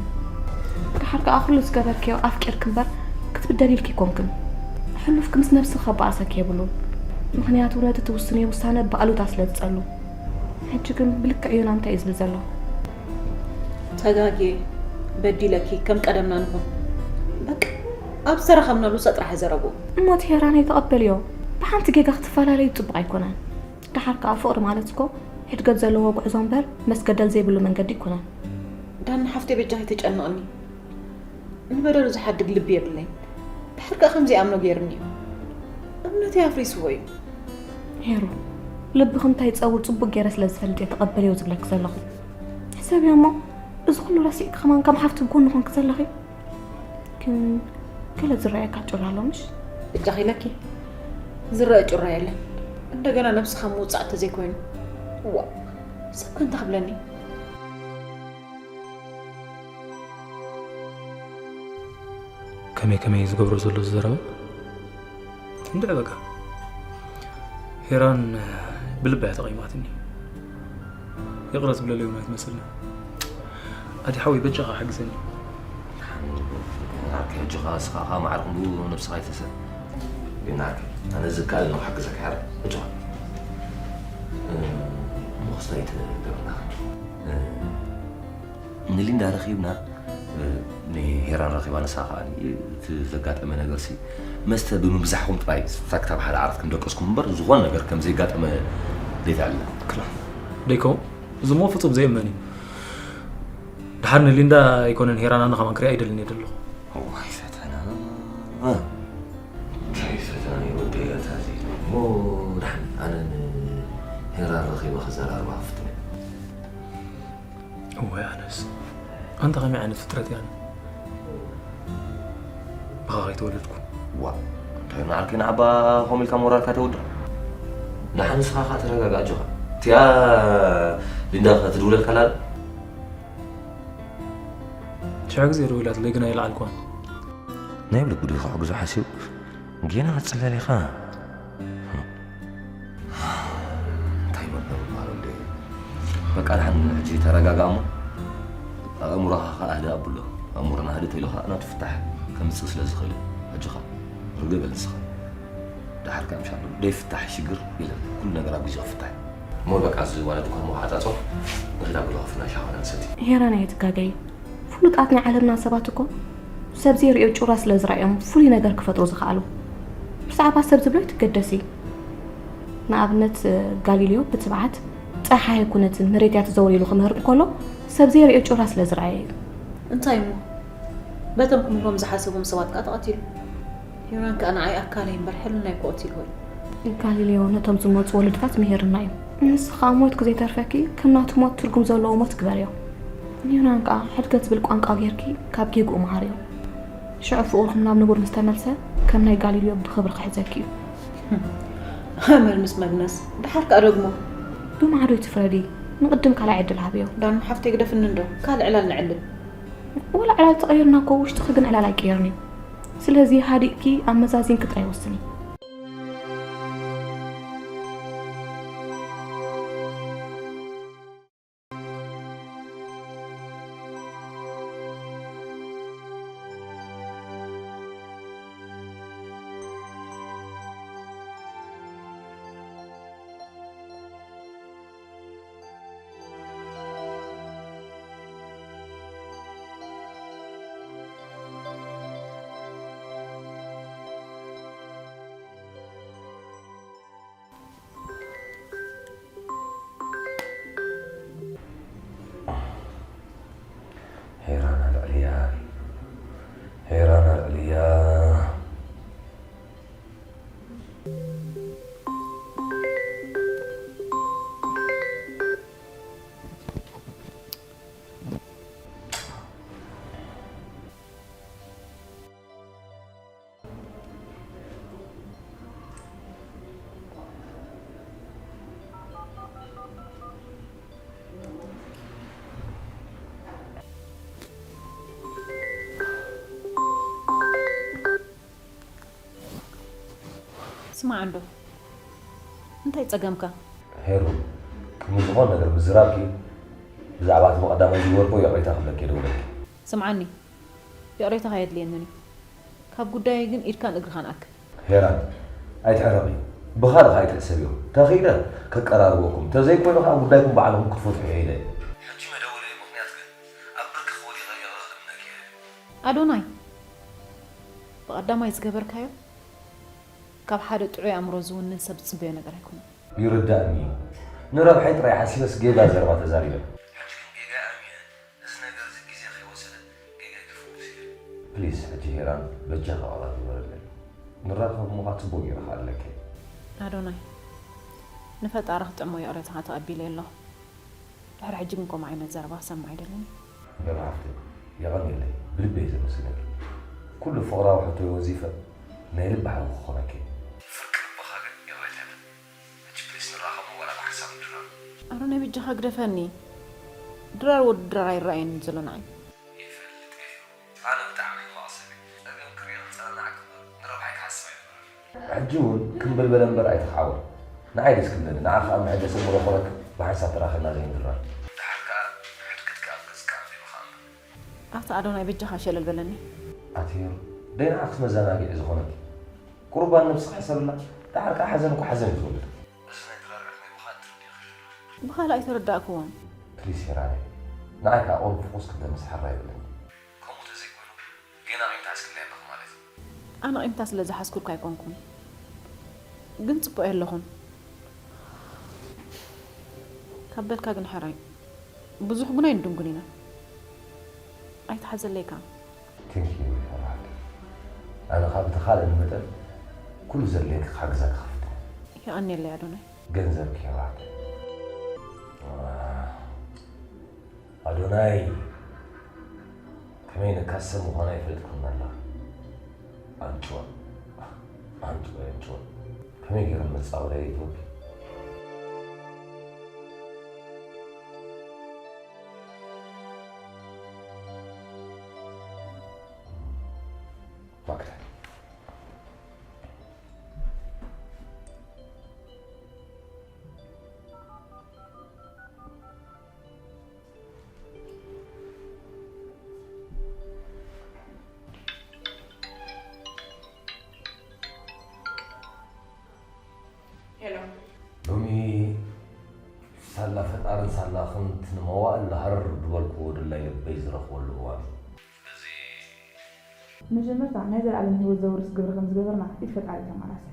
ደሓር ከኣ ኩሉ ዝገበርክዮ ኣፍቂርኪ እምበር ክትብደሊ ኢልኪ ኣይኮንክን። ሕሉፍኪ ምስ ነብስኺ ከባእሰኪ የብሉን። ምኽንያቱ ነቲ ትውስንዮ ውሳነ ብኣሉታ ስለ ዝጸሉ። ሕጂ ግን ብልክዕ ዮና እንታይ እዩ ዝብል ዘሎ? ተጋግየ፣ በዲለኪ፣ ከም ቀደምና ንኹን። በቃ፣ ኣብ ዝተራኸብናሉ ሰጥራሕ ዘረብኡ። እሞ እቲ ሄራነይ ተቐበልዮ። ብሓንቲ ጌጋ ክትፈላለዩ ጽቡቕ ኣይኮነን። ደሓር ከኣ ፍቕሪ ማለት እኮ ሕድገት ዘለዎ ጉዕዞ እምበር መስገደል ዘይብሉ መንገዲ ኣይኮነን። ዳና ሓፍተይ በጃኺ ተጨንቕኒ። ንበደሉ ዝሓድግ ልቢ የብለይን። ድሕር ከኣ ከምዚ ኣምኖ ገይርኒ እዩ። እምነተይ ኣፍሪስዎ እዩ። ሄሩ፣ ልብኺ እንታይ ይጸውር ጽቡቕ ገይረ ስለ ዝፈልጥ እየ ተቐበልዮ ዝብለኪ ዘለኹ። ሕሰብዮ እሞ፣ እዚ ኩሉ ረሲዕኪ ከማን ከም ሓፍቲ ብጎኒ ኮንኪ ዘለኺ። ግን ገለ ዝረኣየካ ጩራ ኣሎ ምሽ? እጃኺ ኢለኪ ዝረአ ጩራ የለን። እንደገና ነብስኻ ምውጻእ እንተዘይኮይኑ። እዋ፣ ሰብ ከ እንታይ ክብለኒ? ከመይ ከመይ ዝገብሮ ዘሎ ዝዘረባ? እንድዒ በቃ። ሄራን ብልባ እያ ተቐይማትኒ። ይቕረ ትብለለይ እውን ኣይትመስልን። ኣዲ ሓወይ በጃኻ ሓግዘኒ። ዓርከይ፣ ኣጆኻ፣ እስኻ ኸኣ ማዕረ ክንድኡ ነብስኻ ኣይትህሰ። ግን ዓርከይ፣ ኣነ ዝከኣል ነው ሓግዘካ፣ ሓረ፣ ኣጆኻ። እ፣ እሞ ክስታይ ትገብርና። እ፣ ንሊንዳ ረኺብና፣ እ፣ ንሄራን ረኺባ፣ ንሳ ኸኣ እቲ ዘጋጠመ ነገርሲ መስተ ብምብዛሕኩም ጥራይ ሳክታ ብሓደ ዓራት ከም ደቀስኩም እምበር ዝኾነ ነገር ከም ዘይጋጠመ ደይታ ኣለ። ክላ ደይኮ፣ እዚ እሞ ፍጹም ዘየመን እዩ። ድሓር ንሊንዳ ኣይኮነን ሄራን ኣነ ኸማን ክሪኣ ኣይደልን እየ ደለኹ። እዋይ ፈተና። እንታይ ፈተና እዩ ወደይ ኣታ እዚ? እሞ ድሓን ኣነ ንሄራን ረኺበ ክዘራርባ ክፍትን እየ። እዋይ ኣነስ፣ ኣንታ ከመይ ዓይነት ፍጥረት እየ ኣነ? ብኻ ከይተወለድኩ። ዋ፣ እንታይ ንዓርከይ ንዓባ ከምኡ ኢልካ ሞራልካ ተውድቕ? ደሓን ንስኻ ኸኣ ተረጋጋ፣ ኣጆኻ። እቲኣ ሊንዳ ኸ ትድውለልካ ኣላ ዶ? ሽሕ ግዜ ደዊላትለይ ግን ኣይለዓልኩዋን። ናይ ብልቢ ዶ ከሕግዞ ሓሲቡ? ጌና ክትጽለል ኢኻ። እንታይ መበል ምባል እንደ? በቃ፣ ደሓን ሕጂ ተረጋጋ እሞ። ኣእምሮኻ ኸኣ ህድእ ኣብሎ። ኣእምሮና ህድእ ተይሉ ኸኣ ናቱ ፍታሕ ከምጽእ ስለ ዝኽእል፣ ኣጆኻ፣ ርግእ በል ንስኻ። ደሓር ከኣ ምሻሎ ደይፍታሕ ሽግር የለን። ኩሉ ነገር ኣብ ግዜኡ ክፍታሕ እዩ። እሞ በቃ፣ እዚ ዋላ ድኳን እሞ ክዓጻጾ፣ ንኺድ ኣብ ገዛ ኮፍ ኢልና ሻሂ ንሰቲ። ሄራን ኣይትጋገይ። ፍሉጣት ናይ ዓለምና ሰባት እኮ ሰብ ዘይርእዮ ጩራ ስለ ዝረኣዮም ፍሉይ ነገር ክፈጥሩ ዝኸኣሉ። ብዛዕባ ሰብ ዝብሎ ኣይትገደሲ። ንኣብነት፣ ጋሊልዮ ብትብዓት ጸሓይ ኣይኮነትን መሬት እያ ትዘውር ኢሉ ክምህር እንከሎ ሰብ ዘይርእዮ ጩራ ስለ ዝረኣየ እዩ። እንታይ እሞ? በቶም ክምህሮም ዝሓሰቦም ሰባት ከኣ ተቐቲሉ። ሄራን ከኣ ንዓይ ኣካለይ እምበር ሕልናይ እኮ ቀቲልዎ እዩ። ጋሊልዮ ነቶም ዝመጹ ወለዶታት ምሂርና እዩ። ንስኻ ሞትኪ ዘይተርፈኪ ከም ናቱ ሞት ትርጉም ዘለዎ ሞት ግበርዮ። ሄራን ከኣ ሕድገት ዝብል ቋንቋ ጌርኪ ካብ ጌግኡ መሃርዮ። ሽዑ ፍቕርኹም ናብ ንቡር ምስ ተመልሰ ከም ናይ ጋሊልዮ ብኽብሪ ክሕዘኪ እዩ። ኣመል ምስ መግነስ፣ ደሓር ከኣ ደግሞ። ብማዕዶ ኣይትፍረዲ። ንቕድም ካልኣይ ዕድል ሃብዮ። ዳኑ ሓፍተይ ግደፍኒ እንዶ፣ ካልእ ዕላል ንዕልል። ወላ ዕላል ተቐይርና እኮ ውሽጥኺ ግን ዕላል ኣይቅየርን እዩ። ስለዚ ሃዲእኪ ኣመዛዚንኪ ጥራይ ወስኒ። ሄራን ኣልዕልያ፣ ሄራን ኣልዕልያ። ስማዕ እንዶ፣ እንታይ ጸገምካ? ሄሩ፣ ቅድሚ ዝኾነ ነገር ምዝራብኪ፣ ብዛዕባ እቲ ብቐዳማይ ዝገበርክዎ ይቕሬታ ክብለኪ እየ ደውለልኪ። ስምዓኒ፣ ይቕሬታኻ ኣየድልየንን እዩ። ካብ ጉዳየይ ግን ኢድካን እግርኻን ኣክብ። ሄራን፣ ኣይትሕረቒ። ብኻልእ ኸኣ ኣይትሕሰብዮ። ተኽኢለ ከቀራርበኩም፣ ተዘይኮይኑ ኸኣ ጉዳይኩም ባዕልኹም ክትፈትሑ እየ ኢለ። ሕጂ መደወለይ ምኽንያት ግን ኣብ ብርክኺ ወዲቐ ይቕረ ክልምነኪ እየ። ኣዶናይ፣ ብቐዳማይ ዝገበርካዮ ካብ ሓደ ጥዑይ ኣእምሮ ዝውንን ሰብ ዝጽበዮ ነገር ኣይኮነን። ይርዳእኒ እዩ። ንረብሓይ ጥራይ ሓሲበስ ጌጋ ዘረባ ተዛሪበ። ሕጂ ግን ጌጋ ኣሚነ፣ እዚ ነገር እዚ ግዜ ከይወሰደ ጌጋ ይፍውስ እየ። ፕሊስ፣ ሕጂ ሄራን በጃኻ ቃላት ግበረለይ። ንራኸብ እሞ ኸዓ ጽቡቕ ገይረ ክኣልለኪ። ኣዶናይ፣ ንፈጣሪ ክጥዕሞ ይቕሬታኻ ተቐቢለ ኣለኹ። ድሕሪ ሕጂ ግን ከምኡ ዓይነት ዘረባ ክሰምዕ ኣይደልን። ሄራን ሓፍተይ፣ የቐንየለይ፣ ብልቢ እየ ዘመስግነኪ። ኩሉ ፍቕራዊ ሕቶይ ወዚፈ ናይ ልቢ ሓው ክኾነኪ። ፍርቂ ልብኻ ግን ይቕሬታ ይብል። ሕጂ ፕሊስ ንራኸብ እሞ ዋላ ብሓንሳብ ንድረር። ኣዶናይ በጃኻ ግደፈኒ። ድራር ወዲ ድራር ኣይረኣየንን ዘሎ ንዓይ። ይፈልጥ እየ። ኣነ ብጣዕሚ ሕማቕ ሰብ እየ። ጸገም ክርኢ ክጸናናዓካ እምበር ንረብሓይ ክሓስብ ኣይነበረን። ሕጂ እውን ክምብልበለ እምበር ኣይትኽዓወር። ንዓይ ደስ ክብለኒ፣ ንዓኻ ኣብ መሐደሲ እምሮ ኮነክ ብሓንሳብ ተራኺብና ዘይንድረር። ደሓር ከኣ ሕድግትካ ኣብ ገጽካ ኣንቢብኻ እምበር። ኣታ ኣዶናይ በጃኻ ሸለል በለኒ። ኣቲ ሄሩ፣ ደይ ንዓኽስ መዘናግዒ ዝኾነኪ? ቁሩብ ንነብስኻ ሕሰብላ። ደሓር ከኣ ሓዘን እኮ ሓዘን እዩ ዝወልድ። እዚ ናይ ድራር ዕድመ ምዃን ትርድእኺ ዶ? ብኻልእ ኣይተረዳእክዎን። ፕሊስ ሄራነይ፣ ንዓይ ከኣ ቁሩብ ፍኹስ ክትብል ምስ ሓራ ይብለኒ። ከምኡ ተዘይኮይኑ፣ ጌና ቂምታ ሓዝክለይ ኣለኺ ማለት እዩ። ኣነ ቂምታ ስለ ዝሓዝኩልካ ኣይኮንኩን፣ ግን ጽቡቕ የለኹን ካብ በልካ ግን ሕራይ። ብዙሕ እውን ኣይንድንጉን ኢና። ኣይትሓዘለይ ከኣ። ቴንክ ዩ ሄራነይ። ኣነ ከኣ ብተኻእለኒ መጠን ኩሉ ዘድልየኪ ክሕግዘኪ ክፍትን። የቐንየለይ ኣዶናይ። ገንዘብኪ ሄራነይ። ኣዶናይ፣ ከመይ ነካሰ ምዃና ኣይፈለጥኩን ኣላ። ኣንጭዋ፣ ኣንጭዋ፣ ኣንጭዋ። ከመይ ገይረ መጻወትያ ይግበኪ? ማክዳ። ሄሎ። ሎሚ ሳላ ፈጣርን ሳላኽን እቲ ንመዋእል ሃረር ዝበልክዎ ድላይ ልበይ ዝረኽበሉ እዋን እዩ። ስለዚ መጀመርታ ናይ ዘለኣለም ህይወት ዘውርስ ግብሪ ከም ዝገበርና ኢድ ፈጣሪ ተማላሰ።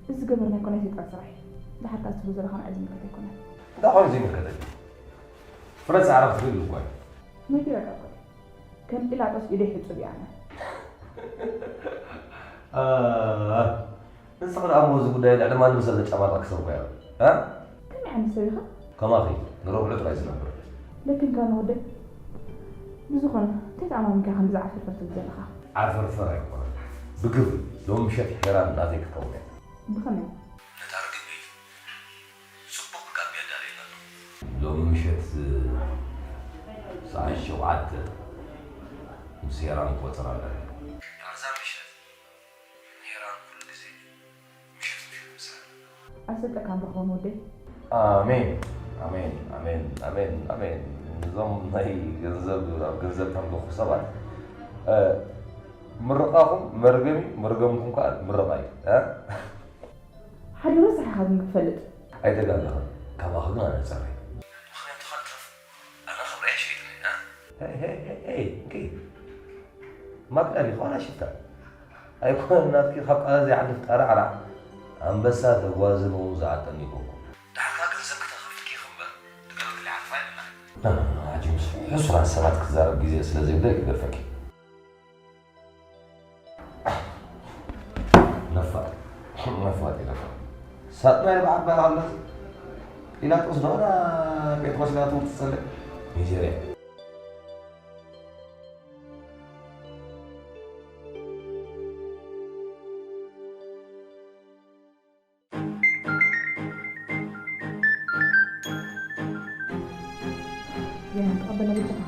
እዚ ዝገበርናዮ እኮ ናይ ሰይጣን ስራሕ እዩ። ደሓር ከኣ ትብሎ ዘለኻ ንዓይ ዝምልከት ኣይኮነን። እንታይ ኮይኑ ዘይምልከተኒ? ፍረ ጻዕሪ ክትርኢ ኢሉ እኮ እዩ። ነጊረካ እኮ እየ። ከም ጲላጦስ ኢደይ ሕጹብ እየ ኣነ። አ፣ ንስኺ ደኣ እሞ እዚ ጉዳይ ልዕሊ ማንም ሰብ ዘጫማልቕ ክሰብኮ እያ። እ? ከመይ ዓይነት ሰብ ኢኻ? ከማኺ ንረብሑ ጥራይ ዝነብር። ለክንካ ንወደይ። ብዝኾነ፣ እንታይ ተኣማሚንካ ከምዚ ዓፈርፈር ትብል ዘለኻ? ዓፈርፈር ኣይኮነን። ብግብሪ፣ ሎሚ ምሸት ሄራን ናተይ ክትከውን እያ። ብኸመይ? ነታ ርግቢ ጽቡቕ ጋቢ ኣዳልየላ ኣለኹ። ሎሚ ምሸት ሰዓት ሸውዓተ ምስ ሄራን ክወጽር ኣለኒ። ኣብዛ ምሸት ሄራን ኩሉ ግዜ ምሸት ምሸት ምሳና። ኣሰጠካ ንረኽቦም ወደይ። ኣሜን፣ ኣሜን፣ ኣሜን፣ ኣሜን፣ ኣሜን። እዞም ናይ ገንዘብ፣ ኣብ ገንዘብ ተምልኹ ሰባት፣ እ፣ ምርቓኹም መርገም እዩ፣ መርገምኩም ከኣ ምርቓ እዩ። እ? ሓደ ረሳሕ ኢኻ ግን ክትፈልጥ። ኣይተጋገኽን፣ ካባኺ ግን ኣነ እጸሪ። ምኽንያቱ ከኣ ትረፍ፣ ኣነ ክብረይ ኣይሸይጥን እየ፣ እ? ሄይ፣ ሄይ፣ ሄይ፣ ሄይ፣ እንኪ። ማክዳ ዲኻ ዋላ ሽፍታ? ኣይኮነን ናትኪ ካብ ቃላት ዘይሓልፍ ጣራዕራዕ። ኣንበሳ ተጓዝን እውን ዝዓጠኒ ይኮንኩ። ደሓር ከኣ ገንዘብ ክተኽፍልኪ ኢኺ እምበር፣ ንገበግል ይሓልፋ ኣይብልናን። ኖ፣ ኖ፣ ኖ፣ ኣጂ ምስ ሕሱራት ሰባት ክዛረብ ግዜ ስለ ዘይብለይ ክገድፈኪ። ነፋጥ፣ ነፋጥ ኢለካ። ሳጥናኤል ብዓባይ ኣሎ። ጲላጦስ ዶ ወላ ጴጥሮስ ኢላ ትውርድ ትጸልእ? ሚዜርያ። ዜና ተቐበለ በጃኻ።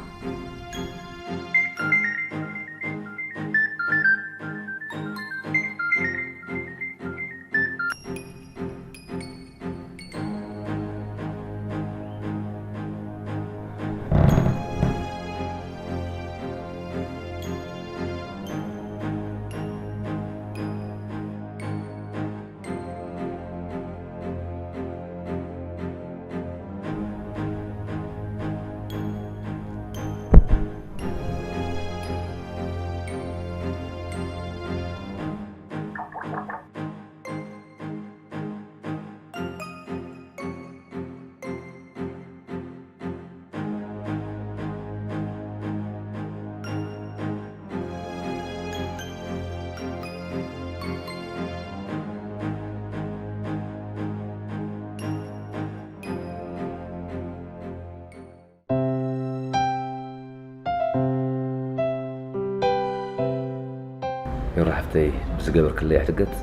ሓፍተይ፣ ብዝገበርክለይ ሕድገት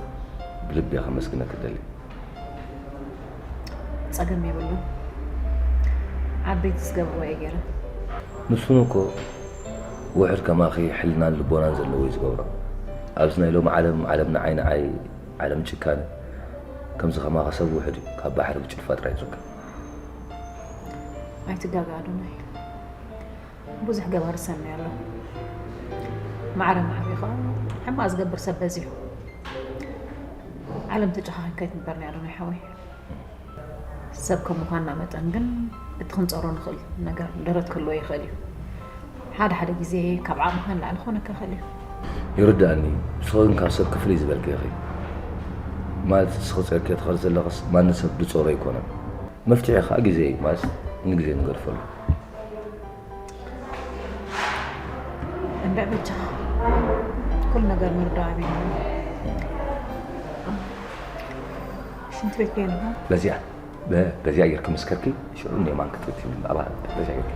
ብልቢ እየ ከመስግነኪ እደሊ። ጸገም የብሉን። ዓበይቲ ዝገብርዎ እየ ገይረ። ንሱን እኮ ውሑድ ከማኺ ሕልናን ልቦናን ዘለዎ እዩ ዝገብሮ። ኣብዚ ናይ ሎሚ ዓለም፣ ዓለም ንዓይ ንዓይ፣ ዓለም ጭካነ፣ ከምዚ ከማኻ ሰብ ውሑድ እዩ። ካብ ባሕሪ ብጭልፋ ጥራይ እዩ ዝርከብ። ኣይትጋገ ኣዶናይ። ብዙሕ ገባሪ ሰናይ ኣሎ። ማዕረ ማዕረ ከዓ ሕማቕ ዝገብር ሰብ በዚሑ። ዓለም ተጨኻኺንካ ኣይትንበርኒ ኣዶናይ ሓወይ። ሰብ ከም ምዃንና መጠን ግን እቲ ክንጸሮ ንኽእል ነገር ደረት ክህልዎ ይኽእል እዩ። ሓደ ሓደ ግዜ ካብ ዓቕምኻ ንላዕሊ ክኾነካ ይኽእል እዩ። ይርድኣኒ፣ ንስኺ ግን ካብ ሰብ ክፍልይ ዝበልኪ ኢኺ። ማለት ንስኺ ጸርኪ ትኸዲ ዘለኽስ ማንም ሰብ ዝጸሮ ኣይኮነን። መፍትሒ ከዓ ግዜ እዩ፣ ማለት ንግዜ ንገድፈሉ። እንድዒ በጃኻ ኩሉ ነገር ምርዳእ ኣቢሉ ሽንቲ ቤት ከይንኻ በዚኣ በዚኣ ጌርኪ ምስ ከድኪ ሽዑ ንየማን ክትእቲ ኣባ በዚኣ ጌርኪ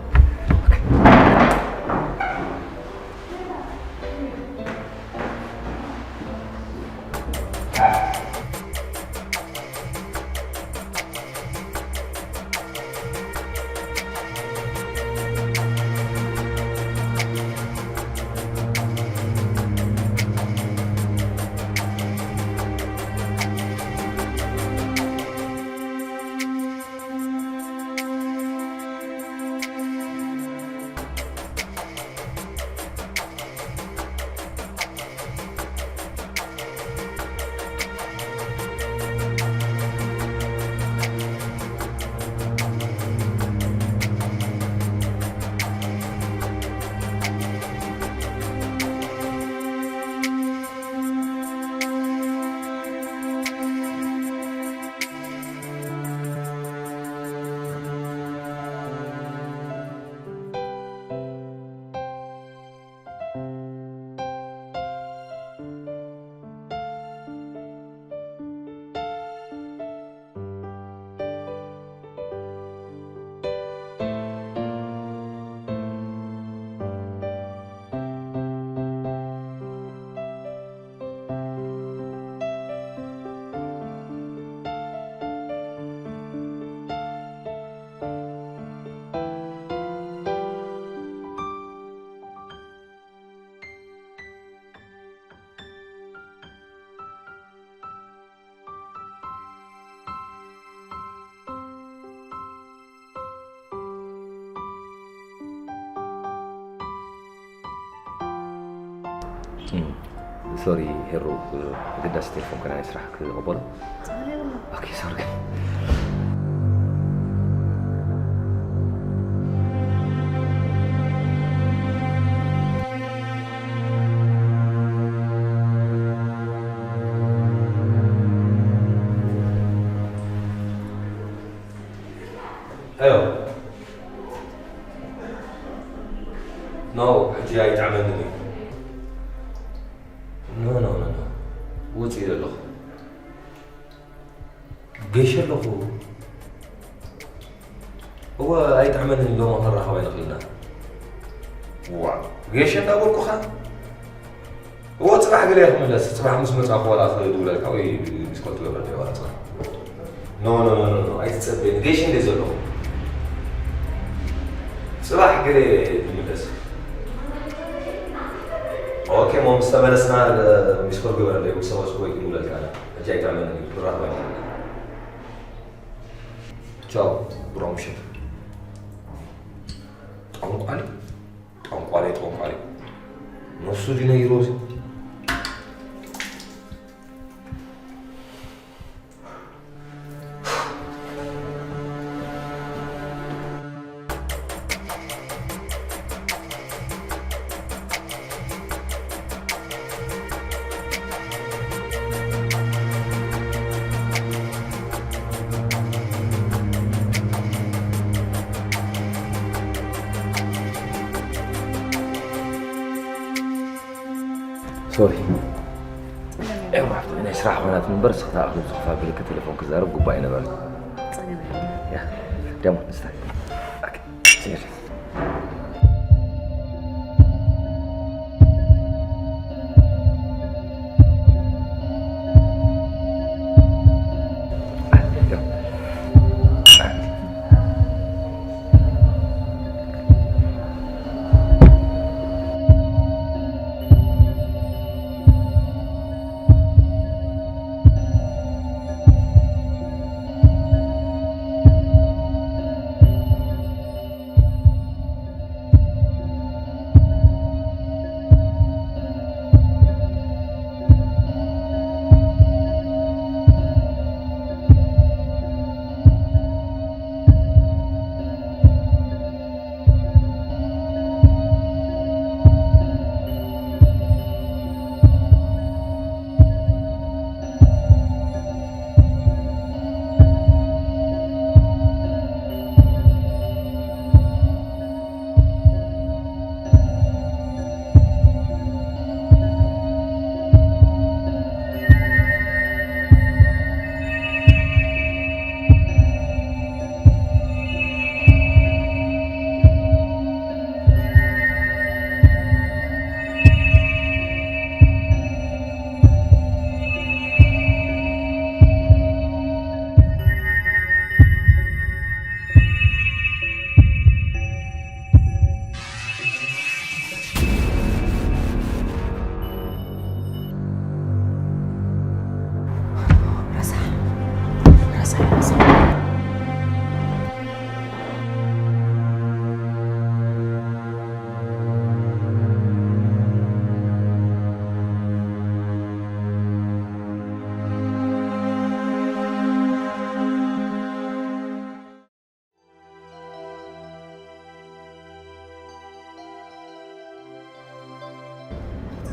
ሶሪ ሄሩ፣ ኣገዳሲ ቴሌፎን ከና ናይ ስራሕ ክቕበሎ። ኦኬ ሶሪ። ኣዮ ኖ፣ ሕጂ ኣይጥዕመንን እዩ። ኖ ኖ ኖ ኖ፣ ውፅእ ኢለ ኣለኹ። ገይሸ ኣለኹ። እወ ኣይጥዕመንን እዩ፣ ሎሚ ክንራኸብ ኣይንኽእልና። ዋ፣ ገይሸ እንዳበልኩኻ። እዎ ጽባሕ ገለ ክምለስ፣ ጽባሕ ምስ መጻኹ ዋላ ክድውለልካ ወይ ሚስኮል ትገብረለይ ዋላ ጽባሕ። ኖ ኖ ኖ ኖ ኖ፣ ኣይትጸበየኒ፣ ገይሽ እንደ ዘለኹ ጽባሕ ገለ ትምለስ። ኦኬ፣ ሞ ምስ ተመለስና ሚስኮል ግበረለይ፣ ምስ ተመለስኩ ወይ ክድውለልካ። ሕጂ ኣይጥዕመንን እዩ፣ ክንራኸብ ኣይንኽእልን። ቻው፣ ብሩኽ ምሸት። ጠንቋሊ። ጠንቋላይ ጠንቋሊ ነሱ ዲነ ይሮዝ። ሶሪ። ኤማ፣ ናይ ስራሕ ኮይናት እምበር፣ ስኽታ ኣኽሉ ዝኽፋ ብልክ ቴሌፎን ክዛረብ ጉባኤ ነበረ። ጸገም የለን። ያ፣ ደሞ ንስታይ። ኦኬ፣ ሴሪ።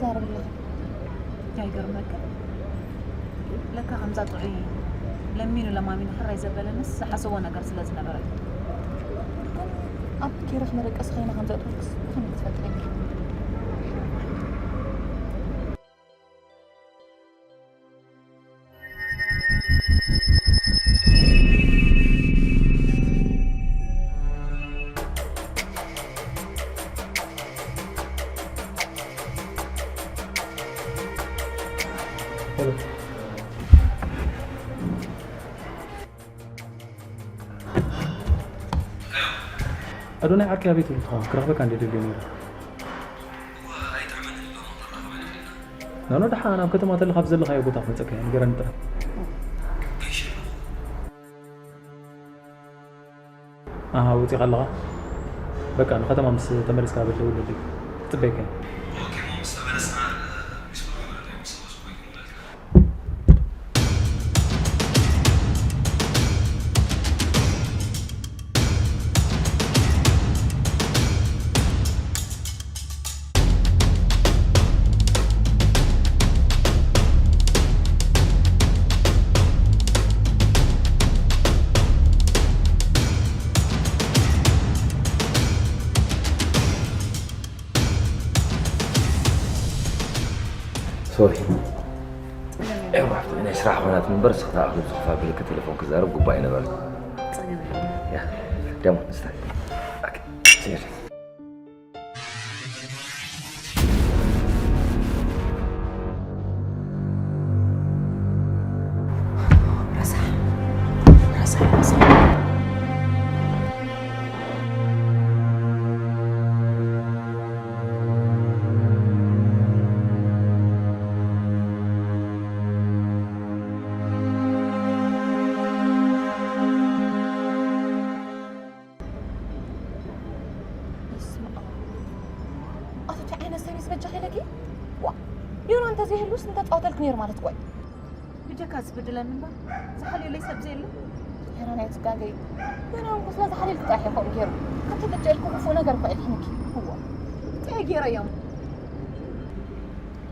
ዛረብ ኣለኺ? ኣይገርመካ። ለካ ከምዛ ጥዑይ ለሚኑ ለማሚኑ ሕራይ ዘበለንስ ዝሓሰቦ ነገር ስለ ዝነበረ። ግን ኣብ ኬረስ መደቀሲ ኸይና ከም ዘእትወክስ ብኸመይ ክትፈልጢ ደሊኺ? ኣዶናይ ዓርከይ ኣበይ ትብሉ ትኸውን? ክረኽበካ እንደ ደልዮ ነይረ። ናኖ ደሓን ኣብ ከተማ ተለኻ ኣብ ዘለኻዮ ቦታ ክመፀካ እየ፣ ንገረኒ ጥራይ። ኣሃ፣ ወፂኻ ኣለኻ? በቃ ንከተማ ምስ ተመለስካ በል ደውለለይ። ክፅበየካ እየ። ሶሪ። ኤዋ፣ ናይ ስራሕ ኾናት እምበር ስኽታ ኣኽሉ ዝኽፋ ብልክ ቴሌፎን ክዛረብ ጉባኤ ነበረ። ጸገም የለን። ያ፣ ደሞ ንስታይ። ኦኬ፣ ሴር። ረሳሕ፣ ረሳሕ፣ ረሳሕ። በስመ ኣብ። ኣቲ እንታይ ዓይነት ሰብ እዩ ዝበጃኺ ኢለኪ? ዋ፣ ዮና እንተዘይህሉስ እንተጻወተልኪ ነይሩ ማለት እኮ እዩ። ብጀካ ዝብድለኒ እምበር ዝሓልየለይ ሰብ ዘየለ። ሄራን ኣይትጋገዪ። ዮና እንኮ ስለ ዝሓልየልኪ ጥራሕ እዩ ከምኡ ገይሩ። ከምቲ በጃ ኢልኪ ክፉእ ነገር እኮ የድሕንኪ። እዋ፣ እንታይ ገይረ እዮም?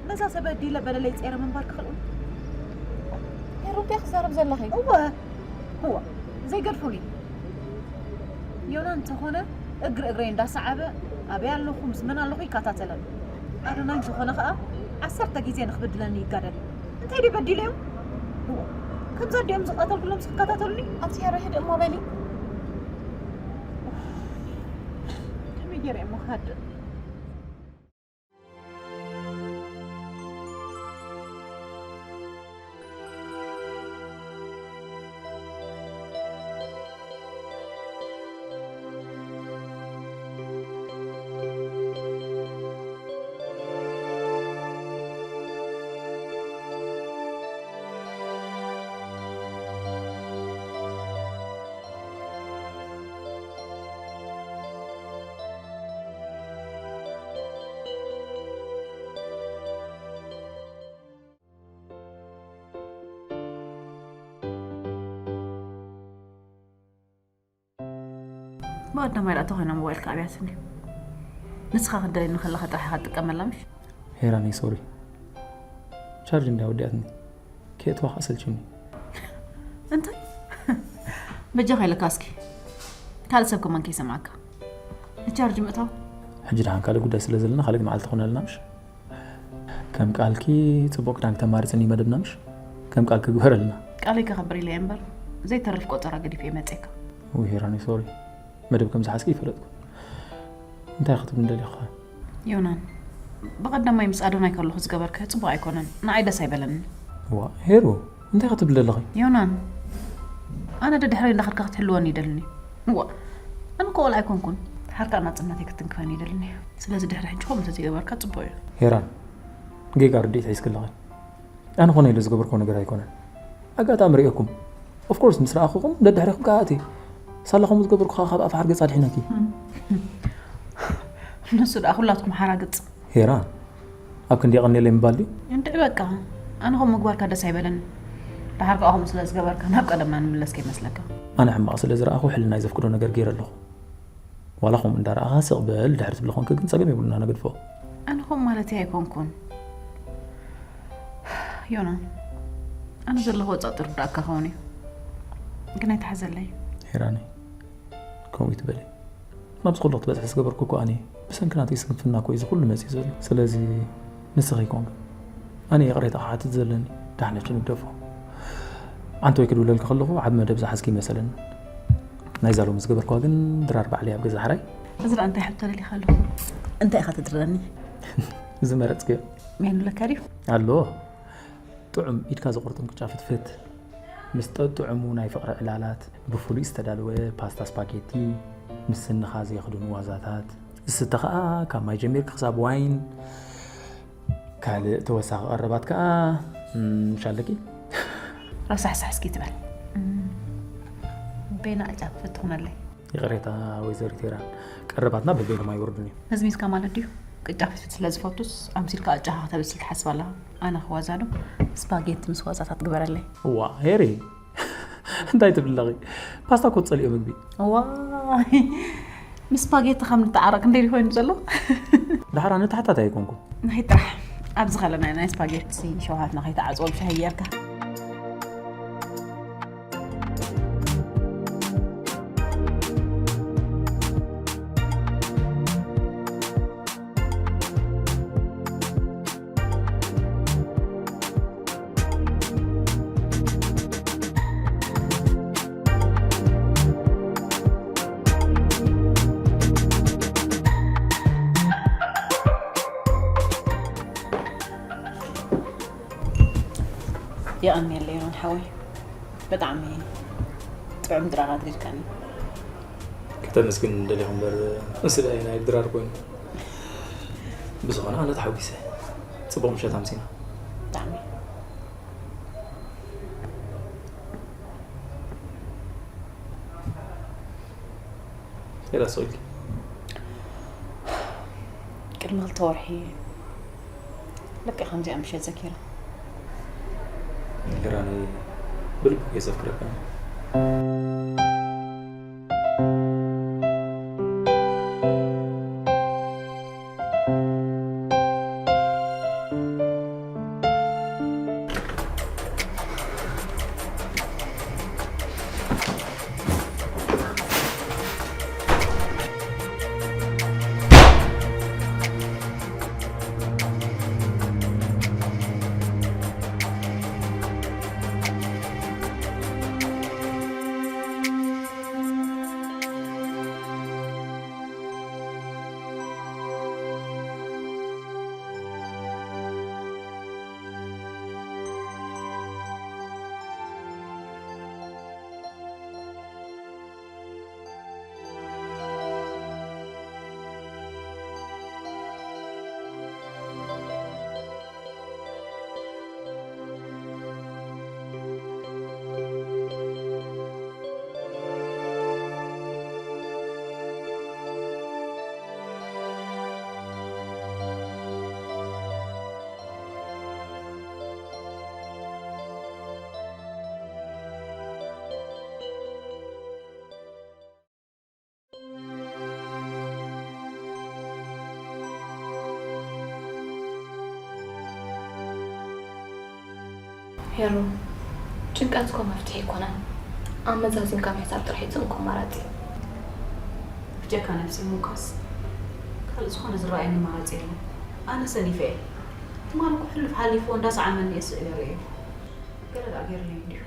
ነዛ ሰብ በዲለ በደለይ ጸይረ ምንባር ክኽእል እዩ? ሄሩ እንታይ ክዛረብ ዘለኺ? እወ፣ እወ፣ ዘይገድፉኒ። ዮና እንተኾነ እግሪ እግረይ እንዳሰዓበ ኣበይ ኣለኹ፣ ምስ መን ኣለኹ ይከታተለኒ። ኣዶናይ እንተኾነ ኸኣ ዓሰርተ ግዜ ንኽብድለኒ ይጋደል። እንታይ ድዩ በዲለዮም? እወ፣ ከምዛ ድዮም ዝቐተልኩሎምስ ክከታተሉኒ? ኣቲ ሄሩ ሕድ እሞ በሊ። ከመይ ገይረ እሞ ክሃድእ? ብቐዳማይ ደኣ ተኾይና ሞባይልካ ኣብያትኒ። ንስኻ ክትደልየኒ ከለኻ ጥራሕ ኢኻ ትጥቀመላ፣ ምሽ? ሄራነይ፣ ሶሪ። ቻርጅ እንድያ ወዲኣትኒ። ከየእትዋ ኸኣ ሰልችዩኒ። እንታይ? በጃኻ ኢለካ እስኪ። ካልእ ሰብ ከማን ከይሰምዓካ። ንቻርጅ ምእታው። ሕጂ ደሓን ካልእ ጉዳይ ስለ ዘለና ካልእ መዓልቲ ክኾነልና፣ ምሽ? ከም ቃልኪ ጽቡቕ ክዳን ክተማርጽኒ መደብና፣ ምሽ? ከም ቃልኪ ግበረልና። ቃለይ ከኽብር ኢለ እየ እምበር፣ ዘይተርፍ ቆጸራ ገዲፈ እየ መጼካ። ውይ ሄራኒ፣ ሶሪ። መደብ ከም ዝሓዝኪ ይፈለጥኩ። እንታይ ክትብል ደሊኻ? ዮናን፣ ብቐዳማይ ምስ ኣዶናይ ከለኹ ዝገበርከ ጽቡቕ ኣይኮነን። ንዓይ ደስ ኣይበለንን። ዋ፣ ሄሩ፣ እንታይ ክትብል ደለኺ? ዮናን፣ ኣነ ደድሕረይ እንዳኸድካ ክትሕልወኒ ይደልኒ። ዋ፣ ኣነ እኮ ቆልዓ ኣይኮንኩን። ድሓር ከኣ ናጽነተይ ክትንክፈኒ ይደልኒ። ስለዚ ድሕሪ ሕጂ ከምኡ እንተዘይገበርካ ጽቡቕ እዩ። ሄራን፣ ጌጋ ርድኢት ሒዝኪ ኣለኺ። ኣነ ኮነ ኢለ ዝገበርክዎ ነገር ኣይኮነን። ኣጋጣሚ ርእየኩም። ኦፍ ኮርስ፣ ምስ ረኣኹኹም ደድሕሬኹም ከኣ ኣትየ። ሳላ ከምኡ ዝገበርኩ ከኣ ካብ ኣፍ ሓርገጽ ኣድሒነኪ። ንሱ ደኣ ኩላትኩም ሓራግጽ። ሄራን፣ ኣብ ክንዲ የቐንየለይ ምባል ድዩ? እንድዒ በቃ፣ ኣነ ከምኡ ምግባርካ ደስ ኣይበለኒ። ደሓር ከኣ ከምኡ ስለ ዝገበርካ ናብ ቀደምና ንምለስ ከይመስለካ። ኣነ ሕማቕ ስለ ዝረኣኹ ሕልናይ ዘፍቅዶ ነገር ገይረ ኣለኹ። ዋላ ከምኡ እንዳረኣኻ ስቕ በል ድሕሪ ትብሊ ኮንኪ ግን ጸገም የብሉን፣ ኣነ ገድፎ። ኣነ ከምኡ ማለተይ ኣይኮንኩን። ዮና፣ ኣነ ዘለኹ ወጻኢ ጥርዳእካ ከውን እዩ፣ ግን ኣይተሓዘለይ። ሄራኒ፣ ከምኡ ይትበሊ። ናብዚ ኩሉ ክትበጽሒ ዝገበርኩ እኮ ኣነ ብሰንኪ ናተይ ስንፍና እኮ እዩ እዚ ኩሉ መጺኡ ዘሎ። ስለዚ ንስኺ ይኮንክ ኣነ ይቕሬታ ክሓትት ዘለኒ። ዳሕለች ንግደፎ። ዓንተ ወይ ክድውለልኪ ከለኹ ዓብ መደብ ዝሓዝኪ ይመሰለኒ። ናይዛ ሎሚ ዝገበርክዋ ግን ድራር ባዕለይ ኣብ ገዛ ሕራይ። እዚ ደኣ እንታይ ሕቶ ደሊኻ ኣለኹ? እንታይ ኢኻ ትድረኒ? ዝመረጽክዮ። ሜኑ ለካ ድዩ? ኣሎ። ጥዑም ኢድካ ዝቑርጥም ቅጫ ፍትፍት፣ ምስ ጠጥዑሙ ናይ ፍቕሪ ዕላላት፣ ብፍሉይ ዝተዳለወ ፓስታ ስፓጌቲ፣ ምስ ስንኻ ዘይኽድኑ ዋዛታት፣ ዝስተ ኸኣ ካብ ማይ ጀሚርካ ክሳብ ዋይን፣ ካልእ ተወሳኺ ቀረባት ከኣ፣ እም፣ ምሽ ኣለኪ? ረሳሕሳሕ እስኪ ትበል። እም፣ በይና ቅጫ ፍትፍት ትኹነለይ። ይቕሬታ ወይዘሪት ሄራን፣ ቀረባትና በበይኖም ኣይወርዱን እዮም። መዝሚዝካ ማለት ድዩ? ቅጫ ፍትፍት ስለ ዝፈቱስ ኣምሲልካ ቅጫኻ ከተብስል ትሓስብ ኣለኻ? ኣነ ክዋዛ ዶ? ስፓጌቲ ምስ ዋዛታት ግበረለይ። እዋ ሄሪ፣ እንታይ ትብሊ ኣለኺ? ፓስታ እኮ ትጸልዮ ምግቢ። እዋይ፣ ምስ ስፓጌቲ ከም ንተዓረቕ ክንደይ ድዩ ኮይኑ ዘሎ? ደሓር ኣነ ተሓታታይ ኣይኮንኩ። ናይ ጥራሕ ኣብዚ ከለና ናይ ስፓጌቲ ሸውሃትና ከይተዓጽወ ብሻሂ ጌርካ። የቐንየለይ ዮናን ሓወይ፣ ብጣዕሚ ጥዑም ድራር ኣድሪርካኒ። ከተመስግን ደሊኹ እምበር፣ እዚ ደኣ ናይ ድራር ኮይኑ። ብዝኾነ ኣነ ተሓጒሰ። ጽቡቕ ምሸት ኣምሲና። ብጣዕሚ። ሄላ፣ ስቕ ኢልኪ። ቅድሚ ክልተ ወርሒ ልክዕ ከምዚኣ ምሸት ዘኪረ። ሄራኒ፣ ብልቢ እየ ዘፍቅረካ። ሄሩ፣ ጭንቀት እኮ መፍትሒ ኣይኮነን። ኣመዛዚንካ ምሕሳብ ጥራሕ እዩ እቲ እንኮ ኣማራጺ። ብጀካ ነብሲ ምውቃስ ካልእ ዝኾነ ዝረኣየኒ ኣማራጺ የለን። ኣነ ሰኒፈ እየ። ትማል እኮ ሕሉፍ ሓሊፉ እንዳሰዓመኒ እየ ስእለ ርእየ። ገለ ደኣ ገይሩለይ እንድዩ።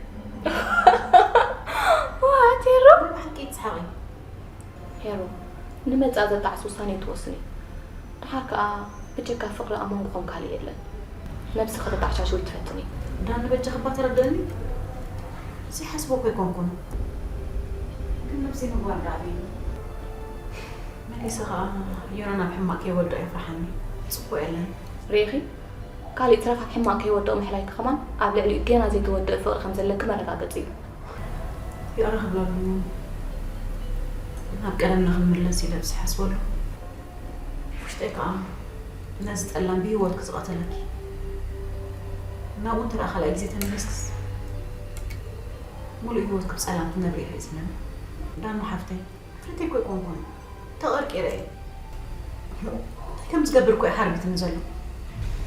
ዋት ሄሩ? ወይ ብሓቂ ትስሓቂ? ሄሩ፣ ንመጻኢ ዘጣዕስ ውሳኔ ትወስኒ። ደሓር ከኣ ብጀካ ፍቕሪ ኣብ መንጎኹም ካልእ የለን። ነብስኺ ከተተዓሻሽዊ ትፈትኒ። ዳኒ በጃኺ እባ ተረድእኒ። ዘይሓስቦ እኮ ኣይኮንኩን። ግን ነብሰይ ምግባር ደኣ ኣብዩኒ። መሊሰ ከኣ ዮናን ኣብ ሕማቕ ከይወድኦ የፍርሓኒ። ጽቡቕ የለን። ርኢኺ? ካልእ ይትረፍ ኣብ ሕማቕ ከይወድኦ ምሕላይኪ ከማን ኣብ ልዕሊኡ ጌና ዘይተወድአ ፍቕሪ ከም ዘለኪ መረጋገጺ እዩ። ይቕረ ክብለሉ ናብ ቀደምና ክንምለስ ኢለ ዝሓስበሉ ውሽጠይ ከኣ ነዚ ጠላም ብህይወትኪ ዝቐተለኪ ናብኡ እንተ ደኣ ካልኣይ ግዜ ተመሊስክስ ምሉእ ህይወትኪ ብጸላም ትነብሪ ኢኺ ዝብለኒ። ዳኑ ሓፍተይ፣ ፍርተይ እኮ ኣይኮንኩን፣ ተቐርቂረ እየ። እንታይ ከም ዝገብር እኮ እዩ ሓርቢትኒ ዘሎ።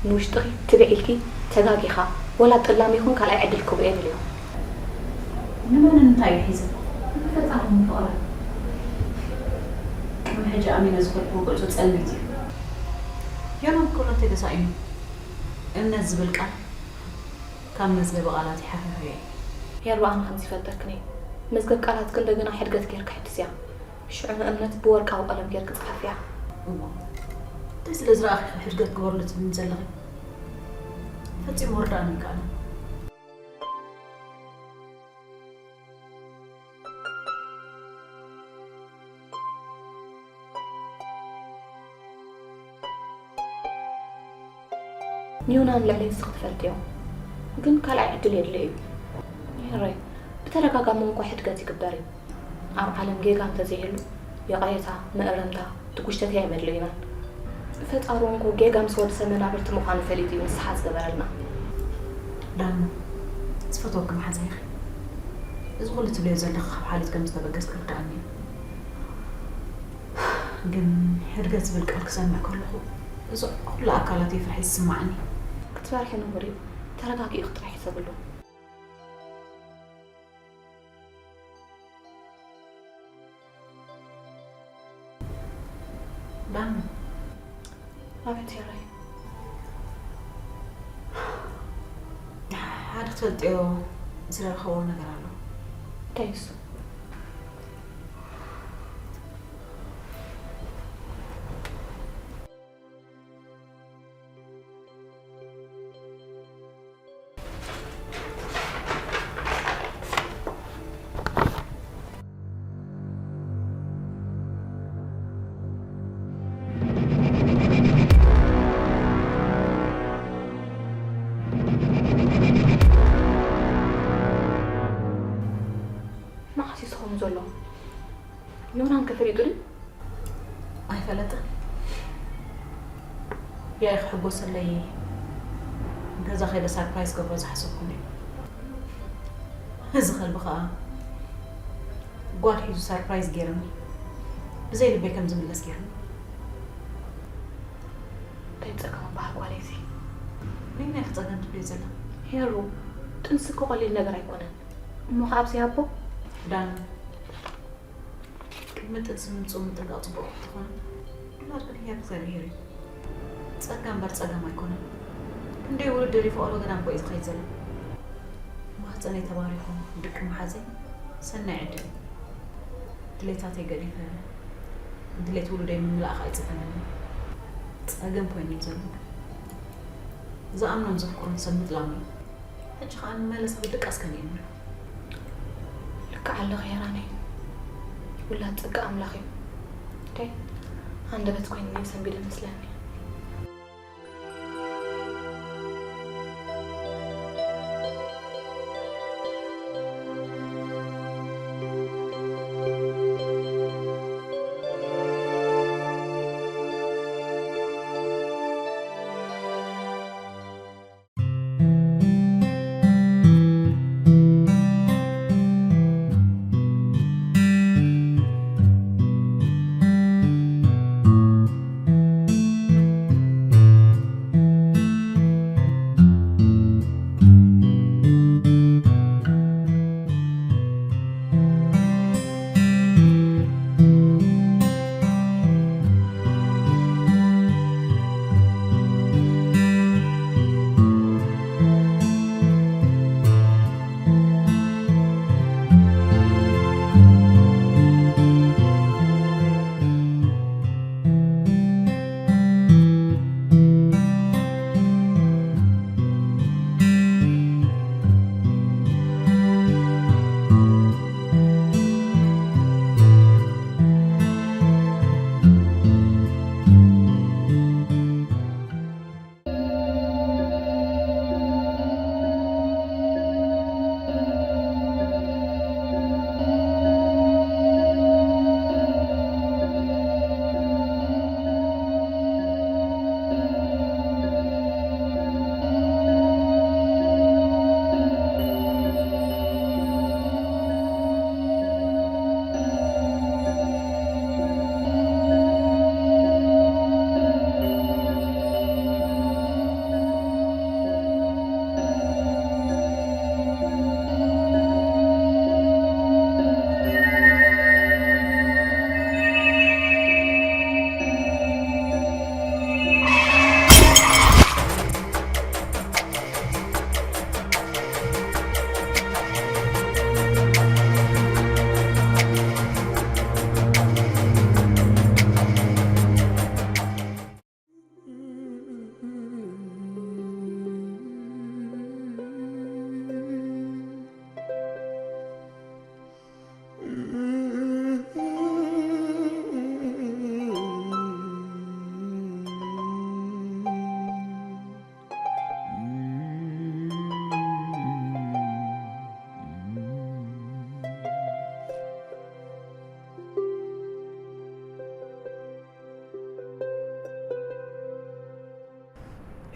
ንውሽጥኺ ትብዕ ኢልኪ ተጋጊኻ ወላ ጥላም ይኹን ካልኣይ ዕድል ክብኡ የድልዮ። ንመንን እንታይ እዩ ሒዘ? ንፈጣሪ ምፍቕራ። ቅድሚ ሕጂ ኣሚነ ዝኸድኩዎ ጉዕዞ ጸልሚት እዩ። ዮናን ኩሉ ተገሳኢኑ። እምነት ዝብል ቃል ካብ መዝገበ ቃላት ይሓፈፈ እየ። ሄሉ ኣነ ከም ዝፈልጠክን እየ። መዝገብ ቃላትክ እንደገና ሕድገት ጌርክ ሕድስያ። ሽዑ ንእምነት ብወርቃዊ ቀለም ጌርክ ጸሓፍያ። እሞ እንታይ ስለ ዝረኣኺ ሕድገት ግበርሉ ትብልኒ ዘለኺ? ፈጺሙ ክርድኣኒ ኣይከኣለን። ንዮናን ልዕለይ ንስኺ ትፈልጥዮ። ግን ካልኣይ ዕድል የድልዮ እዩ። ሄረይ፣ ብተደጋጋሚ እንኳ ሕድገት ይግበር እዩ። ኣብ ዓለም ጌጋ እንተዘይህሉ፣ ይቕሬታ፣ መእረምታ፣ ትጉሽተት ኣይመድለዩናን። ፈጣሪ እውን እኮ ጌጋ ምስ ወዲ ሰብ መናብርቲ ምዃኑ ፈሊጡ እዩ ንስሓ ዝገበረልና። ዳኑ፣ ዝፈትወኪ መሓዛ ኢኺ። እዚ ኩሉ ትብልዮ ዘለኺ ካብ ሓልዮት ከም ዝተበገስ ክርድኣኒ እዩ። ግን ሕድገት ዝብል ቃል ክሰምዕ ከለኹ እዚ ኩሉ ኣካላተይ ፍርሒ ዝስማዓኒ። ክትፈርሒ ንቡር እዩ። ተረጋጊኡ ክጥራሕ ይሰብሉ። ዳኑ፣ ኣቤት ሄራይ። ሓደ ክትፈልጥዮ ዝደለኸዎ ነገር ኣሎ። እንታይ እሱ? መዓስ እዩ ዝኸውን ዘሎ? ዮናን ከ ፈሊጡ ድዩ? ኣይፈለጥን። ያኢ ክሕጎሰለይ ገዛ ከይደ ሳርፕራይዝ ገብሮ ዝሓሰብኩ ነይሩ። እዚ ከልቢ ከዓ ጓል ሒዙ ሳርፕራይዝ ገይርኒ ብዘይ ልበይ ከም ዝምለስ ገይርኒ። እንታይ ጸገም በሃል ጓለይ እዚ? ነይናይ ክጸገም ትብልዮ ዘላ? ሄሩ፣ ጥንሲ እኮ ቀሊል ነገር ኣይኮነን። እሞ ከ ኣብዚ ኣቦ? ዳኑ፣ ቅድሚ ጥንሲ ምምፅኡ ምጥንቃቕ ፅቡቕ እንተኾነ ውላድ ግን ህያብ እግዚኣብሄር እዩ። ጸጋ እምበር ጸገም ኣይኮነን። ክንደይ ውሉድ ደልዩ ፍቐዶ ገዳም እኮ እዩ ዝኸይድ ዘሎ። ማህፀነይ ተባሪኹ ድቂ ምሓዘይ ሰናይ ዕድል እዩ። ድሌታተይ ገዲፈ ድሌት ውሉደይ ምምላእ ከዓ ኣይጸገመንን። ጸገም ኮይኑ እዩ ዘሎ ዝኣምኖን ዘፍቅሮን ሰብ ምጥላሙ እዩ። ሕጂ ከዓ ንመለስ ኣብ ድቃስ ከኒኤኒ ኣሎ። ልክዕ ኣለኺ ሄራነይ። ውላድ ጸጋ ኣምላኽ እዩ። እንታይ ሃንደበት ኮይንኒ ሰንቢደ መስለኒ።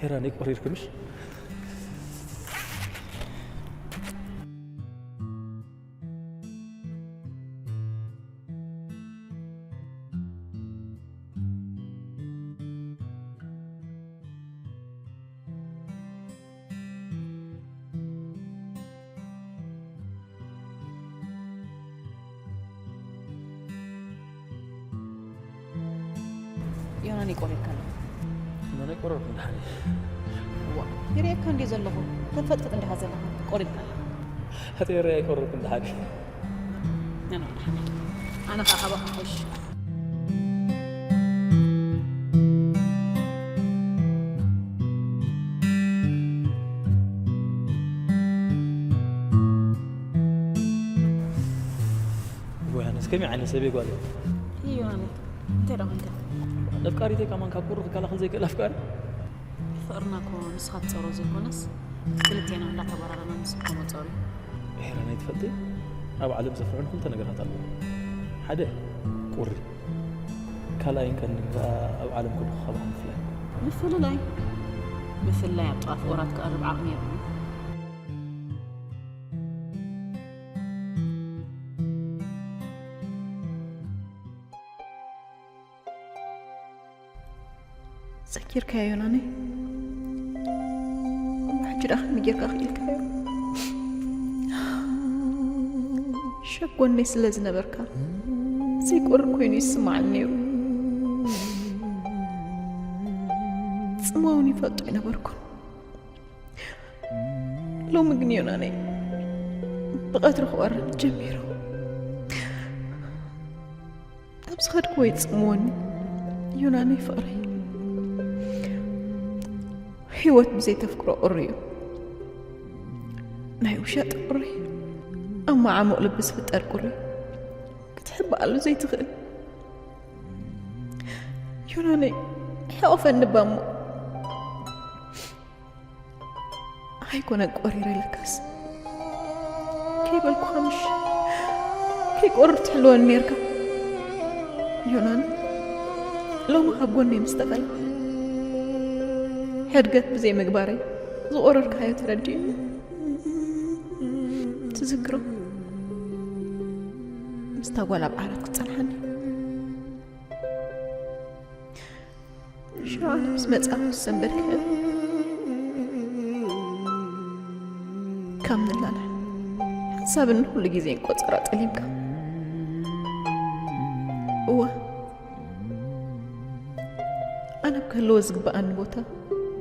ሄራን ይቆሪርክምሽ። ዮናን ይቆሪርካ ኣሎ። ዮናን ቆረርኩ እንድሓኒ። ዋ ይርእየካ እንዲ ዘለኹ ተፈጥፈጥ እንዲኻ ዘለኻ ቆሪርካ ኣሎ። ኣቲ ዮናን ቆረርኩ እንድሓኒ። ነና እንድሓኒ ኣነ ኸዓ ካባኻ ሓይሽ። ወይ ኣነስ ከመይ ዓይነት ሰብ እየ ጓል እየ? እዩ ዮናን እንታይ ደኣ ኮንካ? ነፍቃሪተይ ከማን ካብ ቁሪ ክከላኸል ዘይክእል ኣፍቃሪ። ፍቕርና እኮ ንስኻ ትጸሮ ዘይኮነስ ክልቴና እንዳተባራረና ንስኻ መጸሩ። ሄራን ኣይትፈልጢ? ኣብ ዓለም ዘፍርሑን ክልተ ነገራት ኣለዉ። ሓደ ቁሪ፣ ካልኣይን ቀንድን ከኣ ኣብ ዓለም ኩሉ ክኸባን ምፍላይ። ምፍልላይ ምፍላይ ኣብ ጥቓ ፍቑራት ክቐርብ ዓቕሚ የብሉን። ሰኪርካዮ ዮናነይ? እሞ ሕጂ ደኣ ከመይ ጌርካ ክኢልካዮ? ሸጎነይ ስለ ዝነበርካ ዘይቆርር ኮይኑ ይስምዓኒ ነይሩ። ጽምዋ እውን ይፈልጦ ኣይነበርኩን። ሎሚ ግን ዮናነይ ብቐትሪ ክቐርብ ጀሚሩ። ኣብ ዝኸድክዎ ይጽምወኒ ዮናነይ ፍቕረይ። ህይወት ብዘይ ተፍቅሮ ቁሪ እዩ። ናይ ውሸጢ ቁሪ፣ ኣብ መዓሙቕ ልቢ ዝፍጠር ቁሪ፣ ክትሕብኣሉ ዘይትኽእል። ዮናነይ ሕቑፈኒ እባ እሞ። ኣይኮነን ቆሪረ ለካስ ከይበልኩኻ ምሽ ከይቆርር ትሕልወኒ ነርካ። ዮናን ሎሚ ካብ ጎነይ ምስ ተፈላ ሕድገት ብዘይ ምግባረይ ዝቆረርካዮ ተረዲኡኒ። ትዝክሮ ምስታ ጓል ኣብ ዓራት ክትጸንሓኒ ሽዑ ኣነ ምስ መጻኹ ዝሰንበድክዮ ካብ ንላላሕ ሓንሳብ ንኹሉ ግዜ ቆጸራ ጠሊምካ። እወ ኣነ ኣብ ክህልዎ ዝግብኣኒ ቦታ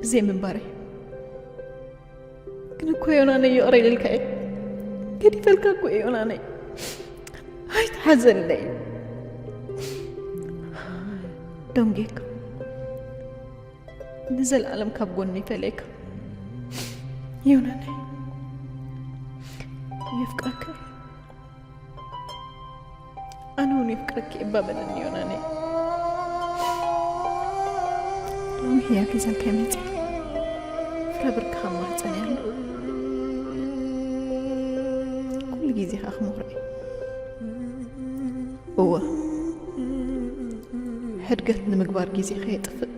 ብዘይ ምንባረይ። ግን እኮ ዮናነይ ይቕረ ኢልልካ እየ። ገዲፈልካ እኮ እየ ዮናነይ። ኣይትሓዘለይ። ደንጌካ ንዘለኣለም ካብ ጎነይ ፈለየካ። ዮናነይ የፍቅረካ እየ። ኣነ እውን የፍቅረኪ እባ በለኒ ዮናነይ። ሎሚ ህያብ ሒዘልካ መፂ ፍረ ብርክኻ ማህፀን ያለ ኩሉ ግዜ ከዓ ክመኽሮ እየ። እወ ሕድገት ንምግባር ግዜ ከየጥፍእ